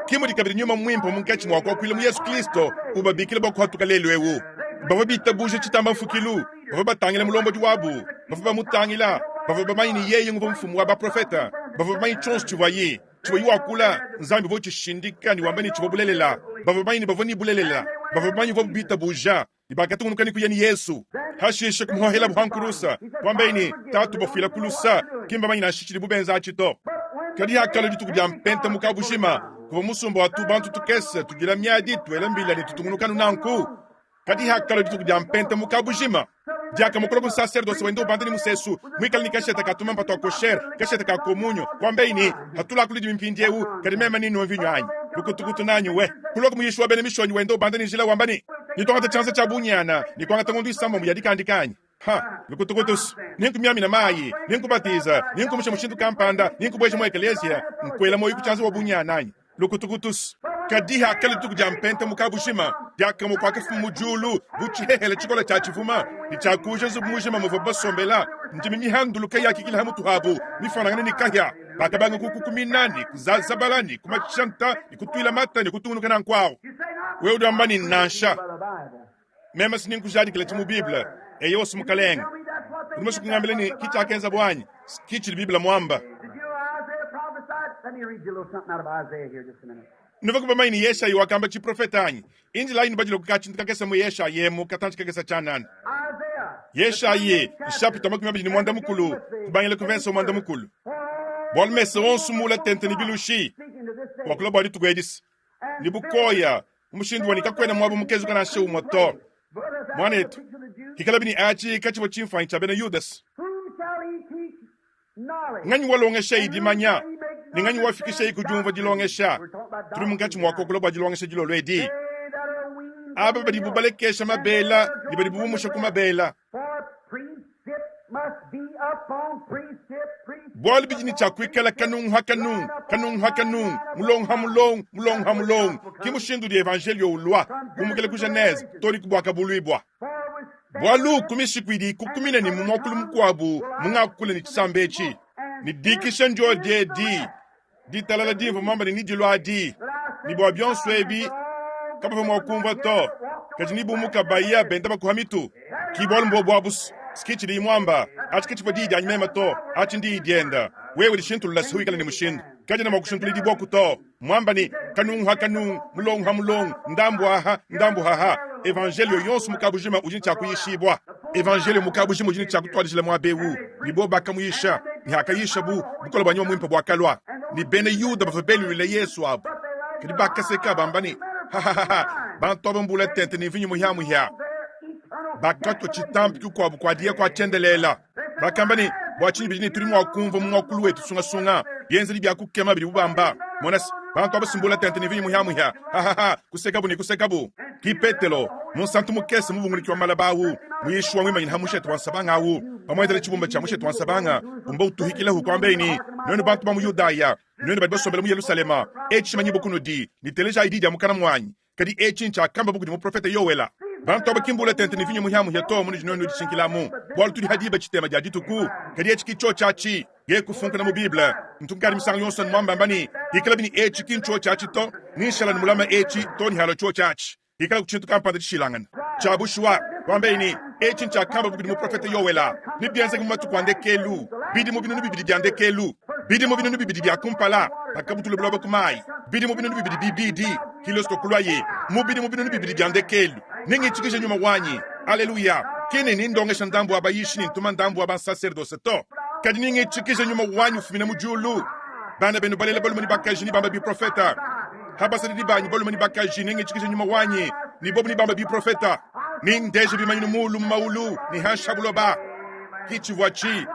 ke mudi kabidi Nyuma Muimpe munkatshi mua kuakuila mu Yesu Kristo ubabikila bua kuhatuka lelu eu. Bavua bitabuja tshitamba mfukilu, bavua batangila mulombodi wabu, bavua bamutangila, bavua bamanye ne yeye nguvua mfumu wa baprofete, bavua bamanye tshionso tshivuaye tshivuaye wakula, Nzambi uvua utshishindika ne wamba ne tshivua bulelela. Bavua bamanye ne bavua ne bulelela, bavua bamanye uvuabu bitabuja, ne bakatungunuka ne kuya ne Yesu. Hashishe kumuhohelabu ha nkulusa, kuambaye ne, Tatu, bafuila ku lusa, ki mbamanye nansha tshidibu benza atshi to. Kadi hakalua dituku dia Mpenta mu kabujima, kuvua musumba wa tu-bantu tukese tudila miadi, tuela mbila ne tutungunuka anu nanku. Kadi hakalua dituku dia Mpenta mu kabujima, diakamue ku nsaserdose wenda ubanda ne musesu, muikale ne kashete ka tumampa tua kosher, kashete ka komunyo, kuambaye ne, Hatulaku ludimi mpindieu, kadi meme ninue mvinyo anyi? Lukutukutu nanyi we! Kulua muyishi wa bena mishonyi wenda ubanda ne njila wamba ne, Nituangata tshianza tshia bunyana ne kuangata ngondo isambombo ya dikandika anyi? Ha! Lukutukutus! Ninkumiamina mayi, ninkubatiza, ninkumusha mushindu kampanda, ninkubueja mu ekeleziya, nkuela muoyo ku tshianza wa bunyana anyi? Lukutukutus! Kadi hakalua dituku dia Mpenta mu kabujima, diakamue kuakafuma mu diulu bu tshihehele tshikole tshia tshivuma, ne tshiakuuja nzubu mujima muvuabu basombela. Ndimi mihanduluke yakikila ha mutu habu, mifuanangane ne kahia. Bakabanga kukukumina ne kuzazabala ne kumatshanta ne kutuila mata ne kutungunuka nanku awu. Wewe udi wamba ne, Nansha meme si ninkujadikila tshi mu Bible. Eyowa, si Mukalenge. Udi musue kungambila ne, ki tshiakenzabu anyi? Ki tshidi Bible muamba. Nuvua bamanye ne Yeshayi wakamba tshiprofete anyi? Indilayi nubadile ku katshintu kakese mu Yeshayi emu, katantshi kakese tshianana. Yeshayi, nshapita 24, kubangila ku verse 10. Bualu mesa onso muula tente ne bilushi, wakula bua dituku edi ne bukoya mu mushindu wa ne kakuena muaba mukezuka nansha umue to. Muanetu, hikalabi ne atshi katshivua tshimfuanyi tshia bena Yudase. Nganyi walongeshayi dimanya, ne nganyi wafikishayi ku diumvua dilongesha? Tudi munkatshi mua kuakula bua dilongesha dilolo edi. Aba badibu balekesha mabela ne badibu bumusha ku mabela. Bualu bidi ne tshia kuikala kanungu ha kanungu, kanungu ha kanungu, mulongo ha mulongo, mulongo ha mulongo. Ke mushindu udi evanjeliyo ulua, kumukila ku Genese too ne ku Buakabuluibua. Bualu ku mishiku idi ikukumina ne mu muakulu mukuabu mungakula ne tshisamba etshi, ne dikisha ndiodi edi, ditalala dimvua muamba ne nedilua adi, ne bua bionso ebi kabavua mua kumvua to, kadi ne bumuka baya benda bakuha mitu. Ki bualu mbuobu abu ski tshidiyi muamba, atshi ke tshivua diyi dianyi meme to, atshi ndiyi dienda. Wewe dishintulula si wikale ne mushindu, kadiena mua kushintuludibua to. Muamba ne kanungu ha kanungu, mulongo ha mulongo, ndambu aha, ndambu haha. Evanjelio yonso mu kabujima udi ne tshia kuyishibua. Evanjelio mu kabujima udi ne tshia kutuadijila muaba eu, ne bobo bakamuyisha, ne hakayishabu, bukole bua Nyuma Muimpe buakalua, ne bena Yuda bavua belulula Yesu abu, kadi bakaseka bamba ne, Ha-ha-ha, bantu aba mbula tente ne mvinyo muhia-muhia. Bakatua tshitampi kukuabu kua diya kua tshiendelela. Bakamba ne, Bua tshinyi bidi ne tudi mua kumvua mu muakulu wetu sungasunga bienzedi bia kukema bidibu bamba? Mona se, bantu aba si mbula tente ne mvinyo muhia-muhia. Ha-ha-ha, kusekabu ne kusekabu. Ki Petelo, munsantu mukese mubunguluki wa malaba awu, muyishi wa muimanyine ha mushete wa nsabanga awu, pamuenzela tshibumba tshia mushete wa nsabanga, umba utuhikilahu kuambeyi ne, Nuenu bantu ba mu Yudaya, nuenu badi basombele mu Yelushalema, etshi tshimanyibue kunudi, ne telejayi di dia mukana muanyi. Kadi etshi ntshiakamba kudi muprofete Yoela, Bantu aba ki mbula tente ne vinyo muhia-muhia to munudi nuenu nudishinkilamu, bualu tudi ha diba tshitema dia dituku. Kadi etshi ki tshiotshi atshi. Ye kufunkuna mu Bible. Ntu nkadi misangu yonso nmuambamba ne, Hikalabi ne etshi ki ntshiotshi atshi to, ninshala ne mulama etshi to ne halua tshiotshi atshi. Hikala ku tshintu kampanda tshishilangane. Tshia bushuwa, kuambaye ne, Etshi ntshiakamba kudi muprofete Yoela, nebienzeke mu matuku a ndekelu, bidimu 2000 bia ndekelu, bidimu 2000 bia kumpala, bakabutula buloba ku mayi, bidimu 2000 bibidi, Kilisto kuluaye, mu bidimu 2000 bia ndekelu, nengitshikije nyuma wanyi. Aleluya! Ki ne nindongesha ndambu wa bayishi ne ntuma ndambu wa bansaserdose to, kadi nengitshikije nyuma wanyi ufumina mu diulu. Bana benu balela balume ne bakaji nebambe biprofeta. Ha basadidi banyi balume ne bakaji nengitshikije nyuma wanyi, ne bobu nebambe biprofeta. Nendeje bimanyinu muulu mu maulu ne hanshi ha buloba. Ki tshivua tshi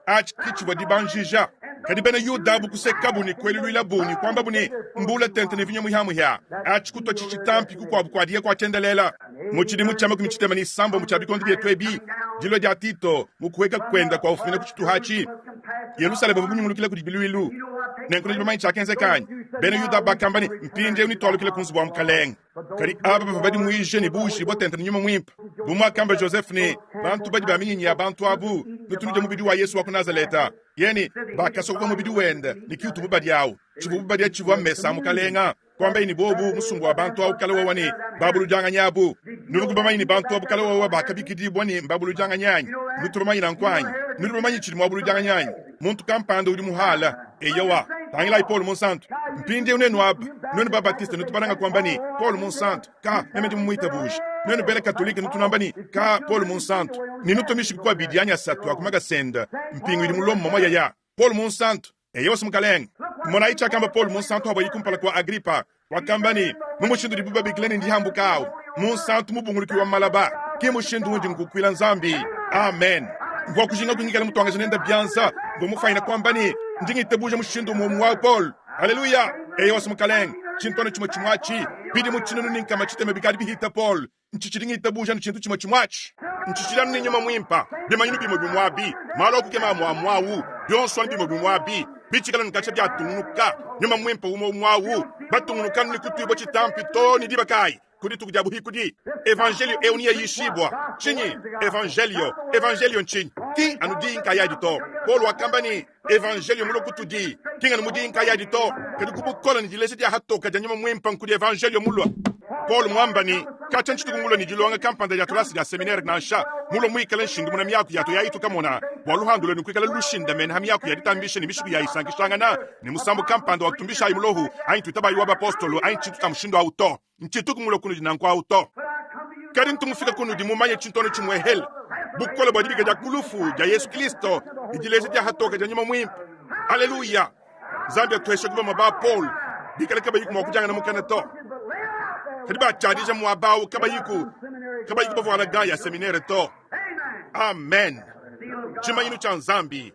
atshi ki tshivua dibanjija. Kadi bena Yuda abu kusekabu ne kueluluilabu ne kuambabu ne, Mbula tente ne vinyo muhiamuhia. Atshi kutua tshitampi kukuabu kua diya kua tshiendelela. Mu tshidimu tshia 36 tshia bikondo bietu ebi, dilua dia Tito mu kuhueka kuenda kua ufumina ku tshituha atshi, Yelushalema uvua munyungulukila kudi biluilu. Nenku nudi bamanye tshiakenzeka anyi? Bena Yuda bakamba ne, Mpindieu netualukile ku nzubu wa mukalenge. Kadi aba bavua badimuije ne buujibua tente ne nyuma muimpe. Bu muakamba Josephe ne, bantu badi ba minyinyi ya bantu abu, nutu nudia mubidi wa Yesu wa ku Nazaleta. Yeye ne, bakasokoka mubidi wende ne ki utubu badia au. Tshivuabu badia tshivua mesa a Mukalenga. Kuambaye ne bobu musumba wa bantu au kale wawa ne babuludianganyi abu. Nuvua bamanye ne bantu abu kale wawa bakabikidibua ne mbabuludianganyi anyi? Nutu bamanye nanku anyi? Nudi bamanye tshidi muabuludianganyi anyi? Muntu kampanda udi muhala. Eyowa, tangilayi Paulo Munsantu. Mpindieu nuenu aba, nuenu ba-Batiste nutu bananga kuamba ne, Paulo Munsantu, ka, meme ndi mumuitabuje. Nuenu bena Katolike nutu nuamba ne, ka, Paulo Munsantu. Ne nutua mishiku ku abidi anyi asatu a ku makasenda, mpingu idi mu Lomo momo yaya. Paulo Munsantu, eyowa, Mukalenge. Monayi tshiakamba Paulo Munsantu havuaye kumpala kua Agripa. Wakamba ne, mu mushindu udibu babikila ne ndihambuka au, munsantu mubunguluki wa malaba, ke mushindu undi nkukuila Nzambi. Amen. Mvua kujinga kuingikala mutuangaji nende bianza, mvua mufanyina kuamba ne, ndi ngitabuja mushindu umue wa Paul. Haleluya! Eyowa, Mukalenge, tshintu anu tshimue tshimue atshi, bidimu tshinunu ne nkama tshitema bikadi bihita Paul. Ntshitshidi ngitabuja anu tshintu tshimue tshimue atshi. Ntshitshidi anu ne nyuma muimpa, bimanyinu bimue bimue abi, malu a kukema amue amue awu, bionso anu bimue bimue abi, bitshikala anu katshia biatungunuka, nyuma muimpe umue umue awu, batungunuka anu ne kutuibua tshitampi too ne diba kayi? Ku dituku dia buhikudi. Evanjelio eu neayishibua. Tshinyi? Evanjelio. Evanjelio ntshinyi? Ki anu diyi nkayadi to. Paulo wakamba ne, Evanjelio mulue kutudi, ki nganu mu diyi nkayadi to, kadi ku bukole ne dileja dia hatoka dia nyuma muimpe nkudi evanjelio mulue. Paulo muamba ne, Katshia ntshituku ngulue ne dilonga kampanda dia tulasa dia seminere nansha, mulue muikale nshindumuna miaku ya tuyayi tukamona, bua luhandu luenu kuikala lushindamene ha miaku ya ditambisha ne mishiku ya isankishangana, ne musambu kampanda wa tutumbishayi mulohu, anyi tuitabayi wa bapostolo, anyi tshintu tshia mushindu au to. Ntshituku mulue kunudi nanku au to. Kadi ntu mufika kunudi mumanye tshintu anu tshimuehele, bukole bua dibika dia ku lufu dia Yesu Kristo ne dileja dia hatoka dia nyuma muimpe. Aleluya! Nzambi atuheshe kuba ba Paul bikale kabayiku mua kudiangana mukana to, kadi batshiadija muaba au kabayiku kabayiku bavuala gants ya seminaire to. Amen. Tshimanyinu tshia Nzambi.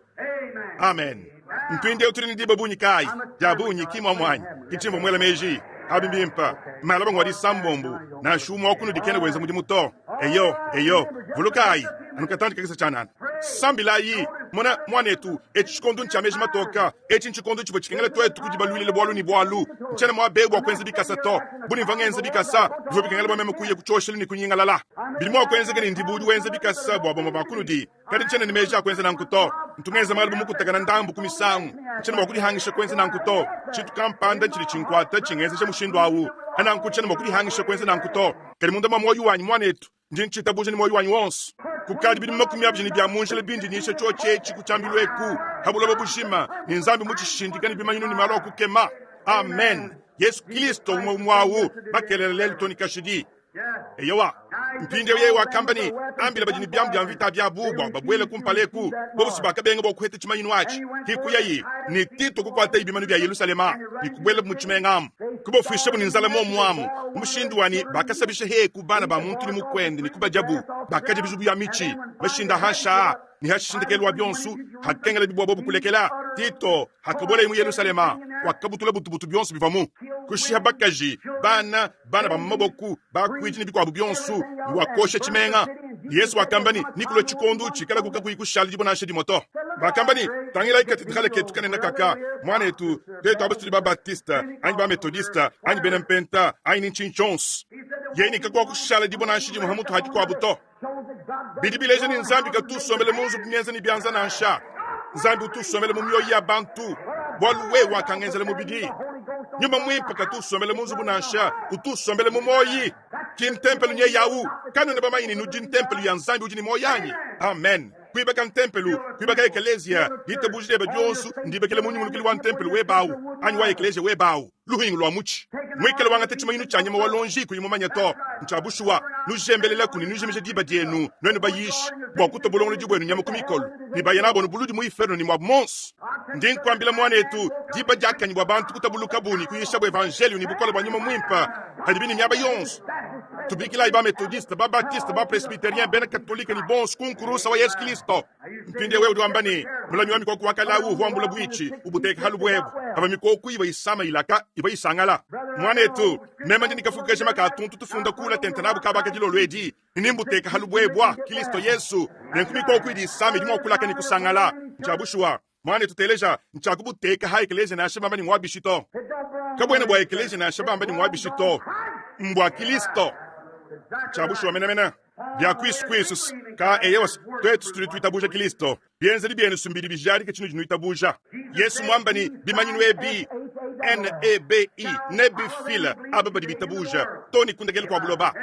Amen. Mpindieu tudi ne diba bungi kayi? Dia bungi, ki muamua anyi? Ke tshimvua muela meji. Abi mbimpe. Malaba ngua disambombo, nansha umue wa kunudi kena wenza mudimu to. Eyo, eyo, vulukayi, anu katantshi kakese tshianana. Sambilayi. Mona, muanetu, etshi tshikondo ntshia meji matoka. Etshi ntshikondo tshivua tshikengela tuetu kudibaluilila bualu ne bualu. Ntshiena muaba eu bua kuenza bikasa to. Bu ne mvua ngenza bikasa, bivua bikengela bua meme kuya ku tshioshelu ne kunyingalala. Bidi mua kuenzeka ne ndi bu udi wenza bikasa bua bamue ba kunudi. Kadi tshiena ne meji a kuenza nanku to. Ntu ngenza malu bu mukutakana ndambu ku misangu. Tshiena mua kudihangisha kuenza nanku to. Tshintu kampanda tshidi tshinkuata tshingenzeja mushindu au. Nanku tshiena mua kudihangisha kuenza nanku to. Kadi munda mua muoyo wanyi, muanetu, ndi ntshitabuja ne muoyo wanyi wonso. Kukadi bidimu 20 ne bia mu njila bindi nyisha tshiotshi etshi ku tshiambilu eku pa buloba bujima, ne Nzambi mutshishindika ne bimanyinu ne malu a kukema. Amen. Yesu Kristo umue umue au makelela lelu to ne kashidi. Eyowa, mpindieu yeye wakamba ne, Ambila badi ne biamu bia mvita biabu bua babuele kumpala eku. Bonso bakabenga bua kuheta tshimanyinu atshi. Hikuyayi ne Tito kukuatayi bimanu bia Yelushalema ne kubuelabu mu tshimenga amu, kubafuishabu ne nzala muomu amu, mu mushindu wa ne bakasabisha heku bana ba muntu ne mukuende ne kubadiabu. Bakadia bizubu bia mitshi, mashinda hanshi aa ne hashindikelu wa bionso hakengelabi bua bobu kulekela Tito. Hakabuelaye mu Yelushalema, wakabutula butubutu bionso bivuamu, kushiha bakaji, bana, bana ba mu maboku, bakuidi ne bikuabu bionso, ne wakosha tshimenga. Yesu wakamba ne, Nekulue tshikondo tshikalaku kakuyi kushala dibue nansha dimue to. Bakamba ne, Tangilayi katedrale ketu kanene kaka, muanetu, tuetu aba tudi ba-Baptiste anyi ba-Methodiste anyi bena Mpenta anyi ne ntshinyi tshionso. Yeye ne kakuakushala dibue nansha dimue ha mutu ha dikuabu to. Bidi bileja ne, Nzambi katu usombela mu nzubu mienza ne bianza nansha. Nzambi utu usombela mu mioyo ya bantu, bualu wewe wakangenzela mubidi. Nyuma Muimpe katu usombela mu nzubu nansha, utu usombela mu muoyi. Ki ntempelo nyeyawu. Kanuena bamanye ne nudi ntempelo ya Nzambi udi ne muoyo anyi? Amen. Kuibaka ntempelu, kuibaka ekeleziya, ditabuja diebe dionso ndibakila mu nyungulukilu wa ntempelu webe awu, anyi wa ekeleziya webe awu, luhingu lua mutshi. Muikale wangata tshimanyinu tshia nyama wa luonji kuyi mumanye to. Ntshia bushuwa. Nujembelelaku ne nujimija diba dienu, nuenu bayishi, bua kutua bulongolodi buenu nyama ku mikolo, ne baya nabu anu buludi mu iferno ne muabu muonso. Ndi nkuambila muanetu, diba diakanyi bua bantu kutabulukabu ne kuyishabu evanjeliyo ne bukole bua Nyuma Muimpe padibi ne miaba yonso. Tubikilayi ba Methodiste, ba Baptiste, ba Presbyterien, bena Katolike ne bonso ku nkurusa wa Yesu Kilisto. Mpindieu wewe udi wamba ne, Mulami wa mikoko wa kale au uvua wambula buitshi, ubuteka ha lubuebue, pavua mikoko ivua isama ilaka, ivua isangala. Muanetu, meme ndi ne kafuku kajima ka tuntu tufunda kuula tente nabu kaba ka dilolo edi, ne nembuteka ha lubuebua, Kilisto Yesu. Nenku mikoko idi isama idi mua kulaka ne kusangala. Ntshia bushuwa. Muanetu teleja, ntshiakubuteka ha ekeleziya nansha bamba ne muabishi to. Kabuena bua ekeleziya nansha bamba ne muabishi to. Mbua Kilisto. Tshia bushuwa menemene. Bia kuisu kuisu ka eyewa tuetu tudi tuitabuja Kilisto. Bienzedi bienu mbidi bijadika tshinudi nuitabuja. Yesu muamba ne bimanyinu ebi NEBI nebifile aba badi bitabuja to ne kundekelu kua buloba.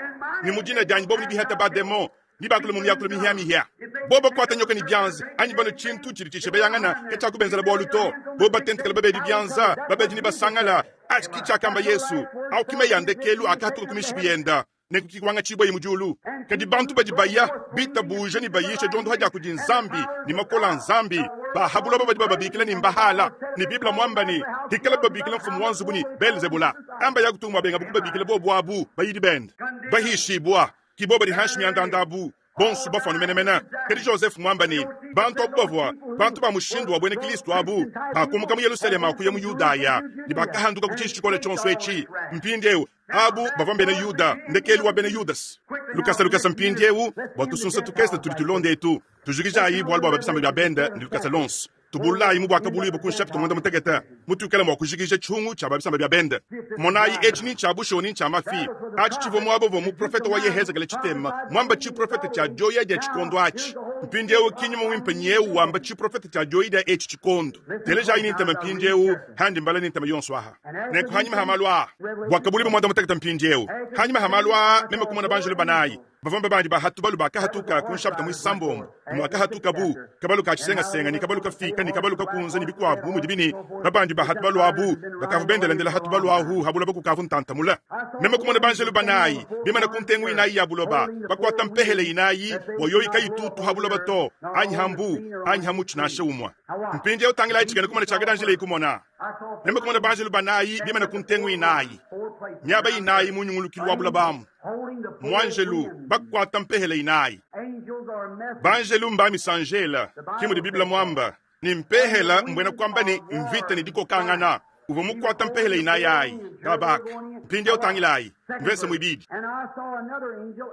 Ne mu dina dianyi bobu nebihate ba demon nebakule mu miakulu mihiamihia. Bobo bakuata nyoka ne bianza anyi banue tshintu tshidi tshishebeyangana, katshiakubenzela bualu to. Bobo batentekela babedi bianza, babedi nebasangala. Atshi ki tshiakamba Yesu. Au ki meyi a ndekelu akahatuka ku mishiku yenda, nenku ki kuangatshibuaye mu diulu. Kadi bantu badi baya, bitabuja ne bayisha diondoha dia kudi Nzambi ne makole a Nzambi, ba ha buloba badi bababikila ne mbahala, ne Bible muamba ne, Hikala babikila mfumu wa nzubu ne Belzebula, amba ya kutunga muabengabu kubabikila bobu abu bayidi bende bahishibua. Ki bobo badi hanshi miandanda abu, bonso bafuanu menemene. Kadi Josephe muamba ne, bantu abu bavua bantu ba mushindu wa buena Kilisto abu, bakumuka mu Yelusalema kuya mu Yudaya, ne bakahanduka ku tshishi tshikole tshionso etshi. Mpindieu abu bavua mbena Yuda, ndekelu wa bena Yudasi. Lukasa lukasa mpindieu, bua tusunsa tukese tudi tulonda etu, tujikijayi bualu bua ba bisamba bia bende ne lukasa luonso. Tubululayi mu Buakabuluibua ku nshapita muanda-mutekete, mutuikala mua kujikija tshihungu tshia ba bisamba bia bende. Monayi, etshi ni ntshia bushuwa ni ntshia mafi. Atshi tshivua muaba uvua muprofete wa Yehezekele tshitema muamba tshiprofete tshia dioya dia tshikondo atshi. Mpindieu ki nyuma muimpe nyeu wamba tshiprofete tshia dioya dia etshi tshikondo. Telejayi ne ntema mpindieu, handi mbala ne ntema yonso aha. Nenku hanyima ha malu aa, Buakabuluibua muanda-mutekete mpindieu, hanyima ha malu aa meme kumona banjelu banayi, Bavua babandi ba ha tubalu bakahatuka ku nshapita muisambombo, ne muakahatuka bu kabalu ka tshisengasenga ne kabalu kafika ne kabalu kakunze ne bikuabu bu mudibi ne babandi ba ha tubalu abu bakavua bendelandela ha tubalu ahu ha buloba kukavu ntanta mule. Meme kumona banjelu banayi bimana ku ntengu inayi ya buloba, bakuata mpehele inayi bua yoyi kayitutu ha buloba to, anyi ha mbu, anyi ha mutshi nansha umue. Mpindieu tangilayi tshikena kumona tshiakadanjileye kumona. Meme kumona banjelu banayi bimane ku ntengu inayi, miaba inayi mu nyungulukilu wa buloba amu. Muanjelu bakuata mpehele inayi. Banjelu mbamisanjela, ke mudi Bible muamba, ne mpehela mbuena kuamba ne mvita ne dikokangana. Uvua mukuata mpehele inayi ayi kabaka. Mpindieu tangilayi mvese muibidi.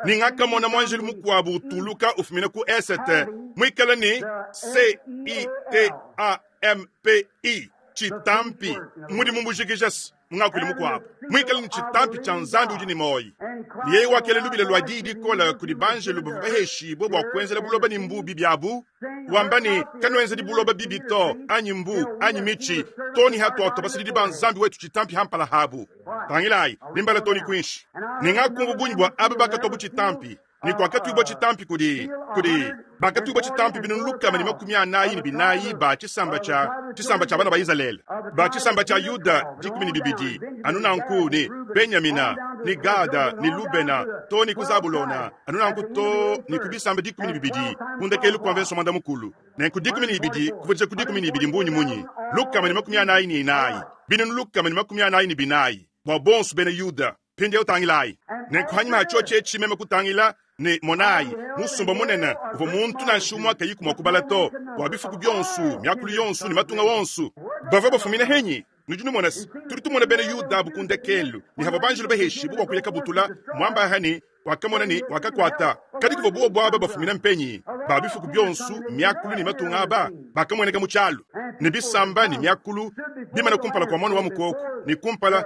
Ne ngakamona muanjelu mukuabu utuluka ufumina ku esete, muikale ne C I T A MPI, tshitampi, mudimu mujikija mu ngakuilu mukuabu, muikale ne tshitampi tshia Nzambi udi ne muoyo. Ne yeye wakela lubila lua diyi dikole kudi banjelu bavua baheshibue bua kuenzela buloba ne mbu bibi abu, wamba ne, Kanuenzedi buloba bibi to, anyi mbu, anyi mitshi, to ne hatuatua basadidi ba Nzambi wetu tshitampi ha mpala habu. Tangilayi, ne to ne kuinshi. Ne ngakumvua bungi bua aba bakatuabu tshitampi, ne kuakatuibua tshitampi kudi kudi bakatuibua tshitampi binunu 144 ba tshisamba tshia tshisamba tshia bana ba Izalele, ba tshisamba tshia Yuda 12, anu nanku ne Benyamina ne Gada ne Lubena to ne ku Zabulona, anu nanku to ne ku bisamba 12 ku ndekelu kua mvese muanda mukulu. Nenku 12 kuvudija ku 12 mbungi munyi? 144, binunu 144 bua bonso bena Yuda. Mpindieu tangilayi, nenku hanyima ha tshiotshi etshi meme kutangila, ne monayi, musumba munene uvua muntu nansha umue kayiku mua kubala to, wa bifuku bionso, miakulu yonso ne matunga onso. Bavua bafumine henyi? Nudi numona se, tudi tumona bena Yuda abu ku ndekelu, ne havua banjelu baheshibue bua kuya kabutula, muamba aha ne, wakamona ne wakakuata. Kadi kuvua buobu aba bafumine mpenyi? Ba bifuku bionso, miakulu ne matunga aba bakamueneka mu tshialu, ne bisamba ne miakulu bimane kumpala kua Muana wa Mukoko, ne kumpala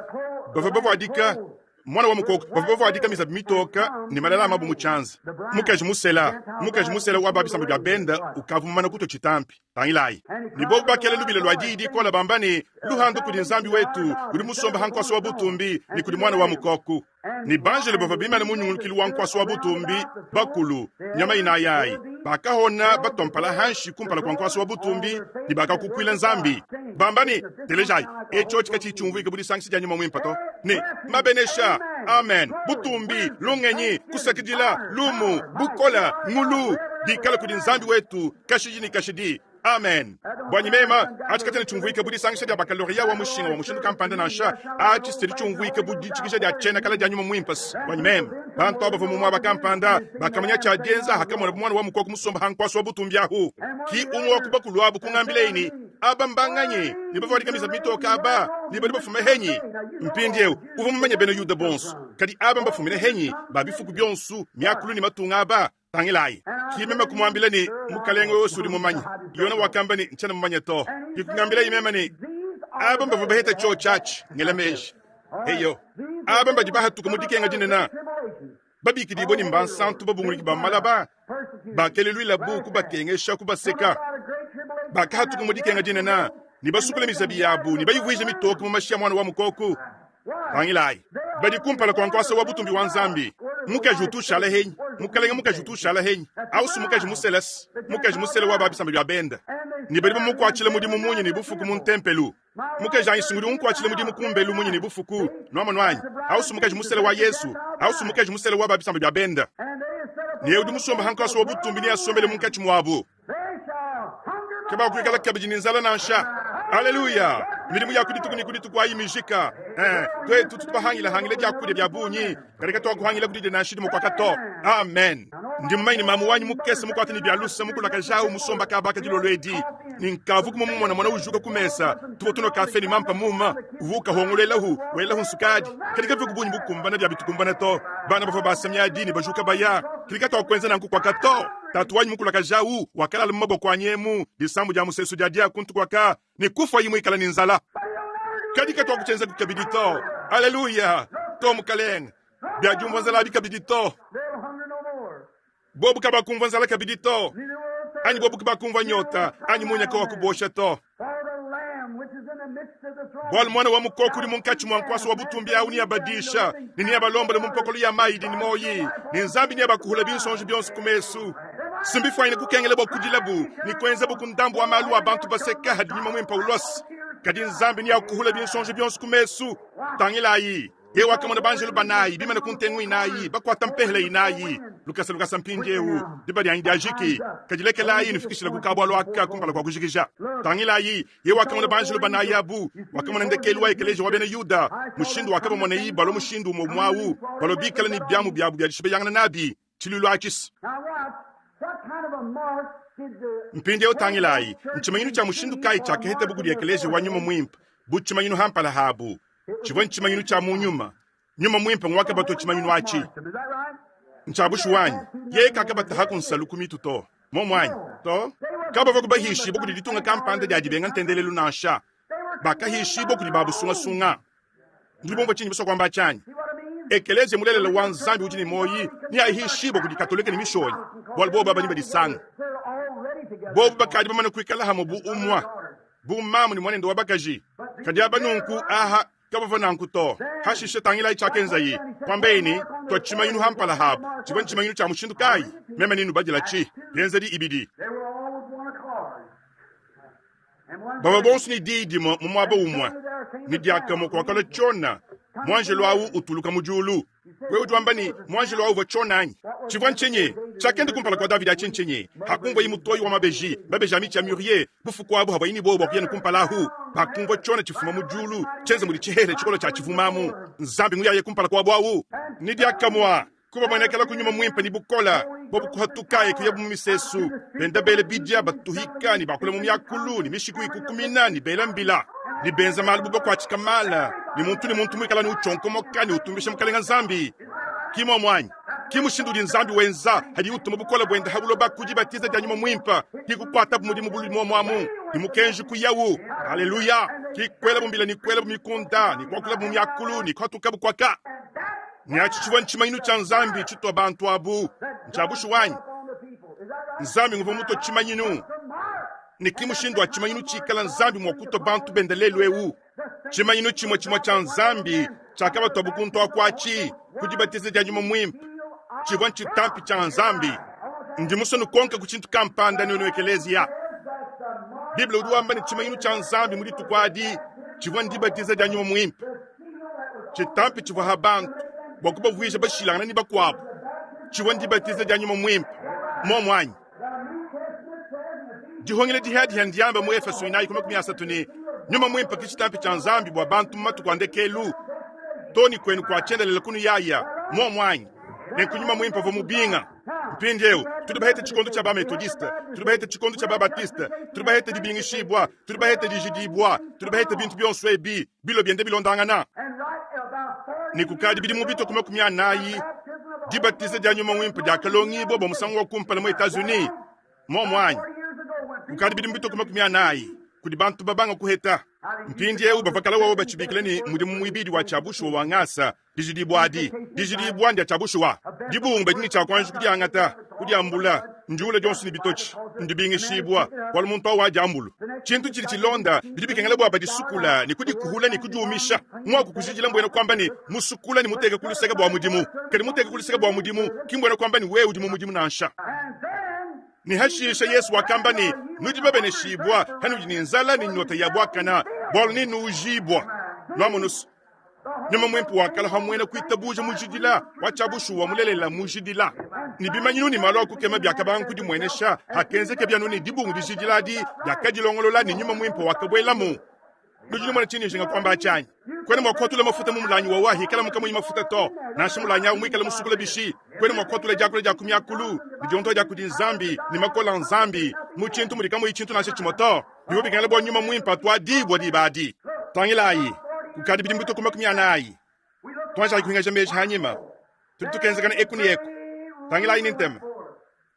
bavua bavuadika Muana wa Mukoko, bavua bavuadika mizabi mitoka ne malala a mabue mu tshianza. Mukaji musela, mukaji musela wa ba bisamba bia benda ukavua mumane kutua tshitampi. Tangilayi, ne bobu bakela lubila lua diyi dikole bamba ne, Luhandu kudi Nzambi wetu udi musombe ha nkuasa wa butumbi ne kudi Muana wa Mukoko. Ne banjelo bavua bimane mu nyungulukilu wa nkuasa wa butumbi, bakulu, nyama inayi ayi. Bakahona batua mpala hanshi kumpala kua nkuasa wa butumbi ne bakakukuila Nzambi, bamba ne, Telejayi, etshi katshiyi tshiumvuika bu disangisha dia nyuma muimpe to, ne mabenesha, amen, butumbi, lungenyi, kusakidila, lumu, bukole, ngulu, bikale kudi Nzambi wetu kashidi ne kashidi. Amen. Buanyi mema, atshi katshiena tshiumvuika bu disangisha dia bakaloriya wa mushinga wa mushindu kampanda nansha. Atshi si tshiumvuika bu ditshikija dia tshiena kala dia nyuma muimpe. Buanyi mema, bantu aba bavua mu muaba kampanda bakamanya tshia dienza hakamonabu muana wa mukoko musomba ha nkuasa wa butumbi ahu. Ki umue wa ku bakulu abu kungambilaye ne, Aba mbanganyi ne bavuadika mizabi mitoke aba ne badi bafume henyi? Mpindieu uvua mumanye bena Yuda bonso, kadi aba mbafumine henyi ba bifuku bionso, miakulu ne matunga aba? Tangilayi, ki meme kumuambila ne, Mukalenge wewe udi mumanye. Yona wakamba ne, Ntshiena mumanye to. Ki kungambilaye meme ne, Aba mbavua baheta tshiotshi atshi, ngela meji. Eyo, aba mbadi bahatuka mu dikenga dinene, babikidibue ne mbansantu babunguluki ba malaba, bakeleluilabu kubakengesha, kubaseka. Bakahatuka mu dikenga dinene ne basukula mizabi yabu ne bayivuija mitoke mu mashi a Muana wa Mukoko. Tangilayi, badi kumpala kua nkuasa wa butumbi wa Nzambi. Mukaji utu ushala henyi, mukalenge mukaji utu ushala henyi, ausu mukaji muselesi, mukaji musele wa ba bisamba bia benda, ne badi bamukuatshila mudimu munyi ne bufuku mu ntempelu. Mukaji anyi sungudi unkuatshila mudimu kumbelu munyi ne bufuku, nuamonu anyi, ausu mukaji musele wa Yesu, ausu mukaji musele wa ba bisamba bia benda. Ne udi musomba ha nkuasa wa butumbi neasombele munkatshi muabu. Kabakuikala kabidi ne nzala nansha. Aleluya! Midimu ya ku dituku ne ku dituku ayi mijika. Eh, tuetu tutu bahangilahangila biakudia bia bungi, kadi katuakuhangila kudidia nansha dimue kuaka to. Amen. Ndi mumanye ne mamu wanyi mukese mukuate ne bia luse mukulakaja au musomba kaba ka dilolo edi, ne nkavu kumumumonamona ujuka ku mesa. Tuvua tunua kafe ne mampa muma, uvua ukahongoluelahu welahu nsukadi, kadi kabivu bungi bukumbana bia bitukumbana to. Bana bavua basa miadi ne bajuka baya, kadi katuakuenza nanku kuaka to. Tatu wanyi mukulakaja au wakalala mu maboko anyi emu disambu dia musesu dia dia kuntu kuaka ne kufuayi muikala ne nzala. Kadi katuakutshienzaku kabidi to. Aleluya! To mukalenge, bia diumvua nzala abi kabidi to. Bobu kabakumvua nzala kabidi to, anyi bobu kabakumvua nyota anyi munya kawakubosha to. Bualu muana wa mukoko udi munkatshi mua nkuasa wa butumbi au neabadisha ne neabalombole mu mpokolo ya mayi idi ne muoyi, ne Nzambi neabakuhula binsonji bionso ku mesu. Si mbifuanyine kukengela bua kudilabu ne kuenzabu ku ndambu wa malu a bantu baseka hadi nyuma muimpe ulosa. Kadi Nzambi neakuhula binsonji bionso ku mesu. Tangilayi! Yeye wakamona banjelu banayi bimane ku ntengu inayi, bakuata mpehele inayi. Lukasa lukasa mpindieu, diba dianyi diajiki, kadi lekelayi nufikishile ku kabualu aka kumpala kua kujikija. Tangilayi, yeye wakamona banjelu banayi abu, wakamona ndekelu wa ekeleziya wa bena Yuda, mushindu wakabamonayi balua mushindu umue umue au, balua bikale ne biamu biabu bia dishipeyangana nabi, tshiluilu atshi. Mpindieu tangilayi, ntshimanyinu tshia mushindu kayi tshiakahetabu kudi ekeleziya wa Nyuma Muimpe bu tshimanyinu ha mpala habu? Tshivua ntshimanyinu tshia mu nyuma. Nyuma Muimpe nguakabatua tshimanyinu atshi. Ntshia bushuwa anyi? Yeye kakabatahaku nsalu ku mitu to. Muomu anyi? To. Kabavua kubahishibua kudi ditunga kampanda dia dibenga ntendelelu nansha. Bakahishibua kudi ba busungasunga. Nudi bumvua tshinyi basua kuamba atshi anyi? Ekeleziya mulelela wa Nzambi udi ne muoyi neahishibue kudi Katolike ne Mishonyi, bualu bobu aba nebadisanga. Bobu bakadi bamane kuikala hamue bu umue, bu mamu ne muanende wa bakaji. Kadi aba nunku aha kabavua nanku to. Hashishe tangilayi tshiakenzaye, kuambaye ne, Tua tshimanyinu ha mpala habu. Tshivua ntshimanyinu tshia mushindu kayi? Meme nenubadilatshi. Bienzedi ibidi. Bavua bonso ne diyi dimue mu muaba umue, ne diakamue kuakalua tshiona, muanjelu au utuluka mu diulu. Wewe udi wamba ne, muanjelu au uvua tshiona anyi? Tshivua ntshinyi? Tshiakenda kumpala kua Davidi atshi ntshinyi? Hakumvuaye mutoyi wa mabeji, mabeji a mitshi ya murier, bufuku abu havuaye ne buowa bua kuya ne kumpala ahu, bakumvua tshiona tshifuma mu diulu, tshienza mudi tshihehele tshikole tshia tshivumamu. Nzambi nguyaye kumpala kuabu au, ne diakamue kubamuenekela ku nyuma muimpe ne bukole, bobu kuhatuka kuyabu mu misesu, benda bela bidia, batuhika ne bakula mu miakulu ne mishiku ikukumina ne bela mbila ne benza malu bu bakuatshika mala, ne muntu ne muntu muikala ne utshionkomoka ne utumbisha Mukalenga Nzambi. Ki muomu anyi? Ki mushindu udi Nzambi wenza hadi utuma bukole buende ha buloba ku dibatiza dia nyuma muimpe, ki kukuatabu mudimu buludi muomu amu ne mukenji kuyawu. Haleluya! Ki kuelabu mbila ne kuelabu mikunda ne kuakulabu mu miakulu ne kuhatukabu kuaka. Ne atshi tshivua ntshimanyinu tshia Nzambi tshitua bantu abu. Ntshia bushuwa anyi? Nzambi nguvua mutua tshimanyinu, ne ki mushindu wa tshimanyinu tshikala Nzambi mua kutua bantu bende lelu eu. Tshimanyinu tshimue tshimue tshia Nzambi tshiakabatuabu ku ntua kuatshi ku dibatiza dia Nyuma Muimpe tshivua ntshitampi tshia Nzambi. Ndi musue nukonke ku tshintu kampanda nuenu ekeleziya. Bible udi wamba ne tshimanyinu tshia Nzambi mu dituku adi tshivua ndibatiza dia nyuma muimpe. Tshitampi tshivua ha bantu bua kubavuija bashilangane ne bakuabu tshivua ndibatiza dia nyuma muimpe. Muomu anyi? Dihongela dihiadihia ndiamba mu Efeso inayi ku 30 ne nyuma muimpe ke tshitampi tshia Nzambi bua bantu mu matuku a ndekelu to ne kuenu kua tshiendelele kunu yaya. Muomu anyi? Nenku nyuma muimpe uvua mubinga. Mpindieu tudi bahete tshikondo tshia ba-Metodiste, tudi bahete tshikondo tshia ba-Baptiste, tudi bahete dibingishibua, tudi bahete dijidibua, tudi bahete bintu bionso ebi bilo biende bilondangana. Ne kukadi bidimu bitue ku 40, dibatiza dia nyuma muimpe diakalongibua bua musangu wa kumpala mu Etats-Unis. Muomu anyi? Kukadi bidimu bitue ku 40 kudi bantu babanga kuheta. Mpindieu bavua kala wawa batshibikila ne mudimu muibidi wa tshia bushuwa wa ngasa. Dijidibua adi, dijidibua ndia tshia bushuwa. Dibungu badi ne tshia kuanji kudiangata, kudiambula, ndiula dionso ne bitotshi, ndibingishibua, bualu muntu au wadiambulu. Tshintu tshidi tshilonda, bidi bikengela bua badisukula ne kudikuhula ne kudiumisha. Muaku kujidila mbuena kuamba ne musukula ne muteka ku luseke bua mudimu. Kadi muteka ku luseke bua mudimu ki mbuena kuamba ne wewe udi mu mudimu nansha. Ne hashisha Yesu wakamba ne, Nudi babeneshibua hanudi ne nzala ne nyota ya buakana, bualu nenuujibua. Nuamonusu, Nyuma Muimpe wakala ha muena kuitabuja mujidila wa tshia bushuwa mulelela mujidila, ne bimanyinu ne malu a kukema biakabanga kudimuenesha. Hakenzeka bianu ne dibungu dijidila adi diakadilongolola ne Nyuma Muimpe wakabuelamu. Nudi numona tshindi njinga kuamba atshi anyi? Kuena mua kuhatula mafuta mu mulangi wawa hikalamu kamuyi mafuta to, nansha mulangi au muikale musukula bishi. Kuena mua kuhatula diakula dia ku miakulu ne diondoha dia kudi Nzambi ne makole a Nzambi mu tshintu mudi kamuyi tshintu nansha tshimue to. Bivua bikengela bua nyuma muimpe atuadibua diba adi. Tangilayi, kukadi bidimu bitue ku 40. Tuanjayi kuhingaja meji hanyima. Tudi tukenzakana eku ne eku. Tangilayi ne ntema.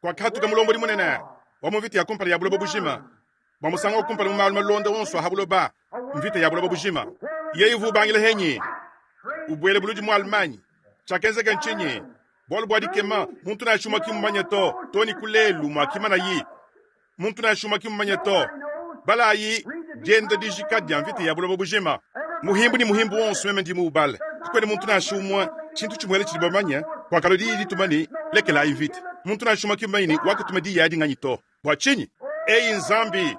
Kuakahatuka mulombodi munene wa mu mvita ya kumpala ya buloba bujima bua musangu wa kumpala mu malu malonda onso a ha buloba, mvita ya buloba bujima. Yeye uvua ubangila henyi? Ubuele buludi mu Allemagne. Tshiakenzeka ntshinyi? Bualu bua dikema, muntu nansha umue ki mmumanye to, to ne ku lelu muakimanayi. Muntu nansha umue ki mmumanye to. Balayi dienda dijika dia mvita ya buloba bujima. Muhimbu ne muhimbu wonso meme ndi muubale. Kakuena muntu nansha umue tshintu tshimuele tshidi bamanye kuakalua diyi dituma ne, lekelayi mvita. Muntu nansha umue ki mmumanye ne, wakatuma diyi adi nganyi to. Bua tshinyi? Eyi Nzambi,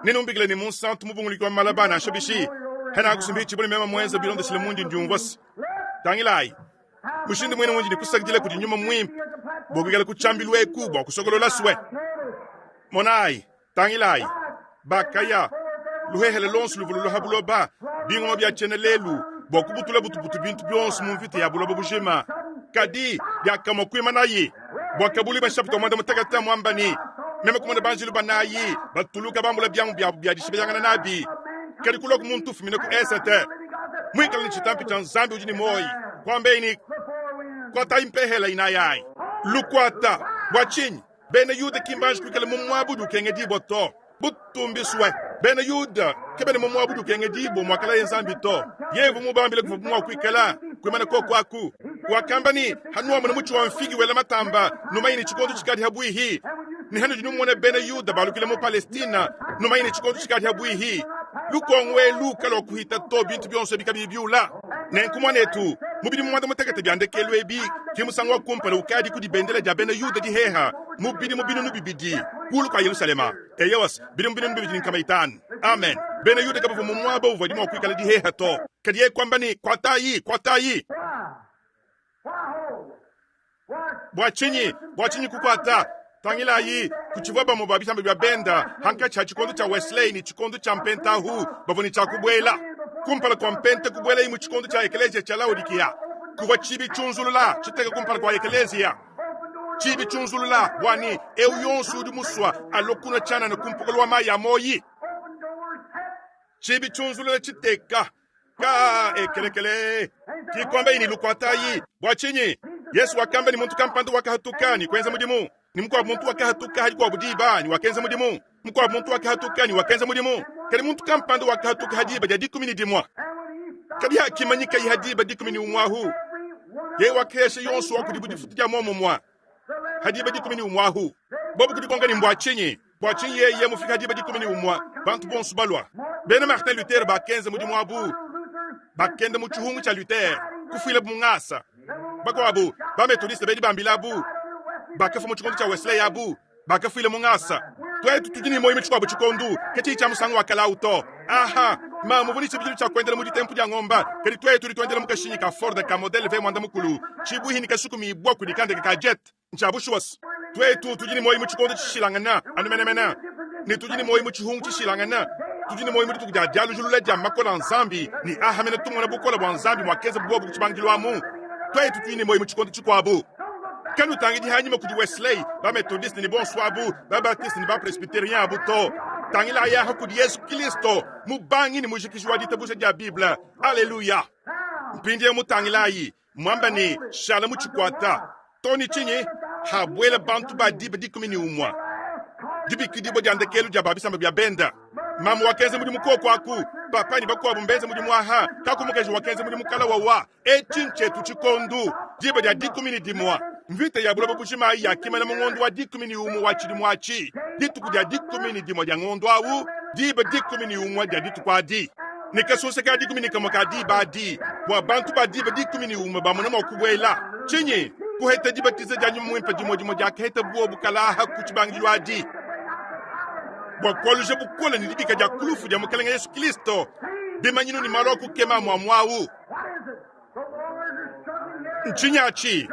nenumbikile ne munsantu mubunguluki wa malaba nansha bishi? Hena kusumbitshibua ne meme muenza bilondeshile mundi ndiumvua se. Tangilayi, mushindu muine undi ne kusakidila kudi nyuma muimpe bua kuikala ku tshiambilu eku bua kusokolola sue. Monayi, tangilayi, bakaya luhehele luonso luvua lulua ha buloba, bingoma bia tshiena lelu bua kubutula butubutu bintu bionso mu mvita ya buloba bujima. Kadi diakamue kuimanayi bua kabulu ba nshapita wa muanda mutekete muamba ne, meme kumona banjelu banayi batuluka bambula biamu biabu bia dishibeyangana nabi, kadi kulua ku muntu ufumina ku esete muikale ne tshitampi tshia Nzambi udi ne muoyo, kuambaye ne, kuatayi mpehela inayi ayi lukuata. Bua tshinyi bena Yuda ki mbanji kuikala mu muaba udi ukengedibua to? Butumbisue bena Yuda kabena mu muaba udi ukengedibua muakalaye Nzambi to. Yeye uvua mubambile kuvua mua kuikala kuimana koko aku. Wakamba ne, hanuamona mutshi wa mfigi wela matamba, numanye ne tshikondo tshikadi habuihi. Ne hanudi numona bena Yuda balukila mu Palestina, numanye ne tshikondo tshikadi habuihi. Lukongo elu kaluakuhita to bintu bionso ebi kabiyi biula. Nenku muanetu, mu bidimu muanda mutekete bia ndekelu ebi, ke musangu wa kumpala ukadi ku dibendela dia bena Yuda diheha mu bidimu 2000 kulu kua Yelushalema. Eyowa, bidimu 2500. Amen. Bena Yuda kabavua mu muaba uvuadi mua kuikala diheha to. Kadi yeye kuamba ne, kuatayi, kuatayi. Bua tshinyi? Bua tshinyi kukuata? Tangilayi, kutshivua bamue ba bisamba bia benda hankatshi ha tshikondo tshia Wesley ne tshikondo tshia Mpentahu bavua ne tshia kubuela. Kumpala kua Mpenta kubuelayi mu tshikondo tshia Ekeleziya tshia Laodikiya, kuvua tshibi tshiunzulula tshiteka kumpala kua Ekeleziya. Tshibi tshiunzulula bua ne eu yonso udi musua alue kunua tshianana ku mpokolo wa mayi a muoyi. Tshibi tshiunzulula tshiteka ka ekelekele ki kuamba ne lukuatayi. Bua tshinyi? Yesu wakamba ne muntu kampanda wakahatuka ne kuenza mudimu, ne mukuabu muntu wakahatuka ha dikuabu diba ne wakenza mudimu, mukuabu muntu wakahatuka ne wakenza mudimu, kadi muntu kampanda wakahatuka ha diba dia 11. Kadi hakimanyikayi ha diba 11 ahu, yeye wakahesha yonso wa kudibu difutu dia muomumue ha diba 11 ahu. Bobu kudikonka ne, mbua tshinyi? Bua tshinyi yeye mufika ha diba 11 bantu bonso balua? Bena Martin Luther bakenza mudimu abu, bakenda mu tshihungu tshia Luther, kufuilabu mu ngasa. Bakuabu ba Methodiste bedi bambilabu. Bakafua mu tshikondo tshia Wesley abu, bakafuila mu ngasa. Tuetu tudi ne muoyo mu tshikuabu tshikondo, katshiyi tshia musangu wa kale au to. Aha, mamu uvua ne tshibidilu tshia kuendela mu ditempu dia ngomba, kadi tuetu tudi tuendela mu kashinyi ka Ford ka modele V muanda mukulu, tshibuihi ne kasukumibua kudi kandeke ka jet. Ntshia bushuwa se, tuetu tudi ne muoyo mu tshikondo tshishilangane anu menemene, ne tudi ne muoyo mu tshihungu tshishilangane. Tudi ne muoyo mu dituku dia dialujilula dia makole a Nzambi, ne aha mene tumona bukole bua Nzambi muakenza buobu ku tshibangidilu amu. Tuetu tudi ne muoyo mu tshikondo tshikuabu. Kanutangidi anyima kudi Wesley, ba-Methodiste ne bonso abu, ba-Baptiste ne ba-Presbyterien abu to. Tangilayi aha kudi Yesu Kristo, mubangi ne mujikiji wa ditabuja dia Bible. Aleluya! Mpindieu mutangilayi, muamba ne, Shala mu tshikuata. To ne tshinyi? Habuela bantu ba diba 11, dibikidibua dia ndekelu dia ba bisamba bia benda. Mamu wakenza mudimu kuoku aku, papa ne bakuabu mbenze mudimu aha, kaku mukaji wakenza mudimu kala wawa. Etshi ntshietu tshikondu, diba dia 11. Mvita ya buloba bujima ayi yakimana mu ngondu wa 11 wa tshidimu atshi, dituku dia 11 dia ngondu awu, diba 11 dia dituku adi, ne kasunsa ka 11 ka diba adi, bua bantu ba diba 11 bamona mua kubuela. Tshinyi? Kuheta dibatiza dia Nyuma Muimpe dimue dimue diakaheta buobu kalaha ku tshibangidilu adi, bua kualuja bukole ne dibika dia ku lufu dia Mukelenge Yesu Kilisto, bimanyinu ne malu a kukema amue awu. Ntshinyi atshi?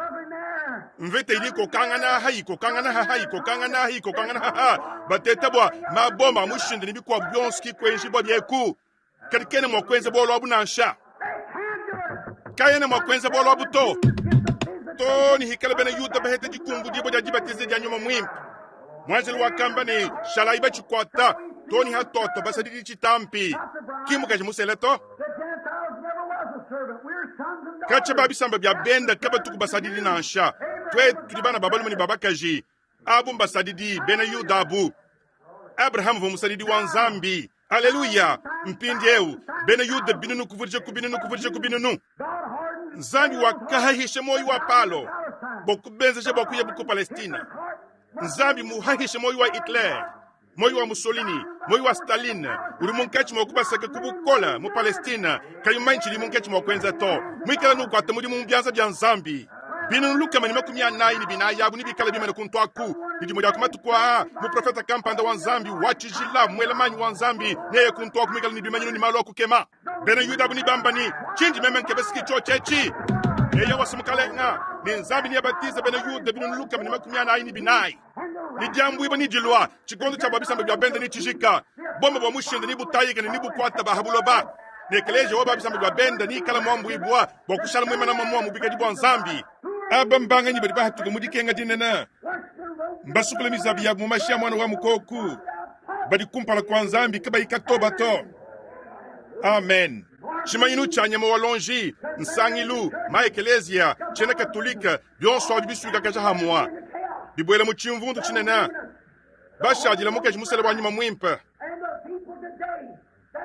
Mvita idi ikokangana aha, ikokangana haha, ikokangana aha, ikokangana haha, bateta bua mabomba a mushinda ne bikuabu bionso ki kuenjibua bieku, kadi kena mua kuenza bualu abu nansha. Kayena mua kuenza bualu abu to. To ne hikala bena Yuda baheta dikumbudibua dia dibatiza dia Nyuma Muimpe. Muanjelu wakamba ne, Shalayi batshikuata to ne hatoto basadidi tshitampi. Ki mukaji musele to. Katshia ba bisamba bia benda kabatuku basadidi nansha. Tuetu tudi bana ba balume ne ba bakaji. Abu mbasadidi bena Yuda abu. Abraham uvua musadidi wa Nzambi. Aleluya! Mpindieu bena Yuda binunu kuvudija ku binunu kuvudija ku binunu. Nzambi wakahahisha muoyo wa Palo bua kubenzeja bua kuya ku Palestina. Nzambi muhahishe muoyo wa Hitler, muoyo wa Mussolini, muoyo wa Staline udi munkatshi mua kubasaka ku bukole mu Palestina, kayi mumanyi tshidi munkatshi mua kuenza to, muikale nukuata mudimu mu bianza bia Nzambi. 4400 abu nebikale bimane kuntu aku, ne dimue dia ku matuku aa muprofete kampanda wa Nzambi wa tshijila muela manyi wa Nzambi neye kuntu aku muikale ne bimanyinu ne malu a kukema. Bena Yuda abu nebamba ne, Tshindi meme nkeba siki tshiotshi etshi. Eyowa, se mukalenga, ne Nzambi neabatize bena Yuda 444. Ne diambuibua nedilua, tshikondo tshia bua bisamba bia bende netshijika, bomba bua mushinda nebutayike ne nebukuate ba ha buloba, ne ekeleziya wa ba bisamba bia bende neikale muambuibua bua kushala muimana mamua mu bikadi bua Nzambi. Aba mbanganyi badi bahatuka mu dikenga dinene? Mbasukule mizabi yabu mu mashi a Muana wa Mukoku, badi kumpala kua Nzambi kabayi katoba to. Amen. Tshimanyinu tshia nyama wa lonji, nsangilu, ma ekeleziya, tshiena katolike, bionso abi bisuikakaja hamua, bibuela mu tshimvundu tshinene, bashadila mukaji musele wa nyuma muimpe.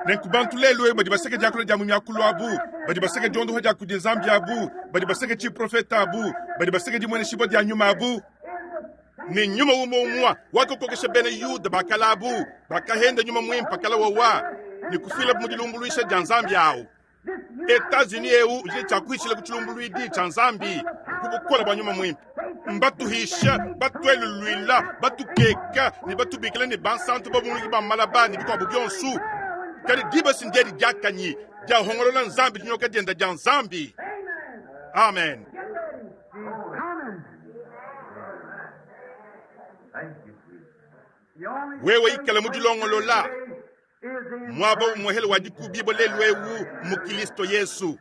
Nenku bantu lelu eu badi baseka diakula dia mu miakulu abu, badi baseka diondoha dia kudi Nzambi abu, badi baseka tshiprofete abu, badi baseka dimueneshibua dia nyuma abu, ne nyuma umue umue wakakokesha bena Yuda ba kale abu, bakahenda nyuma muimpe kale wawa ne kufilabu mu dilumbuluisha dia Nzambi awu. Etats-Unis eu udi ne tshia kuhishila ku tshilumbuluidi tshia Nzambi ku bukole bua nyuma muimpe. Mbatuhisha, batueluluila, batukeka ne batubikila ne bansantu babunguluki ba malaba ne bikuabu bionso. Kadi diba si ndiedi diakanyi diahongolola Nzambi dinyoka dienda dia Nzambi. Amen. Wewe ikala mu dilongolola. Muaba umuehele wa dikubibua lelu eu mu Kilisto Yesu.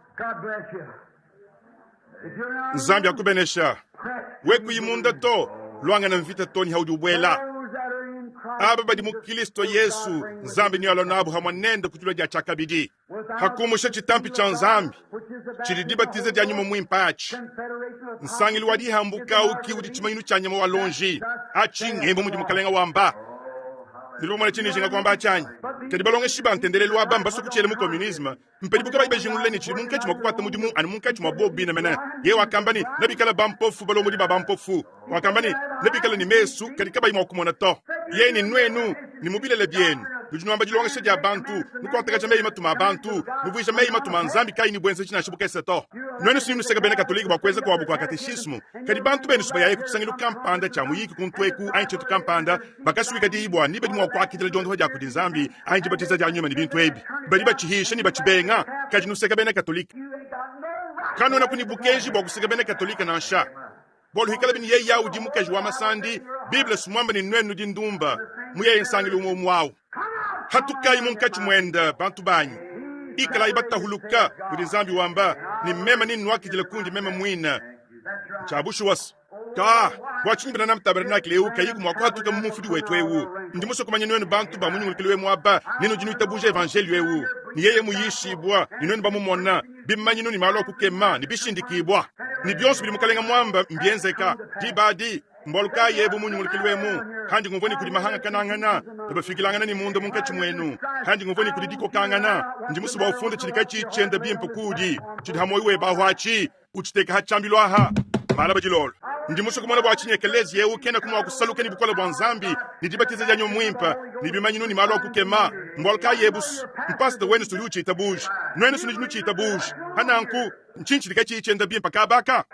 Nzambi akubenesha. We kuyi munda to, luangana mvita to ni haudi ubuela. Aba badi mu Kilisto Yesu, Nzambi nealua nabu hamue nende ku dilua dia tshiakabidi. Hakumusha tshitampi tshia Nzambi tshidi dibatiza dia Nyuma Muimpe atshi, nsangilu wa dihambuka au ki udi tshimanyinu tshia nyama wa lonji atshi, ngembu mudi Mukalenga wamba. Nudi bamona tshindi njinga kuamba atshi anyi? Kadi balongeshi ba ntendelelu aba mbasue kutshiela mu communisme, mpadibu kabayi bajingulule ne tshidi munkatshi mua kukuata mudimu anu munkatshi mua bobu bine mene. Yeye wakamba ne, nebikale bampofu balombodi ba bampofu. Wakamba ne, nebikale ne mesu kadi kabayi mua kumona to. Yeye ne nuenu ne mu bilele bienu. Nudi nuamba dilongesha dia bantu, nukuatakaja meyi matuma a bantu, nuvuija meyi matuma a Nzambi kayi ne buenzeji nansha bukese to. Nuenu si nuseka bena Katolike bua kuenza kuabu kua kateshismu, kadi bantu benu si bayaye ku tshisangilu kampanda tshia muyiki kuntu eku anyi tshintu kampanda, bakasuika diyi bua ne badi mua kuakidila diondopa dia kudi Nzambi anyi dibatiza dia nyuma ne bintu ebi badi batshihisha ne batshibenga, kadi nuseka bena Katolike. Kanuenaku ne bukenji bua kuseka bena Katolike nansha. Bualu hikalabi ne yeye udi mukaji wa masandi, Bible si muamba ne nuenu nudi ndumba mu yeye nsangilu umue umue au. Hatukayi munkatshi muende, bantu banyi, ikalayi batahuluka, mudi Nzambi wamba, ne meme nennuakidile kundi meme muine. Ntshia bushuwa se, ka bua tshinyi Branham Tabernacle eu kayiku mua kuhatuka mu mufudi wetu eu? Ndi musue kumanya nuenu bantu ba mu nyungulukilu emu aba ne nudi nuitabuja evanjeliyo eu, ne yeye muyishibua, ne nuenu bamumona, bimanyinu ne malu a kukema ne bishindikibua, ne bionso bidi Mukalenga muamba mbienzeka. Diba adi, mbualu kayi ebu mu nyungulukilu emu? Handi ngumvua ne kudi mahangakanangana ne bafikilangana ne munda munkatshi muenu. Handi ngumvua ne kudi dikokangana. Ndi musue bua ufunde tshidi katshiyi tshienda bimpe kuudi, tshidi ha muoyo webe ahu atshi, utshiteke ha tshiambilu aha. Malaba dilolo, ndi musue kumona bua tshinyi ekeleziya eu kenaku mua kusaluka ne bukole bua Nzambi ne dibatiza dia Nyuma Muimpe ne bimanyinu ne malu a kukema. Mbualu kayi ebu? Mpasata wenu udi utshitabuja, nuenu nudi nutshitabuja. Pa nanku, ntshinyi tshidi katshiyi tshienda bimpe kaba aka?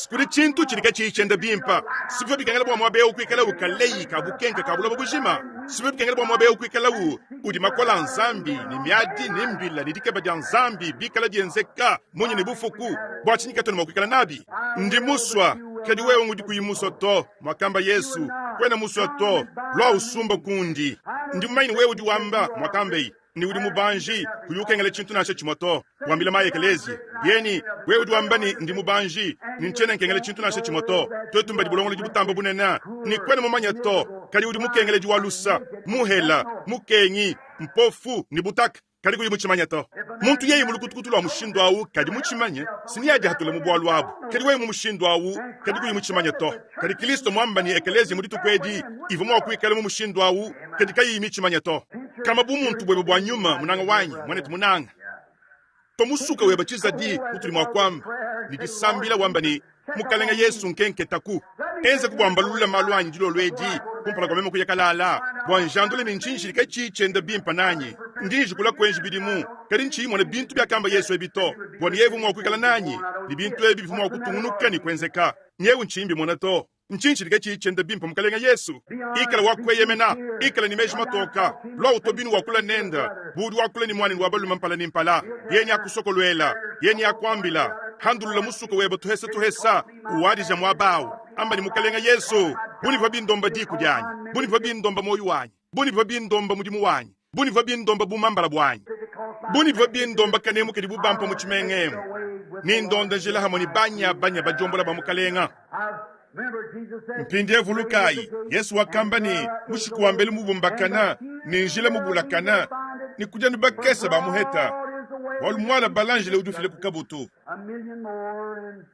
Kudi tshintu tshidi katshiyi tshienda bimpe. Sibivua bikengela bua muaba eu kuikalawu kaleyi ka bukenke ka buloba bujima. Sibivua bikengela bua muaba eu kuikalawu udi makole a Nzambi ne miadi ne mbila ne dikeba dia Nzambi bikala bienzeka munya ne bufuku. Bua tshinyi katuena mua kuikala nabi? Ndi musua, kadi wewe ngudi kuyi musua to, muakamba Yesu. Kuena musua to, lua usumba kundi. Ndi mumanye ne wewe udi wamba, muakambeye, ne udi mubanji, kuyi ukengela tshintu nansha tshimue to. Wambila mayi ekeleziya yeni, wewe udi wamba ne, ndi mubanji, ne ntshiena nkengela tshintu nansha tshimue to. Tuetu mbadi bulongolodi butamba bunene, ne kuena mumanye to, kadi udi mukengeledi wa lusa, muhela, mukengi, mpofu ne butaka. Kadi kuyi mutshimanye to. Muntu yeye mu lukutukutu lua mushindu au kadi mutshimanye, si neadihatule mu bualu abu. Kadi wewe mu mushindu au kadi kuyi mutshimanye to. Kadi Kristo muamba ne ekeleziya mu dituku edi ivua mua kuikala mu mushindu au kadi kayiyi mitshimanye to. Kama bumuntu buebe bua nyuma, munanga wanyi, muanetu munanga. Tua musuka weba tshizadi mutudi mua kuamba ne disambila wamba ne, Mukalenge Yesu nkenketaku, enzaku bua mbalulule malu anyi dilolo edi kumpala kua meme kuya kalala, bua njandule ne ntshinyi tshidi katshiyi tshienda bimpe nanyi. Ndi njikula kuenji bidimu, kadi ntshiyi mona bintu biakamba Yesu ebi to, bua ne yeye mua kuikala nanyi, ne bintu ebi bivua mua kutungunuka ne kuenzeka. Nyewu ntshiyi mbimona to. Ntshinyi tshidi katshiyi tshienda bimpe, Mukalenge Yesu? Ikala wa kueyemena, ikala ne meji matoka, lua utua binu wakula nende bu udi wakula ne muanenu wa balume mpala ne mpala. Yeye neakusokoluela, yeye neakuambila. Handulula musuka webe tuhesa tuhesa, uwadija muaba au. Amba ne, Mukalenge Yesu, bu ne bivua bindomba diku dianyi, bu ne bivua bindomba muoyo wanyi, bu ne bivua bindomba mudimu wanyi, bu ne bivua bindomba bumambala buanyi, bu ne bivua bindomba kanemu kadibu bampa mu tshimenga emu, ne ndonda njila hamue ne banyabanya badiombola ba Mukalenga. Mpindieu vulukayi, Yesu wakamba ne, mushiku wa mbelu mubumbakana ne njila mubulakana, ne kudi anu bakese bamuheta, bualu mualabala njila udi ufila ku kabutu.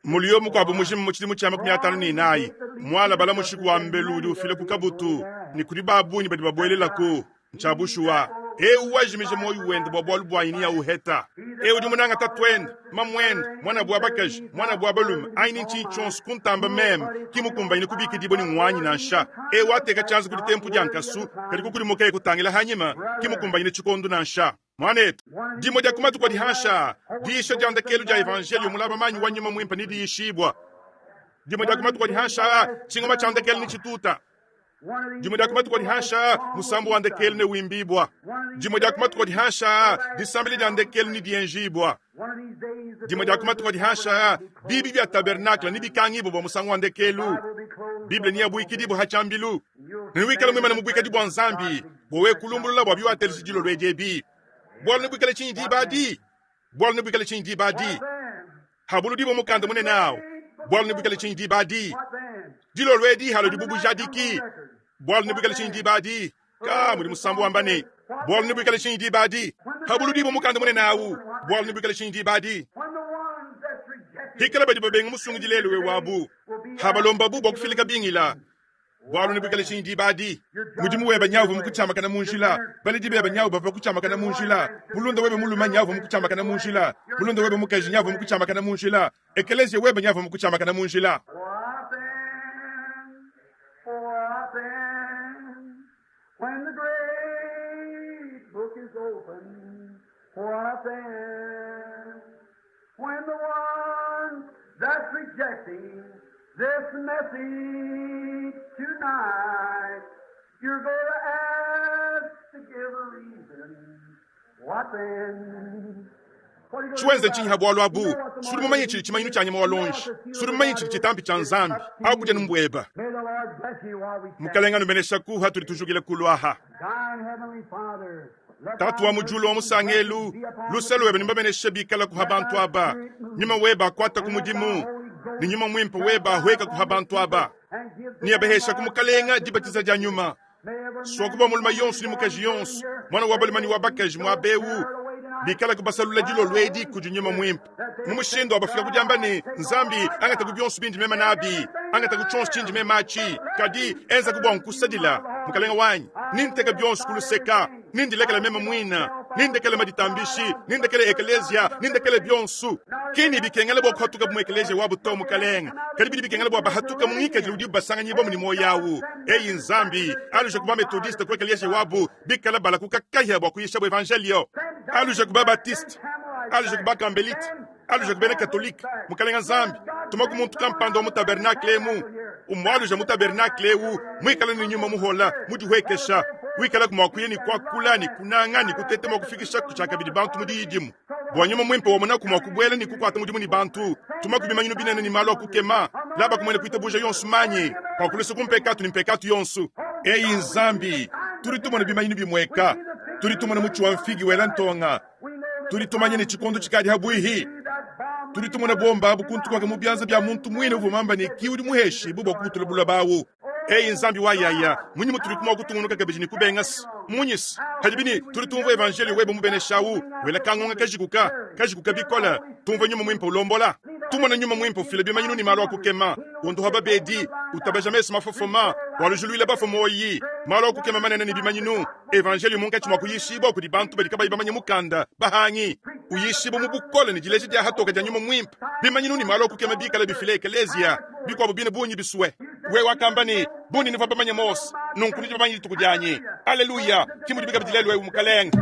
Muliyo mukuabu mujima mu tshidimu tshia 54, mualabala mushiku wa mbelu udi ufila ku kabutu, ne kudi ba bungi badi babuelelaku. Ntshia bushuwa, eu wajimija muoyo wende bua bualu buanyi neawuheta. Eu udi munanga tatuende, mamuende, muanabu wa bakaji, muanabu wa balume, anyi ne ntshinyi tshionso kuntamba meme, ki mukumbanyine kubikidibua ne nguanyi nansha. Eu wateka tshianza ku ditempu dia nkasu, kadi kukudimukaye kutangila hanyima, ki mukumbanyine tshikondo nansha. Muanetu, dimue dia ku matuku adi hanshi aa, diyisha dia ndekelu dia evanjeliyo mulaba manyi wa nyuma muimpe nediyishibua. Dimue dia ku matuku adi hanshi aa, tshingoma tshia ndekelu netshituta. Dimue dia ku matuku adi hanshi aa, musambu wa ndekelu newimbibua. Dimue dia ku matuku adi hanshi aa, disambila dia ndekelu nedienjibua. Dimue dia ku matuku adi hanshi aa, bibi bia tabernakle nebikangibue bua musangu wa ndekelu. Bible neabuikidibue ha tshiambilu. Newikale muimane mu buikadi bua Nzambi bua wewe kulumbulula bua biwateleja dilolo edi ebi. Bualu nebuikale tshinyi diba adi? Bualu nebuikale tshinyi diba adi? Habuludibua mukanda munene awu, bualu nebuikale tshinyi diba adi? Dilolo edi halua dibu bujadiki, bualu nebuikale tshinyi diba adi? Ka mudi musambu wamba ne, bualu nebuikale tshinyi diba adi? Habuludibua mukanda munene awu, bualu nebuikale tshinyi diba adi? Hikala badi babenga musungidi lelu eu wabu, habalombabu bua kufila kabingila, Bualu nebuikale tshinyi diba adi? Mudimu webe nyauvua mukutshiamakana mu njila, baledi bebe nyawu bavua bakutshiamakana mu njila, mulunda webe mulume nyauvua mukutshiamakana mu njila, mulunda webe mukaji nyauvua mukutshiamakana mu njila, ekeleziya webe nyauvua mukutshiamakana mu njila. What then? When the great open, what then? When the one that's rejecting this message tonight, you're going to ask to give a reason. What then? Tshiwenza ntshinyi ha bualu abu? Sudi mumanye tshidi tshimanyinu tshia nyama wa luonji. Sudi mumanye tshidi tshitampi tshia Nzambi. Abu budi anu mbueba. Mukalenga anubeneshaku hatudi tujukila kulu aha. Tatu wa mu diulu wa musangelu, luse luebe ne mbabeneshe bikala kuha bantu aba. Nyuma weba akuata ku mudimu, ne nyuma muimpe weba ahueka kuha bantu aba. Ne abahesha ku Mukalenga dibatiza dia nyuma. Suaku bua mulume yonso ne mukaji yonso, muana wa balume ne wa bakaji muaba eu, bikalaku basalula dilolo edi kudi Nyuma Muimpe, mu mushindu wa bafika ku diamba ne, Nzambi, angataku bionso bindi meme nabi, angataku tshionso tshindi meme atshi, kadi enzaku bua nkusadila, Mukalenga wanyi. Ninteka bionso ku luseka, nindilekela meme muine, nindekele maditambishi, nindekele ekeleziya, nindekele bionso. Ki ni bikengela bua kuhatuka mu ekeleziya wabu to, Mukalenga, kadi bidi bikengela bua bahatuka mu ngikadilu udibu basanganyibua mu ne muoyo awu. Eyi Nzambi, aluja ku ba-Methodiste ku ekeleziya wabu, bikala balakuka kahia bua kuyishabu evanjeliyo. Aluja ku ba-Baptiste, aluja ku ba-Kambelite, aluja ku bena Katolike. Mukalenga Nzambi, tumaku muntu kampanda wa mu tabernakle emu, umualuja mu tabernakle eu, muikale ne nyuma muhola, mudihuekesha, wikalaku mua kuya ne kuakula ne kunanga ne kuteta mua kufikisha ku tshiakabidi bantu mu diyi dimue, bua nyuma muimpe wamonaku mua kubuela ne kukuata mudimu ne bantu. Tumaku bimanyinu binene ne malu a kukema, labaku muena kuitabuja yonso manyi pa kulusa ku mpekatu ne mpekatu yonso. Eyi Nzambi, tudi tumona bimanyinu bimueka, tudi tumona mutshi wa mfigi wela ntonga, tudi tumanya ne tshikondo tshikadi habuihi, tudi tumona bomba abu kuntukuaka mu bianza bia muntu muine uvua muamba ne ki udi muheshibue bua kubutula buloba awu. Eyi Nzambi wa yaya, munyi mutudi mua kutungunuka kabidi ne kubenga se? Munyi se? Hadibi ne tudi tumvua evanjeliyo webe mubenesha awu wela kangonga kajikuka, kajikuka bikole, tumvua Nyuma Muimpe ulombola, tumona Nyuma Muimpe ufila bimanyinu ne malu a kukema, wondoha babedi, utabaja mesu mafofoma, walujuluila bafue muoyi, malu a kukema manene ne bimanyinu, evanjeliyo munkatshi mua kuyishibua kudi bantu badi kabayi bamanye mukanda, bahangi, uyishibua mu bukole ne dileja dia hatoka dia Nyuma Muimpe, bimanyinu ne malu a kukema bikale bifila ekeleziya bikuabo bine bungi bisue. Wewe wakamba ne, Bundi nuvua bamanye Mose, nunku nudi bamanye dituku dianyi. Aleluya! Ki mudibi kabidi lelu eu, Mukalenge.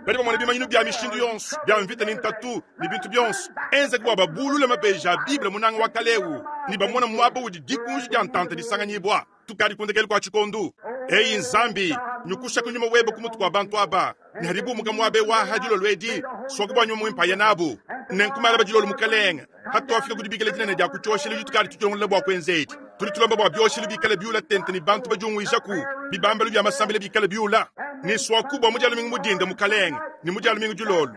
Badi bamona bimanyinu bia mishindu yonso bia mvita ne ntatu ne bintu bionso. Enzeka bua babulule mabeji a Bible munanga wa kale eu ne bamona muaba udi dikunji dia ntanta disanganyibua. Tukadi ku ndekelu kua tshikondo. Eyi Nzambi, nyukusha ku nyuma webe ku mutu kua bantu aba, ne hadi bumuka muaba eu aha dilolo edi, suaku bua nyuma muimpe aye nabu. Nenku malaba dilolo, Mukalenge, hatuafika ku dibikila dinene dia ku tshioshelu ditukadi tudilongolola bua kuenza edi, tudi tulomba bua bioshelu bikale biula tente ne bantu badiunguijaku, bibambalu bia masambila bikale biula. Ne suaku bua mu Dia lumingu mu dinda, Mukalenge, ne mu Dia lumingu dilolo,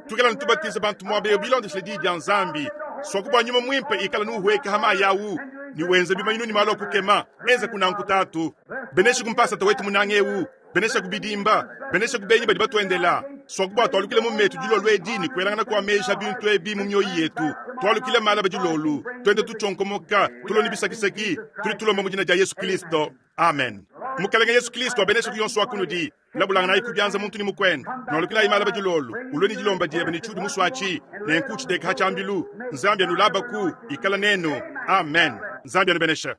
tuikale anu tubatiza bantu muaba eu bilondeshile Diyi dia Nzambi. Suaku bua Nyuma Muimpe ikale nuhueka ha mayi au ne wenza bimanyinu ne malu a kukema. Enzaku nanku, Tatu. Beneshaku mpasata wetu munanga eu. Beneshaku bidimba. Beneshaku benyi badi batuendela. Suaku bua tualukile mu metu dilolo edi ne kuelangana kua meji a bintu ebi mu mioyo yetu. Tualukile malaba dilolo, tuende tutshionkomoka, tulua ne bisakisaki. Tudi tulomba mu dina dia Yesu Kristo. Amen. Mukalenge Yesu Kristo abeneshaku yonso wa kunudi. Labulanganayi ku bianza muntu ne mukuende. Nualukilayi malaba dilolo, ulue ne dilomba diebe ne tshiudi musue atshi, nenku utshiteke ha tshiambilu. Nzambi anulabaku, ikala nenu. Amen. Nzambi anubeneshe.